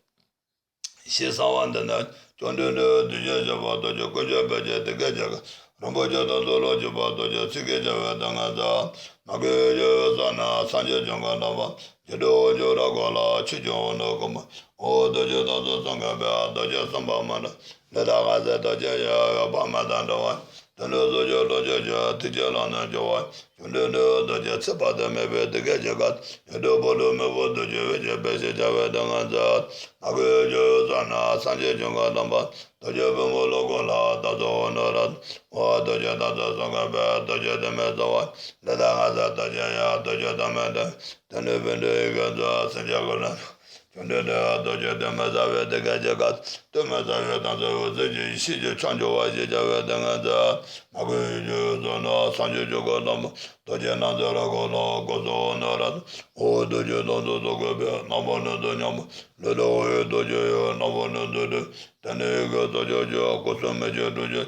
ཞེས་གསུངས་པ་འདི་ནི། བཅོམ་ལྡན་འདས་རྡོ་རྗེ་གཤེགས་པ་རྡོ་རྗེ། ཀུན་ཁྱབ་བེར་ཆད་དེ་སྐད་ཅེས་བཀའ། རིན་པོ་ཆེ་དང་ཚུལ་ལུ་གཅིག་པ། རྡོ་རྗེ་ཚིག་གིས་བྱ་བའི་ཏིང་ངེ་འཛིན། ནམ་མཁའི་ཡུལ་གྱི་འོད་ཟེར་ནི། སངས་རྒྱས་བྱང་ཆུབ་དམ་པ། འཇིག་རྟེན་དབང་ཕྱུག་རབ་དགོངས་ལ། ཆོས་ཀྱི་འོད་ནི་ཀུན་སྤངས། འོ་རྡོ་རྗེ་དམ་ཚིག་གསུམ་བཀོད་པའི། རྡོ་རྗེ་སེམས་དཔའ་མ་ནི། ལུས་དང་ངག་ཚིག་ཐམས་ཅད་ཀྱི། འོད་དཔག་མེད་དང་འདྲ་བ། དེ་ནི་ཚུལ་ཁྲིམས་རྡོ་རྗེ་ཆོས། ཐུགས་ཀྱི་ལམ་ནི་སྦྱོར་བ། བཅོམ་ལྡན་འདས་རྡོ་རྗེ་ཚེ་དཔག་ཏུ་མེད་པའི་དེ་སྐད་ཅེས་བཀའ། ཡུལ་དྲུག་ཕ་རོལ་མི་འཕོ་རྡོ་རྗེ་འོད་ཀྱིས་འབེབས་ཤིང་བྱ་བའི་ཏིང་ངེ་འཛིན། ནམ་མཁའི་ཡུལ་གྱི་འོད་ཟེར་ནི། སངས་རྒྱས་བྱང་ཆུབ་དམ་པ། རྡོ་རྗེ་པུས་མོ་ལུས་ཀུན་ལ། དམ་ཚིག་འོད་ནི་རབ། འོ་རྡོ་རྗེ་དམ་ཚིག་གསུམ་བཀོད་པའི། རྡོ་རྗེ་ཐ་མལ་རྩ་བ། ལུས་དང་ངག་ཚིག་ཐམས་ཅད་ཀྱི། རྡོ་རྗེ་ཐ་མལ་ཐ་མལ། དེ་ནི་བཻ་ཌཱུརྱ་ཡི་གེ་མཛོད། སེམས་ཅན་ཀུན་ལ། བཅོམ་ལྡན་འདས་རྡོ་རྗེ་གདོན་མི་ཟ་བའི་དེ་སྐད་ཅེས་བཀའ། གདོན་མི་ཟ་བའི་དམ་ཚིག་འོད་གསལ་གྱི་ཡེ་ཤེས་ཀྱི་ཆོས་འབྱུང་བ་ཞེས་བྱ་བའི་ཏིང་ངེ་འཛིན། མ་གོས་ཡུལ་གྱི་འོད་ཟེར་ནི་སངས་རྒྱས་ཆོས་སྐུ་དང་པོ། རྡོ་རྗེ་རྣམ་འདྲེན་རབ་དགའ་ལ། སྒོ་སོགས་ནི་རབ་ཏུ། འོད་རྡོ་རྗེ་དང་དུ་སོགས་གོས་པའི། རྣམ་པར་སྣང་མཛད་ཉམས་པ། ལུས་དང་དབང་པོའི་རྡོ་རྗེ་ཡི། རྣམ་པར་སྣང་མཛད་དེ། དེ་ནས་ཡི་གེ་རྩ་རྒྱག་གི། སྐུ་གསུམ་མི་འགྱུར་སྤྲོས་བྲལ་གྱི།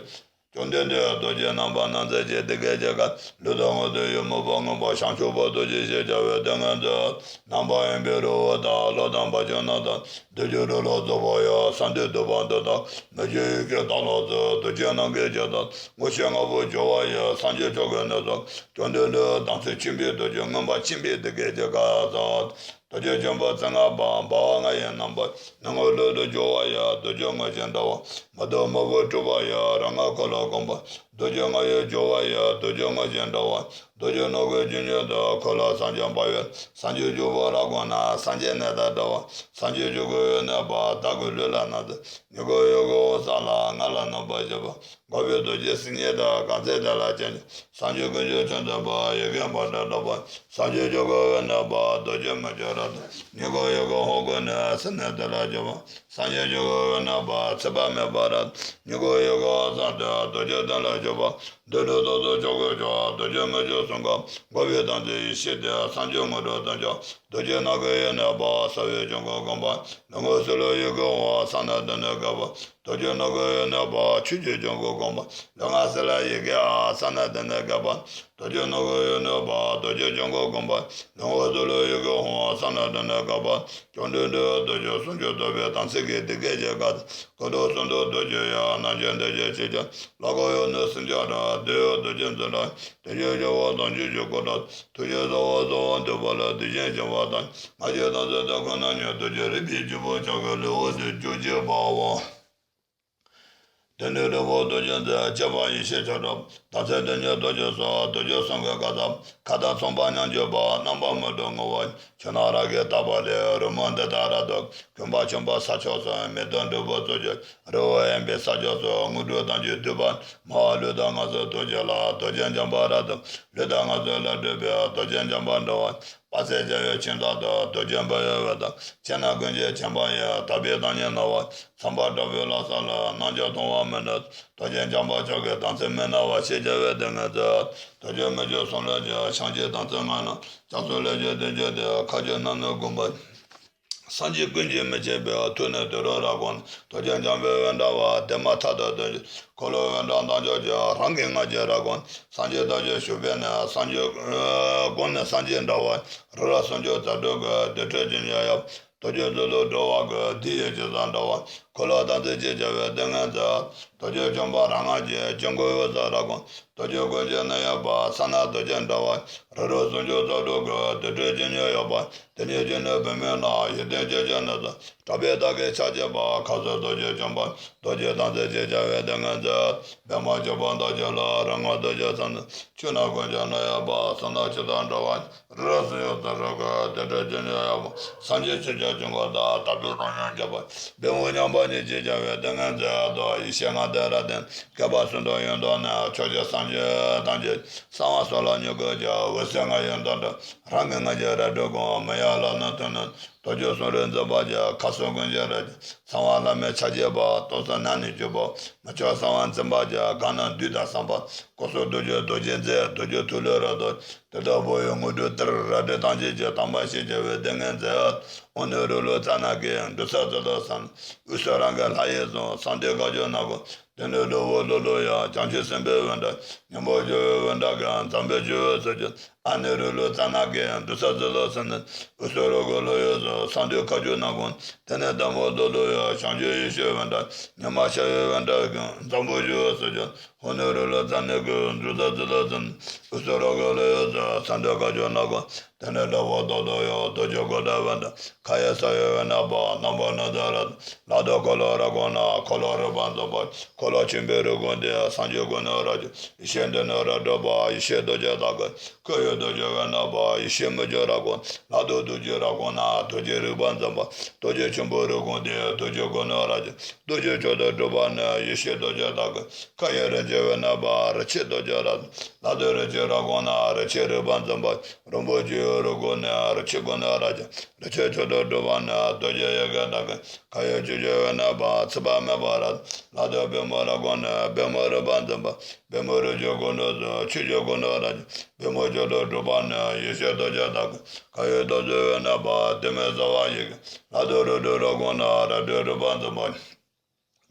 བཅོམ་ལྡན་འདས་རྡོ་རྗེ་རྣམ་པར་སྣང་མཛད་ཀྱི་དེ་སྐད་ཅེས་བཀའ། ལུས་དང་དབང་དུ་ཡོད་མོས་པ་མངོན་པར་བྱང་ཆུབ་པ་རྡོ་རྗེ་ཞེས་བྱ་བའི་ཏིང་ངེ་འཛིན། རྣམ་པར་གཡེང་བའི་རི་བོ་དང་། ལྷ་དང་བརྒྱ་བྱིན་རྣམས་དང་། འདོད་ཀྱི་རི་ལ་རྫོགས་པ་ཡི། སྲན་ཏེ་འདུས་པ་འདི་དག་མི་བསྐྱོད་ཡི་གེ་དག་ལ་སོགས། རྡོ་རྗེ་རྣམ་བསྐྱེད་ཀྱི་དང་། ངོ་ཤེས་ལྔ་པོ་སྦྱོར་བ་ཡི། སངས་རྒྱས་ཆོས་ཀྱི་གནས་སུ། བཅོམ་ལྡན་འདས་དམ་ཚིག་ཆེན་པོའི་རྡོ་རྗེ་མངོན་པར་མཁྱེན་པའི་དེ་སྐད་ཅེས་བཀའ་སྩལ། རྡོ་རྗེ་འཆང་པོ་རྩེ་ལྔ་པ། འབར་བ་ལྔ་ཡི་རྣམ་པ། ནུབ་ངོ་ལུས་ལ་སྦྱོར་བ་ཡི། རྡོ་རྗེ་དངོས་བཞིན་འདྲ་བ། མི་ལྡོག་མི་འཕོ་སྤྲུལ་པ་ཡི། རིམ་ལྔ་འཁོར་ལོ་སྒོམ་པ། རྡོ་རྗེ་ལྔ་ཡི་སྦྱོར་བ་ཡི། རྡོ་རྗེ་དངོས་བཞིན་འདྲ་བ། རྡོ་རྗེ་སྣ་སྒོའི་རྗེས་སུ་འདུག་འཁོར་ལོ་སངས་རྒྱས་འབར་བའི། སངས་རྒྱས་སྤྱོད་པ་རབ་བསྒོམས་ན། སངས་རྒྱས་གནས་དང་འདྲ་བ། སངས་རྒྱས་ཆོས་སྐུ་ཡོད་གནས་པ། བདག་གི་ལུས་ལ་སྣང་མཛད། ཉིད་ཀྱི་ཡུལ་གྱི་འོད་གསལ་ལ། ང་ལ་སྣང་བར་བྱེད་པ། འགོག་པའི་རྡོ་རྗེ་སིལ་སྙན་དང་། གང་ཚེ་དེ་ལ་སྤྱན་འབྱེད། སངས་རྒྱས་ཀུན་གྱི་ཆོས་འདུལ་བ། ཡི་གེ་འབར་འདྲ་བསྒྲགས་པ། སངས་རྒྱས་ཆོས་སྐུ་ཡོད་གནས་པ། རྡོ་རྗེ་མི་བསྐྱོད་རབ་ཏུ། ཉིད་ཀྱི་ཡུལ་གྱི་འོད་བཀུག་ནས། སིལ་སྙན་དེ་ལ་སྤྱོད་པ། སངས་རྒྱས་ཆོས་སྐུ་ཡོད་གནས་པ། ཚིག་པ་མེད་པ་རབ་ཏུ། ཉིད་ཀྱི་ཡུལ་གྱི་འོད་གསལ་དེ། རྡོ་རྗེ་གདན་ལ་སྤྱོད་པ། འདི་ལུས་རྟག་ཏུ་ཆོས་སྐུར་གྱུར། རྡོ་རྗེ་མི་བསྐྱོད་གསུང་སྐད། འགོག་པའི་དམ་ཚིག་ཡེ་ཤེས་དེ། སངས་རྒྱས་དངོས་གྲུབ་ཏུ་འཆར། རྡོ་རྗེ་སྣ་སྒོའི་གནས་པ། རྩ་བའི་ལྗང་གུ་བསྒོམ་པ། ལུས་ངག་སྲིད་ལ་ཡི་གེ་འོང་། ས་ན་དེ་ནས་བསྐལ་པ། རྡོ་རྗེ་སྣ་སྒོའི་གནས་པ། ཆོས་ཀྱི་ལྗང་གུ་བསྒོམ་པ། ལུས་ངག་སྲིད་ལ་ཡི་གེ་ཨ། ས་ན་དེ་ནས་བསྐལ་པ། རྡོ་རྗེ་སྣ་སྒོའི་གནས་པ། རྡོ་རྗེ་ལྗང་གུ་བསྒོམ་པ། ལུས་ངག་སྲིད་ལ་ཡི་གེ་འོང་། ས་ན་དེ་ནས་བསྐལ་པ། བཅོམ་ལྡན་འདས་རྡོ་རྗེ་སུམ་ཅུ་རྡོ་བའི་དམ་ཚིག་གི་དེ་སྐད་ཅེས་བཀའ། སྐུ་མདོག་སུམ་མདོག་རྡོ་རྗེ་ཡི། རྣམ་བསྒྱིངས་རྡོ་རྗེ་ཆེ་ཆུང་། ལག་གི་ཡོད་ནི་སུམ་བརྒྱ་རེ། དེ་ཡི་རྡོ་རྗེ་འཛིན་གྲྭ། དེ་བཞིན་གཤེགས་པ་དང་ཆོས་ཀྱི་སྐུ་དང་། ཐུགས་རྗེས་གཟིགས་པ་གཟིགས་པ་འདུས་པ་ལ། དེ་བཞིན་གཤེགས་པ་དང་། ང་རྒྱལ་དང་ཚེ་དང་ཁོ་ན་ཉིད། རྡོ་རྗེ་རིག་པའི་རྒྱལ་པོ་ཕྱག་གི་ལེའུ་སྟེ་བཅོ་བརྒྱད་པའོ། དེ་ནས་རིག་པ་རྡོ་རྗེ་འཛིན། སྤྱད་པ་ཡེ་ཤེས་ཆར་འབེབས། དམ་ཚིག་དོན་གཉེར་རྡོ་རྗེ་སོགས། རྡོ་རྗེ་གསུང་གི་བཀའ་ཐམས། ཁ་དང་མཚུངས་པ་མཉམ་བརྗོད་པ། རྣམ་པ་མི་འགྲོ་ངུ་བ། ཆུ་ནང་ར་གའི་ཏ་པ་ལས། རོལ་མོ་འདི་དག་རབ་ཏུ། གུས་པས་ཕྱིན་པ་ས་ཕྱོགས་སུ། མེ་ཏོག་འབྲས་བུ་རྫོགས་བྱེད། རི་བོ་གཡས་པའི་ས་ཕྱོགས་སུ། དངོས་གྲུབ་ཐམས་ཅད་འདུས་པ། མ་བ་ལུས་དང་ངལ་གསོ་རྡོ་རྗེ་ལ། རྡོ་རྗེ་འཆང་པོ་རབ་ཏུ། ལུས་དང་ངལ་གསོ་ལ་སྤྲུལ་པའི། རྡོ་རྗེ་འཆང་པོ་འདྲ་བ། དཔག་ཚད་བརྒྱ་ཡོད་ཁྱིམ་བདག་ཏུ། རྡོ་རྗེ་འབར་བའི་འོད་དང་། ཁྱེད་རྣམས་ཀུན་གྱི་ཁྱིམ་པ་ཡི། དག་པའི་བདག་ཉིད་སྣང་བ། ཚངས་པ་དྲག་པོའི་ལྷ་ས་ལ། རྣམ་རྒྱལ་མཐོང་བ་མི་ནུབ། རྡོ་རྗེ་འཆང་པོ་མཆོག་གི་དམ་ཚིག་མི་གནང་བ་ཞེས་བྱ་བའི་ཏིང་ངེ་འཛིན། རྡོ་རྗེ་མི་བསྐྱོད་གསུང་ལས་ཀྱི། བྱང་ཆུབ་དམ་ཚིག་ལྔ་རྣམས། རྒྱ་མཚོ་ལས་ཀྱི་བདུན་ཅུ་སྟེ། མཁའ་སྤྱོད་རྣམས་ནི་བསྒོམ་པ། སངས་རྒྱས་ཀུན་གྱིས་མི་ཕྱེད་པའི། ཐུགས་ནི་དུད་འགྲོ་རབ་བསྒོམས། རྡོ་རྗེ་འཆང་པོའི་འོད་འདྲ་བ། བདེ་མ་ཐག་ཏུ་སྟོན་ཅིག་འཁོར་ལོའི་འོད་འདྲ་མདངས་ཕྱོགས་ཀྱི། རང་གི་ང་རྒྱལ་རབ་བསྒོམས། སངས་རྒྱས་རྡོ་རྗེ་བཞུགས་པའི་གནས། སངས་རྒྱས་སྒོ་ནས་སངས་རྒྱས་འདྲ་བ། རི་རབ་སུམ་ཅུ་རྩ་དྲུག་གི། རྡུལ་ཕྲན་ཇི་སྙེད་ཡོད་པ། རྡོ་རྗེ་རྡུལ་ལ་བགྲོད་པ་གི། དེ་ཡི་ཇི་ལྟར་འདྲ་བ། འཁོར་ལོ་དམ་ཚིག་ཅེས་བྱ་བའི་ཏིང་ངེ་འཛིན། རྡོ་རྗེ་འཆང་པོ་རབ་སྔགས་ཀྱི། ལྗང་གུ་འོད་ཟེར་རབ་བསྒོམས། རྡོ་རྗེ་ཀུན་གྱི་གནས་ཡོད་པ། ས་ན་རྡོ་རྗེ་འདྲ་བ། རི་རབ་སུམ་ཅུ་རྩ་དྲུག་གི། རྡུལ་ཕྲན་ཇི་སྙེད་ཡོད་པ། དེ་ཉིད་ཀྱི་ནི་བུད་མེད་རྣམས། ཡིད་བརྟན་ཇི་སྙེད་ནུས་སམ། གྲགས་པའི་བདག་གིས་ཕྱག་བགྱིས་པ། མཁའ་སྤྱོད་རྡོ་རྗེ་འཆང་པོ། རྡོ་རྗེ་དམ་ཚིག་ཅེས་བྱ་བའི་ཏིང་ངེ་འཛིན། པདྨ་འབྱུང་པོ་རྡོ་རྗེ་ལ། རིམ་ལྔ་རྡོ་རྗེ་གསུམ་ནི། ཆོས་རྣམས་ཀུན་གྱི་གནས་ཡོད་པ། ས་རྣམས་ཇི་ལྟར་འདྲ་བ། རི་རབ་སུམ་ཅུ་རྩ་དྲུག་གི། རྡུལ་ཕྲན་ཇི་སྙེད་ཡོད་པ། སངས་རྒྱས་ཆོས་ཀྱི་སྐུ་དང་། དག་པའི་བདག་ཉིད་འབྱོངས་པ། པདྨོ་མཉམ་པ་ཉིད་ཅེས་བྱ་བའི་ཏིང་ངེ་འཛིན། ཡེ་ཤེས་ལྔ་སྡེ་རབ་བརྟན། བསྐལ་པ་གསུམ་དུ་ཡོངས་གཏོར་ནས། ཕྱོགས་བཅུའི་སངས་རྒྱས་ཐམས་ཅད། གསང་བ་སོགས་ལ་བསྙེན་བཀུར་བགྱི། འོད་ཟེར་ལྔ་ཡི་མདངས་འདྲ། རང་གི་ང་རྒྱལ་རབ་སྤྲུལ་ཀུན། མི་གཡོ་ལ་ནི་དོན་ནི། རྡོ་རྗེ་གསུང་རབ་འཛིན་པ་ཡི། མཁའ་སྤྱོད་ཀུན་གྱི་རབ་ཀྱི། གསང་བ་བླ་མེད་ཕྱག་བགྱིས་པ། སྟོང་གསལ་ནམ་ནས་བརྗོད་པ། མི་ཆོག་གསང་བ་འཛིན་པ་ཡི། གང་རྣམས་འདུས་དང་བསམ་པ། སྐུ་གསུང་ཐུགས་ཀྱི་རྡོ་རྗེ་རྩེ། རྡོ་རྗེ་ཐོད་ལུས་རབ་ཏུ། དེ་དག་བོད་ཡུལ་དངོས་གྲུབ་སྟེར། རབ་སྒྲོལ་ཐམས་ཅད་ཀྱི། དམ་པ་ཞེས་བྱ་བའི་ཏིང་ངེ་འཛིན། འོག་ནས་རོལ་ལུ་རྩ་ནག་གི། འབྲུ་ཚར་རྩི་ལ་སོགས། འོད་ཟེར་རང་གི་ལྷ་ཡིས་བཟུང་། གསང་འདུས་བཀའ་བརྒྱུད་སྣ་སྒོ། དེ་ནས་རྡོ་བོ་ལོ་ལོ་ཡི། བྱང་ཆུབ་སེམས་དཔའི་འོད་འདྲ། སྙིང་པོ་སྦྱོར་བའི་འོད་འདྲ་གི། འཛམ་བུའི་སྤྱི་བོའི་ཚུལ་གྱིས། ཨ་ནི་རུ་ལུ་རྩ་ནག་གི། འབྲུ་ཚར་རྩི་ལ་སོགས་ནི། འོད་ཟེར་རང་གི་ལྷ་ཡིས་བཟུང་། གསང་འདུས་བཀའ་བརྒྱུད་སྣ་སྒོ། དེ་ནས་ལྡེ་མོ་རྡོ་ལོ་ཡི། བྱང་ཆུབ་ཡེ་ཤེས་འོད་འདྲ། ཉི་མ་ཤར་བའི་འོད་འདྲ་གི། འཛམ་བུའི་སྤྱི་བོའི་ཚུལ་གྱིས། འོག་ནས་རོལ་ལུ་རྩ་ནག་གི། འབྲུ་ཚར་རྩི་ལ་སོགས་ནི། འོད་ཟེར་རང་གི་ལྷ་ཡིས་བཟུང་། གསང་འདུས་བཀའ་བརྒྱུད་སྣ་སྒོ། དེ་ནས་ལྡེ་མོ་རྡོ་ལོ་ཡི། རྡོ་རྗེ་གོ་ཏའི་འོད་འདྲ། མཁའ་ཡི་ས་ཡི་འོད་རྣམ་པ། རྣམ་པར་སྣང་མཛད་རབ། ལག་ཏུ་འཁོར་ལོ་རབ་བསྐོར་ནས། འཁོར་ལོ་རིམ་པར་འཛིན་པ། འཁོར་ལོ་ཆེན་པོའི་རིམ་བསྒོམས་ཏེ། སངས་རྒྱས་ཀུན་ནི་རབ་བརྗོད། ཡེ་ཤེས་འདི་ནི་རབ་སྒྲོལ་བ། ཡེ་ཤེས་རྡོ་རྗེ་དག་གི། ཁོ་བོའི་ རྡོ་རྗེ་དབེན་གནས་པ་ཡེ་ཤེས་མི་བསྐྱོད་རབ་དགོངས། ལྷ་དང་རྡོ་རྗེ་རབ་དགོངས་ན། རྡོ་རྗེ་རིག་པ་འཛིན་པ་རྡོ་རྗེ་ཆེན་པོ་རིག་དགོངས་ཏེ། རྡོ་རྗེ་ཀུན་ནས་རབ་བརྒྱན་རྡོ་རྗེ་མཆོག་ཏུ་གྲུབ་པ་ནི། ཡེ་ཤེས་རྡོ་རྗེ་དར་དཀར་མཁའ་ཡི་རིན་ཆེན་དབེན་གནས་པ། རིན་ཆེན་རྡོ་རྗེ་རབ་ལྷ་དང་རིན་ཆེན་རབ་དགོངས་ན། རིན་ཆེན་རིག་པ་འཛིན་པ་རིན་པོ་ཆེའི་རིག་དགོངས་ནི། རིན་ཆེན་ཀུན་ནས་རབ་བརྒྱན་རིན་ཆེན་མཆོག་ཏུ་གྲུབ་པ་ནི། རྡོ་རྗེ་ཡི་གེ་དར་དཀར་མཁའ་ཡི་ཆུ་སྐྱེས་དབེན་གནས་པ། ཚེ་དཔག་མེད་པ་རབ་ལྷ་དང་པདྨོ་རབ་དགོངས་ནི། པདྨོ་རིག་པ་འཛིན་པ་པདྨོ་རིན་ཆེན་ཀུན་ནས་བརྩེགས། ཆུ་སྐྱེས་ཀུན་ནས་རབ་བརྒྱན་པདྨོ་མཆོག་ཏུ་གྲུབ་པ་ནི། ཡེ་ཤེས་རྡོ་རྗེ་དར་དཀར་མཁའ་ཡི་དར་ཚོན་དབེན་གནས་པ། གདོད་མའི་རྩ་བ་ཡི་གེ་ལྷ་དང་རིགས་དྲུག་རབ་དགོངས་ནི། རིགས་དྲུག་རིག་པ་འཛིན་པ་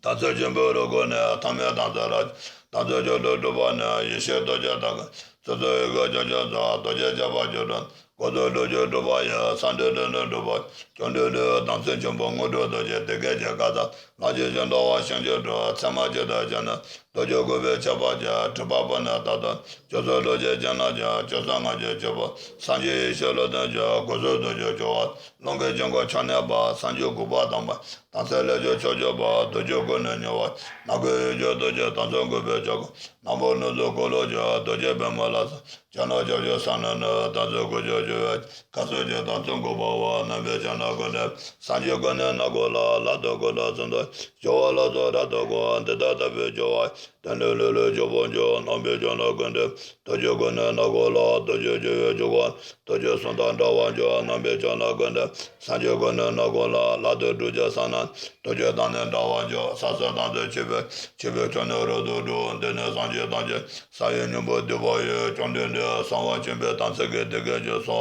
དར་ཚོན་ཆེན་པོའི་རིག་དགོངས་ནི། ཐ་མའི་དར་ཚོན་རབ་བརྒྱན་དར་ཚོན་མཆོག་ཏུ་གྲུབ་པ་ནི། ཡེ་ཤེས་རྡོ་རྗེ་དར་དཀར་རྩེ་གསུམ་ཡི་གེ་ཆོས་སྐྱོང་རྫོགས། རྡོ་རྗེ་ཐེག་པ་ཆོས་དྲུག་འཛིན། སྐུ་གསུམ་སྒྲུབ་བྱེད་གྲུབ་པ་ཡི། ས་འབྲིང་སྒྲིབ་གནས་གྲུབ་པ། བཅོམ་ལྡན་འདས་དར་ཚོན་ཆེན་པོ་དངོས་གྲུབ་རྡོ་རྗེ། འདི་སྐད་ཅེས་བཀའ་སྩལ་པ། ལྷ་ཆོས་ཀྱི་འདུལ་བ་ཤིང་གཅིག་སྒྲུབ། ཚད་མ་སྤྱི་དང་བཅས་ནི། རྡོ་རྗེ་སྐུ་བོས་ཁྱབ་པར་བྱ། གྲུབ་པ་པོ་ནི་རྟག་ཏུ། སྐྱབས་སུ་བློ་ཆེན་བྱེད་ན་ཡང་། སྐྱབས་སུ་སྔ་ཕྱི་མཆིས་པ། སངས་རྒྱས་ཡེ་ཤེས་ལུས་རྟེན་གྱི། སྐུ་གསུང་ཐུགས་ཀྱི་སྦྱོར་བ། རླུང་གི་དཀྱིལ་འཁོར་ཆ་མཉམ་པ། སངས་རྒྱས་འགུགས་པ་དམ་པ། དམ་ཚིག་ལས་བྱུང་ཕྱོགས་བཅུ་པ། རྡོ་རྗེ་སྐུ་ནི་མྱུར་བར། ནག་ཁུ་ཡུལ་གྱི་རྡོ་རྗེ། དར་ཚོན་འགུགས་པའི་ཕྱག་རྒོ། ནག་པོ་རླུང་འཛིན་འཁོར་ལོ་བཅུ། རྡོ་རྗེ་པདྨོ་ལ་སོགས། རྒྱ་ནག་ཕྱོགས་བཅུའི་ས་རྣམས་ནི། དར་ཚོན་དགུག་ཕྱོགས་བཅུ་པའི། མཁའ་སྤྱོད་ཀྱི་དར་ཚོན་འགུགས་པ་པོ། རྣམ་པར་སྤྱོད་ནག་ཀུན་འདྲེན། སངས་རྒྱས་སྐུ་ནི་ནག་ཁུ་ལ། ལྷ་དང་ཀུན་དང་གསུམ་མཐུན། སྦྱོར་བ་ལ་སོགས་རབ་ཏུ་བསྒོམ། འདི་དག་ལྟ་བུའི་སྦྱོར་བ། དེ་ནས་ལྷོད་ལྷོད་སྐྱོབ་པར་འགྱུར། རྣམ་པར་སྤྱོད་ནག་ཀུན་འདྲེན། རྡོ་རྗེ་སྐུ་ནི་ནག་ཁུ་ལ། རྡོ་རྗེ་སྤྱི་བོའི་སྐུ་གསུང་ཐུགས། རྡོ་རྗེ་གསུང་དང་འདྲ་བར་འགྱུར། རྣམ་པར་སྤྱོད་ནག་ཀུན་འདྲེན། སངས་རྒྱས་སྐུ་ནི་ནག་ཁུ་ལ། ལྷ་དང་རྡོ་རྗེ་ས་རྣམས། རྡོ་རྗེ་དང་ནི་འདྲ་བར་འགྱུར། ས་གསུམ་དང་ནི་ཕྱོགས་བཅུ། ཕྱོགས་བཅུའི་ཕྱོགས་ནི་རབ་ཏུ་སྒྲོལ། འདི་ནི་སངས་རྒྱས་དང་མཇལ། ས་ཡི་སྙིང་པོ་བདེ་བ་ཡི། བཅོམ་ལྡན་འདས་གསང་བ་ཆེན་པོའི་དམ་ཚིག་གི་བདེ་དགེ་ཆེ་སོ།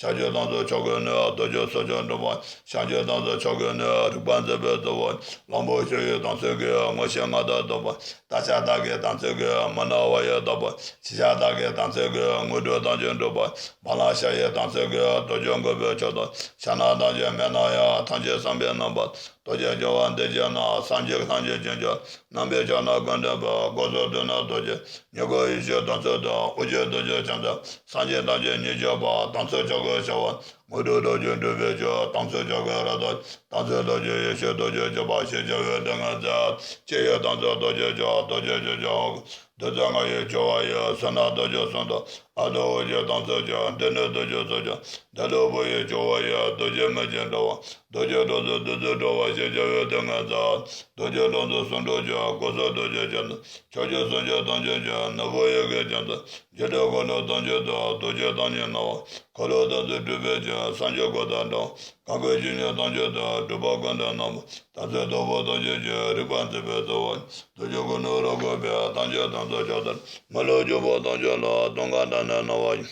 ཕྱག་རྒྱའི་དམ་ཚིག་ཆོ་ག་ནི། རྡོ་རྗེ་གསུང་ཆོག་འགྲུབ་པ། ཕྱག་རྒྱའི་དམ་ཚིག་ཆོ་ག་ནི། རིག་པ་འཛིན་པའི་རྩ་བ། གླང་པོ་ཆེ་ཡི་དམ་ཚིག་གི། མངོན་ཤེས་ལྔ་དང་ལྡན་པ། རྟ་ཕྱག་དག་གི་དམ་ཚིག་གི། མི་སྣང་བ་ཡི་བདག་པོ། ཕྱི་ཕྱག་དག་གི་དམ་ཚིག་གི། དངོས་གྲུབ་ཐམས་ཅད་འགྲུབ་པ། བ་ལང་ཤ་ཡི་དམ་ཚིག་གི། རྡོ་རྗེ་འགུགས་པའི་ཕྱག་རྒོ། ཕྱག་ན་ཐམས་ཅད་མི་སྣང་ཡང་། ཐམས་ཅད་བསམ་པའི་རྣམ་པ། རྡོ་རྗེ་སྦྱོར་བ་འདི་བགྱིས་ན། སངས་རྒྱས་ཐམས་ཅད་མཇལ་འགྱུར། རྣམ་པར་སྤྱོད་ནག་ཀུན་འདྲེན་པ། སྐུ་གསུང་ཐུགས་ནི་རྡོ་རྗེ། ཉེར་དགུ་ཡེ་ཤེས་དམ་ཚིག་དང་། དབུ་ཆེན་རྡོ་རྗེ་འཆང་ཐུགས། སངས་རྒྱས་ཐམས་ཅད་ཉིད་མཇལ་བ། དམ་ཚིག་ཆོ་ག་བྱ་བ། དངོས་གྲུབ་རྡོ་རྗེ་འགྲུབ་པའི་ཕྱིར། དམ་ཚིག་ཆོ་ག་རབ་དང་། དམ་ཚིག་རྡོ་རྗེ་ཡེ་ཤེས་རྡོ་རྗེ་ཆེན་པོ་ཞེས་བྱ་བའི་ཏིང་ངེ་འཛིན། ལྕེ་ཡི་དམ་ཚིག་རྡོ་རྗེ་ལྕེ། རྡོ་རྗེ་ལྕེ་ལྕེ་ཧཱུྃ། བདུད་རྩི་ལྔ་ཡི་ཆུ་བོ་ཡི། ཟོས་ན་རྡོ་རྗེ་གསུང་དང་། ཨ་ཏི་ཧོ་ཞེས་དམ་ཚིག་ཆེ། འདི་ནི་རྡོ་རྗེ་གསུང་ཆོག་འདི་ནི་བུ་ཡི་ཆུ་བོ་ཡི། རྡོ་རྗེ་མིག་གི་འདྲ་བ། རྡོ་རྗེ་གྲོགས་སུ་བདུད་རྩི་འདྲ་བ་ཞེས་བྱ་བའི་ཏིང་ངེ་འཛིན། རྡོ་རྗེ་གྲོགས་སུ་གསུང་གྲོགས་ཀྱི། སྐུ་གསུང་ཐུགས་ཀྱི་ཆེ་ནི། ཕྱོགས་བཅུའི་སེམས་ཅན་ཐམས་ཅད་ཀྱི། ནུས་པ་ཡི་གེ་ཅན་དུ། འཇིག་རྟེན་འཁོར་ལོ་ཐམས་ཅད་དུ། རྡོ་རྗེ་ཐམས་ཅད་སྣང་བ། འཁོར་ལོ་ཐམས་ཅད་སྒྲིབ་པའི་ཕྱིར། སངས་རྒྱས་སྐུ་དང་འདྲ་བ། གང་གི་ཇི་སྙེད་ཐམས་ཅད་དུ། སྒྲུབ་པ་ཀུན་ཏུ་སྣང་བ། དམ་ཚིག་རྡོ་རྗེ་ཐམས་ཅད་ཀྱི། རིག་པ་འཛིན་པའི་རྩ་བ། རྡོ་རྗེ་སྐུ་ནི་རབ་འགུགས་པའི། ཐམས་ཅད་དམ་ཚིག་ཆོག་ལྟར། མི་སློབ་སྤྱོད་པ་ཐམས་ཅད་ལ། སྟོན་ཀ་འདྲ་ནི་སྣང་བ་ཡི།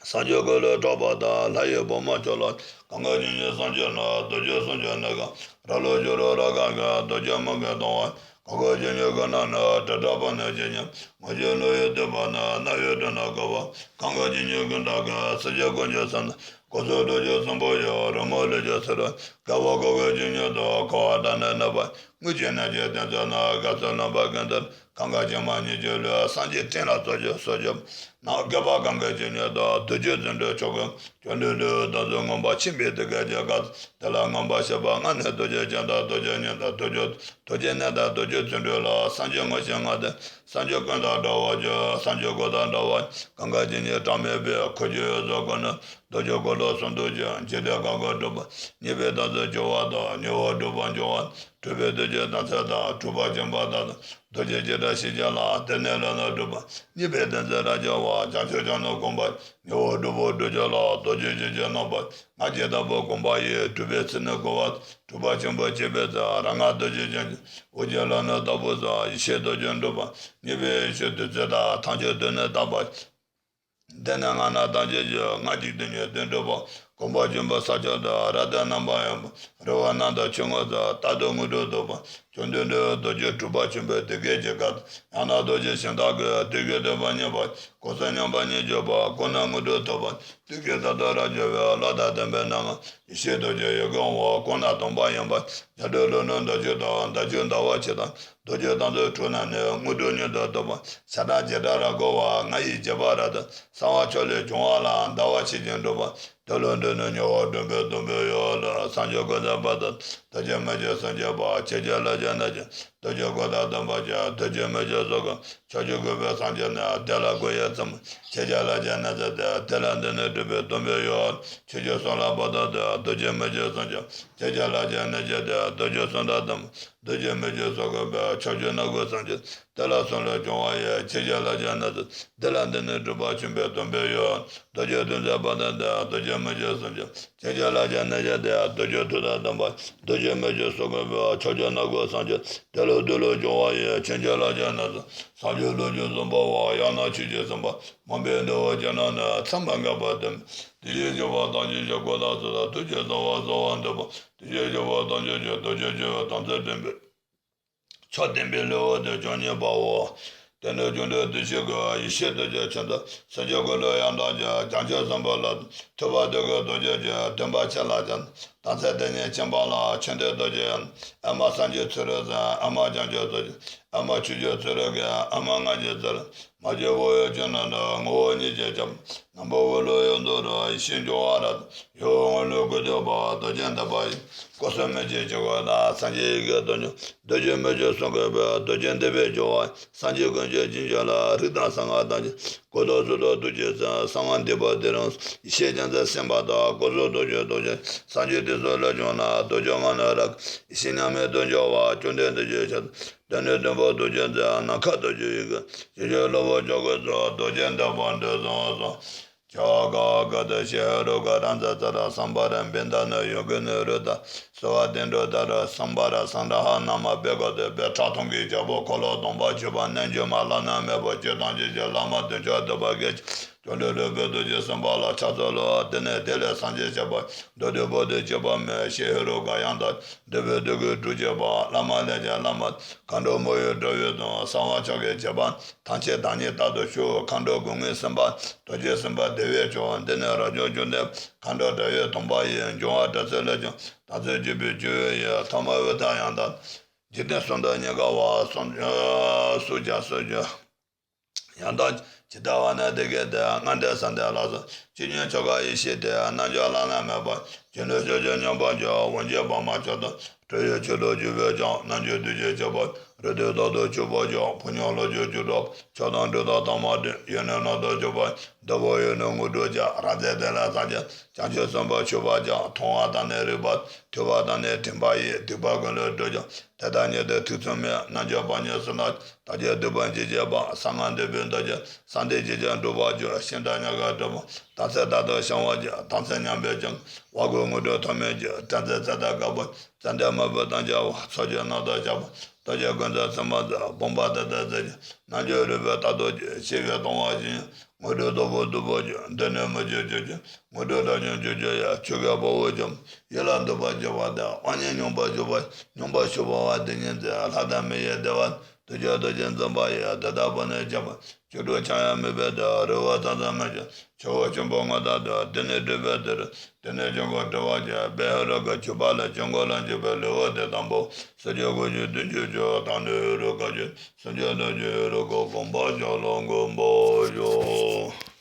སངས་རྒྱས་སྐུ་ལས་གྲགས་པ་དང་། ལྷ་ཡི་བུ་མོ་ཁྱོད་ལ། གང་གི་ཇི་སྙེད་སེམས་ཅན་ལ། རྡོ་རྗེ་གསུང་ཆོག་ནི་གང་། རབ་སློབ་སྤྱོད་རབ་རབ་གང་གིས། རྡོ་རྗེ་མིག་གི་མཐོང་བ། གང་གི་ཇི་སྙེད་ཀུན་ན་ནི། དྲི་བྲལ་བ་ནི་ཇི་སྙེད། མངོན་ཤེས་བློ་ཡི་སྡུད་པ་ནི། རྣ་བའི་དྲི་ནི་གོ་བ། གང་གི་ཇི་སྙེད་ཀུན་དག་གི། སེམས་ཅན་ཀུན་གྱི་སེམས་ནི། སྐུ་གསུང་ཐུགས་ཀྱི་སྲིན་པོ་ཡི། རོལ་མོ་ལས་ཀྱི་སེར་བ། བསྐལ་པ་གང་གི་ཇི་སྙེད་དུ། འཁོར་བ་དང་ནི་གནས་པ། དངོས་ཀྱི་གནས་ཀྱི་དོན་མཛད་ནས། ག་ཚོད་ལོན་པ་ཀུན་ཏུ། གང་ག་ཇི་སྙེད་ཉིད་ཀྱི་ལུས། སངས་རྒྱས་སྤྲིན་ལ་སོགས་ཀྱི་སོགས་ཀྱི། ནམ་བསྐལ་པ་གང་གི་ཇི་སྙེད་དུ། རྡོ་རྗེ་བརྩོན་འགྲུས་མཆོག་གི། བཅོམ་ལྡན་འདས་དམ་ཚིག་མངོན་པར་ཆོས་འཕེལ་དེ་སྐད་ཅེས་བཀའ། དེ་ལ་མངོན་པར་ཤེས་པ་ལྔ་ནི། རྡོ་རྗེ་སྤྱན་དང་རྡོ་རྗེ་སྙིང་དང་། རྡོ་རྗེ་རྡོ་རྗེ་གནས་དང་རྡོ་རྗེ་བརྩོན་འགྲུས་ལ། སངས་རྒྱས་མངོན་ཤེས་ལྔ་སྟེ། སངས་རྒྱས་ཀུན་དང་འདྲ་བར་གྱུར། སངས་རྒྱས་སྐུ་དང་འདྲ་བར། གང་ག་ཇི་སྙེད་གྲངས་མེད་པའི། འཁོར་གྱི་འོད་ཟེར་ཀུན་ནི། རྡོ་རྗེ་འཁོར་ལོ་གསུང་དུ་གྱུར། འཇིག་རྟེན་གང་གི་སྒྲུབ་པ། ཉེས་པའི་དམ་ཚིག་སྦྱོང་བ་དང་། ཉེ་བར་སྒྲུབ་པར་འགྱུར་བ། སྒྲུབ་པའི་རྡོ་རྗེ་དམ་ཚིག་དང་། སྒྲུབ་པ་སྦྱིན་པ་དང་། རྡོ་རྗེ་བྱེ་བྲག་ཤེས་བྱ་ལ། དེ་ནས་ལོན་ནོ་སྒྲུབ་པ། ཉེས་པའི་དམ་ཚིག་རབ་སྦྱང་བ། བྱང་ཆུབ་སྦྱང་ནི་སྒོམ་པ། ཉེ་བར་སྒྲུབ་པའི་རྡོ་རྗེ་ལ། རྡོ་རྗེ་ཆོས་ཀྱི་རྣམ་པར། སྔར་གྱི་དང་པོ་སྒོམ་པ་ཡིས། སྒྲུབ་པའི་ཚུལ་ནི་གོ་བ། སྒྲུབ་པ་ཆེན་པོ་བྱེད་པའི་ཚུལ། རབ་སྔར་རྡོ་རྗེ་འཆང་གིས། འོད་ཀྱི་ལམ་ནི་རྟག་པར་བཟུང་། ཡེ་ཤེས་རྡོ་རྗེ་འགྲུབ་པ། ཉེས་པའི་ཡེ་ཤེས་བདུད་རྩི་དང་། ཐམས་ཅད་བདུད་ནི་དག་པ། འདི་ནི་སྔ་ན་ཐམས་ཅད་ཀྱི། སྔར་གྱི་དོན་ཉིད་དོན་གྲུབ་པ། སྒོམ་པ་ཆེན་པོ་ས་ཕྱོགས་དུ། རབ་ཏུ་རྣམ་པར་གཡེང་བ། རེ་བ་རྣམ་དག་ཆོས་མངོན་སུམ། རྟག་ཏུ་དངོས་གྲུབ་ཐོབ་པ། བཅོམ་ལྡན་འདས་རྡོ་རྗེ་སྒྲུབ་པ་ཆེན་པོའི་དེ་སྐད་ཅེས་བཀའ། ཡང་ན་རྡོ་རྗེ་ཤིང་རྟ་གི། དུས་ཀྱི་བསྟོད་པ་བསྙེན་པ། སྐུ་གསུང་མཉམ་པར་བརྙེས་གྱུར་པ། སྐུ་ནི་དངོས་གྲུབ་ཐོབ་པ། དུས་ཀྱི་ཐ་དད་རབ་འབྱོར་བའི། བློ་ལྡན་བསྟན་པའི་གནས་ལྔ། ཡེ་ཤེས་རྡོ་རྗེ་ཡི་གེ་འོང་བ། སྐུ་ན་སྟོང་པ་ཡིན་པ། འཇའ་སྤྲོས་ལྷོ་ནུབ་ཟླ་གཅིག་དང་། ཟླ་གཅིག་ཟླ་བ་ཕྱེད་དང་། རྡོ་རྗེ་དམ་ཚིག་དྲུག་རྣམས་ནི། དངོས་གྲུབ་མྱུར་དུ་ཐོབ་པ། ཞག་གྲངས་བྱེ་བྲག་རབ་འཁོར་བ། ལྔ་ཡི་རྗེས་དཔག་རབ་ཏུ། གསང་བ་ཕྱོགས་ལས་བྱུང་བ་ལ། ཟླ་བ་ཕྱེད་ཅིག་འགྲུབ་པ། དེ་ལ་འདི་ནི་ཉེ་བར་སྒྲུབ་པའི་སྡོམ་པའི་ཡུལ་ལ། སངས་རྒྱས་ཀུན་བཟང་དཔལ་དང་། རྡོ་རྗེ་མི་བསྐྱོད་སེམས་བསྐྱེད་པ། ཆོས་ཀྱི་ལྷ་ཆེན་རྣམས་ཀྱིས། རྡོ་རྗེ་གོ་ཐོག་སྟོན་པ་ཆེ། རྡོ་རྗེ་མི་བསྐྱོད་སོགས་ཀྱིས། ཕྱོགས་བཅུར་བཀོད་པའི་སངས་རྒྱས་ནི། དེ་ལ་གུས་ཡིད་ཚིམ། ཆོས་ཀྱི་ལྷ་ཆེན་རྣམས་ཀྱི་སྡེ། དེ་ལ་འདི་ནི་སྒྲུབ་པའི་སྡོམ་པའི་ཡུལ། ཆོས་ཀྱི་གསུང་ལ་བར་དུ་བསྡུ། རྡོ་རྗེ་མི་བསྐྱོད་སེམས་བསྐྱེད། ཆོས་ཀྱི་ལྷ་ཆེན་རྣམས་ཀྱི་སྡེ། རྡོ་རྗེ་གསུང་དང་སྟོན་པ། རྡོ་རྗེ་མི་བསྐྱོད་སོགས་བཀོད་པའི། ཕྱོགས་བཅུར་རྣམ་བཀོད་སངས་རྒྱས། དེ་ལ་གསུམ་ལས་བྱུང་བ་ཡི། ཆོས་ཀྱི་ལྷ་ཆེན་རྣམས་ཀྱི། དེ་ལ་འདི་ནི་སྒྲུབ་པ་ཆེན་པོའི་སྡོམ་པའི་ཡུལ། རྡོ་རྗེ་ཐུགས་མཛད་དཔལ་ལྡན་འདས། རྡོ་རྗེ་མི་བསྐྱོད་སེམས་བསྐྱེད། ཆོས་ཀྱི་ལྷ་ཆེན་རྣམས་ཀྱི་སྡེ། རྡོ་རྗེ་ཐུགས་དང་ལྡན་པ། རྡོ་རྗེ་མི་བསྐྱོད་སོགས་བཀོད་པའི། ཕྱོགས་བཅུར་རྣམ་བཀོད་སངས་རྒྱས། དེ་ལ་བདུད་ལས་བྱུང་བ་ཡི། ཆོས་ཀྱི་ལྷ་ཆེན་རྣམས་ཀྱི། སངས་རྒྱས་ལུས་ཀྱིས་བཟུང་བའོ། ཡང་ན་ཆོས་ཀྱིས་ཟིན་པ། མུན་པའི་འདུ་བ་ཅན་རྣམས་ནི། མཚམས་མ་འགགས་པར་སྟོན། དེ་བཞིན་གཤེགས་པ་ཐམས་ཅད་ཀྱི། གོ་ཐོག་ཚུལ་དང་ཐུགས་ཀྱི་གསང་བ་གསལ་བར་འདོད་པ། དེ་བཞིན་གཤེགས་པ་ཐམས་ཅད་ཀྱི། རྡོ་རྗེ་ཆེ་བའི་དམ་ཚིག་སྟོན་པའི། མཆོག་བསྟན་པའི་ལེའུ་སྟེ་བཅུ་གཉིས་པའོ། དེ་ནས་བཅོམ་ལྡན་འདས་ཆོས་ཀྱི་ཡེ་ཤེས་རྡོ་རྗེ་ཕྱོགས་བཅུའི་སེམས་ཅན་ཀུན་ལ་ཡང་དག་ཅིང་བྱང་ཆུབ་སེམས་དཔའ་ལ། ཐུབ་པ་དེ་ཀའི་རྡོ་རྗེ་ཀྱིས། བདེན་པ་ཆེ་ལ་སྦྱར། དམ་ཚིག་དེ་ཉིད་མཁྱེན་པ་ལ། མཁྱེན་བརྟན་རྡོ་རྗེ་ཡང་། ཨེ་མ་སངས་རྒྱས་ཚུལ་ཁྲིམས་ཟིན། ཨེ་མ་བྱང་ཆུབ་ཚུལ་ཁྲིམས་བསྐྱེད། ཨེ་མ་ཆོས་ཀྱི་ཚུལ་ཁྲིམས་བསྐྱེད། ཨེ་མ་སྔ་འགྱུར་ཚུལ་ཁྲིམས། མ་བསྐྱེད་པའི་ཡུལ་ཅན་རྣམས་ནི། ངོ་བོ་ཉིད་ཀྱིས་ཁྱབ། རྣམ་པ་འོད་ལ་ཡོངས་རྫོགས་རོལ། ཡེ་ཤེས་འབྱུང་བ་རབ་ཏུ། ཡུལ་འོད་ལྔ་ལས་སྐུ་བརྟགས་པ། རྡོ་རྗེ་བཟླས་པ་ཡིས། སྐུ་གསུམ་མི་མཇེད་ཀྱི་འོད་དང་། སངས་རྒྱས་ཡི་གེ་དོན་བཅུ། རྡོ་རྗེ་མི་བསྐྱོད་གསུམ་བཀོད་པའི། རྡོ་རྗེ་བཟླས་པའི་སྦྱོར་བ་ཡིས། སངས་རྒྱས་ཀུན་གྱི་རྗེས་འཇུག་ལ། རིགས་དང་གསང་སྔགས་ཐམས་ཅད། གོ་ཐོག་ཚུལ་དང་ཐུགས་ཀྱིས་ཟིན། གསང་སྔགས་འདུས་པ་དེ་རིང་གསུངས། ཡེ་ཤེས་རྒྱལ་མཚན་བསྟན་པ་དང་། སྐུ་གསུམ་རྡོ་རྗེ་རྡོ་རྗེ། སངས་རྒྱས་དེ་ཚོ་ལས་བྱུང་ན། རྡོ་རྗེ་ལྔ་ནི་རབ། ཡེ་ཤེས་མཉམ་མེད་དོན་གྱི་བ། བཅོམ་ལྡན་འདས་ཀྱི་ཞལ། དེ་ནས་སྟོན་པ་རྡོ་རྗེ་འཛིན། ནམ་མཁའ་རྡོ་རྗེ་ཡི་གེ། ཞལ་བཞི་སློབ་དཔོན་ཆོས་སྐུ་སོགས། རྡོ་རྗེ་བཟླས་པ་འདི་གསུངས་སོ། ཇོ་ག་ག་ཏུ་ཤི་ཧེ་རུ་ཀ་རཱ་ཛ་ཙ་ར་སམ་བྷ་ར་བི་མདཱ་ནུ་ཡོ་གི་ནུ་རུ་ཏ། སུ་བ་ཏི་འགྲོ་ད་རུ་སམ་བྷ་ར་སམ་ར་ཧ་ན་མ་བེ་ག་ཏུ་བེ། ཁྲག་འཐུང་གི་རྒྱལ་པོ་འཁོར་ལོ་སྡོམ་པ། མཆོད་པ་རྣལ་འབྱོར་མ་བླ་ན་མེད་པ། ཆོས་ཐམས་ཅད་ཀྱི་བླ་མ་དུས་མཆོག་ཏུ་བ་གེ། བཅོམ་ལྡན་འདས་དཔལ་རྡོ་རྗེ་སེམས་དཔའ་ལ་ཕྱག་འཚལ་ལོ། དེ་ནས་དེ་ལས་སངས་རྒྱས་བྱ་བ། མདོ་སྡེ་པོ་ཏི་བྱེད་པ་མེད། ཤི་ཧེ་རུ་ཀ་ཡང་དག་འདུས་པའི་དུས་ཀྱི་སྒྲུབ་བྱེད་པ། བླ་མ་ལས་ཀྱང་བླ་མ། མཁའ་འགྲོ་མོ་ཡི་སྒྲ་ཡོད་དང་། གསང་བ་ཕྱོགས་ཀྱི་ཁྱད་པར། ཐམས་ཅད་བདག་ཉིད་ལྟར་དུ་བཞུགས། མཁའ་འགྲོ་སྒོ་ལྔའི་སེམས་དཔའ། རྡོ་རྗེ་སེམས་དཔའ་བདེ་བའི་མཆོག་འདི་ནི་རབ་བྱུང་བཅོམ་ལྡན། མཁའ་འགྲོ་སྒྲ་ཡི་སྡོམ་པ་ཡིས། འབྱུང་བ་དགྲ་ཚོགས་ལས་ཀྱང་། བདག་ཚོགས་གྱུར་པའི་སྤྱོད་ཡུལ་ཡིན། ཐོག་མར་དབུས་མཐའ་ཡང་དག་འཇིག་རྟེན་གསུམ་དུ་རྙེད་དཀའ་བ། སུམ་སུ་ཇ་སུ་ཇ། ཡང་དག་ཇི་ལྟ་བ་ན་དེ་སྐད་དུ། སྔར་འདས་གསང་འདས་ལ་སོགས། ཇི་སྙེད་ཆོས་འཁོར་ཡེ་ཤེས་དེ། རྣལ་འབྱོར་བླ་ན་མེད་པ། རྒྱུད་ལ་ཕྱོགས་བཅུའི་སྙོམས་པར་འཇུག་དབང་ཕྱུག་པདྨ་མཆོག་ཏུ། སྤྲུལ་པའི་ཆོས་སྐུ་སྤྱོད་པའི་མཆོག་རྣལ་འབྱོར་བདུད་ཀྱི་ཁྱད་པར། རིགས་དྲུག་རྟག་ཏུ་གཅོད་པར་བྱེད། ཕོ་ཉ་ལོག་སྤྱོད་བཅུ་དྲུག་པ། མཆོག་དང་སྤྲུལ་དང་ཐོག་མ་སྤྲུལ། ཡུལ་ནི་རྣམ་རྟོག་གཅོད་པར། བདག་པོ་ཡུལ་ནི་དངོས་གྲུབ་སྦྱར། རང་རྩལ་དེ་ལ་བཟང་སྦྱར། བྱང་ཆུབ་སེམས་དཔའ་མཆོད་པར་བྱ། མཐོང་བ་དང་ནི་རིག་པ། ཐོས་པ་དང་ནི་དྲན་པ་ཡིས། སྡིག་པ་ཀུན་ལས་སྒྲོལ་བྱེད། དེ་དག་ཉིད་དུ་ཐེ་ཚོམ་མེད། རྣལ་འབྱོར་པ་ཉིད་སུ་ལ། བདག་ཀྱང་སྡིག་པ་ཅི་བྱས་པ། གསང་སྔགས་འདུས་པའི་མདོ་ཆེན། གསང་འདུས་ཇི་བཞིན་འགྲུབ་པར་འགྱུར། ཤིང་རྟ་ཉག་ག་འགྲོ་བ། དམ་ཚིག་རྟག་ཏུ་བཤང་བར་བགྱི། དམ་ཚིག་ཉམས་པའི་ཕྱིར། བ་གོ་དངོས་གྲུབ་ཐོབ་མི་འགྱུར། དྲན་ཚེ་ཚེ་དང་འགག་པར། ཚེ་འདས་མ་བུ་དང་བཅས་པ། ཚོགས་ཀྱི་རྣམ་རྟོག་བཅས་པ། རྡོ་རྗེ་ཀུན་ཏུ་ཚིམ་པར་མཛད། སྤངས་པ་དེ་ལྟར་མཛད་ཅིང་། རྣལ་འབྱོར་རོལ་པས་རྟག་ཏུ་བསྐྱོད། ཤེས་བྱའི་སྟོང་པ་ཇི་སྙེད། དངོས་གྲུབ་རྫོགས་པའི་སྟོབས་པོ་ཆེ། འདི་ནི་མི་བསྐྱོད་ཆོས་ཀྱི། དངོས་གྲུབ་རབ་འབྱམས་ཆོས་ཀྱི་ཡུལ། ཆོས་ཀྱི་དཔའ་བོས་ཀྱང་། ཡིད་ལ་འདོད་པ་སྤྱོད་པ་དང་། དབང་ཉིད་སྙོམས་པར་འཇུག་པ། སྙོམས་པར་ཞུགས་པ་བ་དེ་ཉིད་འཛིན། ལྷ་དང་མི་ཡི་བདེ་བ། དུས་ཀྱི་རྡོ་རྗེ་འཛིན་པ་ཡིས། དེ་དག་པོ་ནི་བྱམས་པ། བཅུ་དྲུག་ཆ་ཡང་མི་སྦས་ཏེ། རི་བོ་ཚང་ཚང་མི་ཤིགས། ཆུ་བོ་ཆེན་པོ་མངོན་རྟགས་ཏེ། དེ་ནི་སྒྲུབ་པའི་དེ་རུ། དེ་ནི་ཆོས་འཁོར་སྒྲུབ་པར་བྱེད། དཔལ་ཧེ་རུ་ཀ་ཆོས་འཕགས་ལས། ཆོས་འཁོར་ལ་འཇུག་པའི་ལེའུ་སྟེ་དང་པོ། སྲིད་རྒྱལ་དགུ་བཅུ་བདུན་ཅུ་བཅུ། དང་ནི་ཧེ་རུ་ཀ་ཆོས། སངས་རྒྱས་བདག་ཉིད་ཧེ་རུ་ཀ་དགོངས་པ་ཞལ་ལ་མགོན་པོ་ཞུ།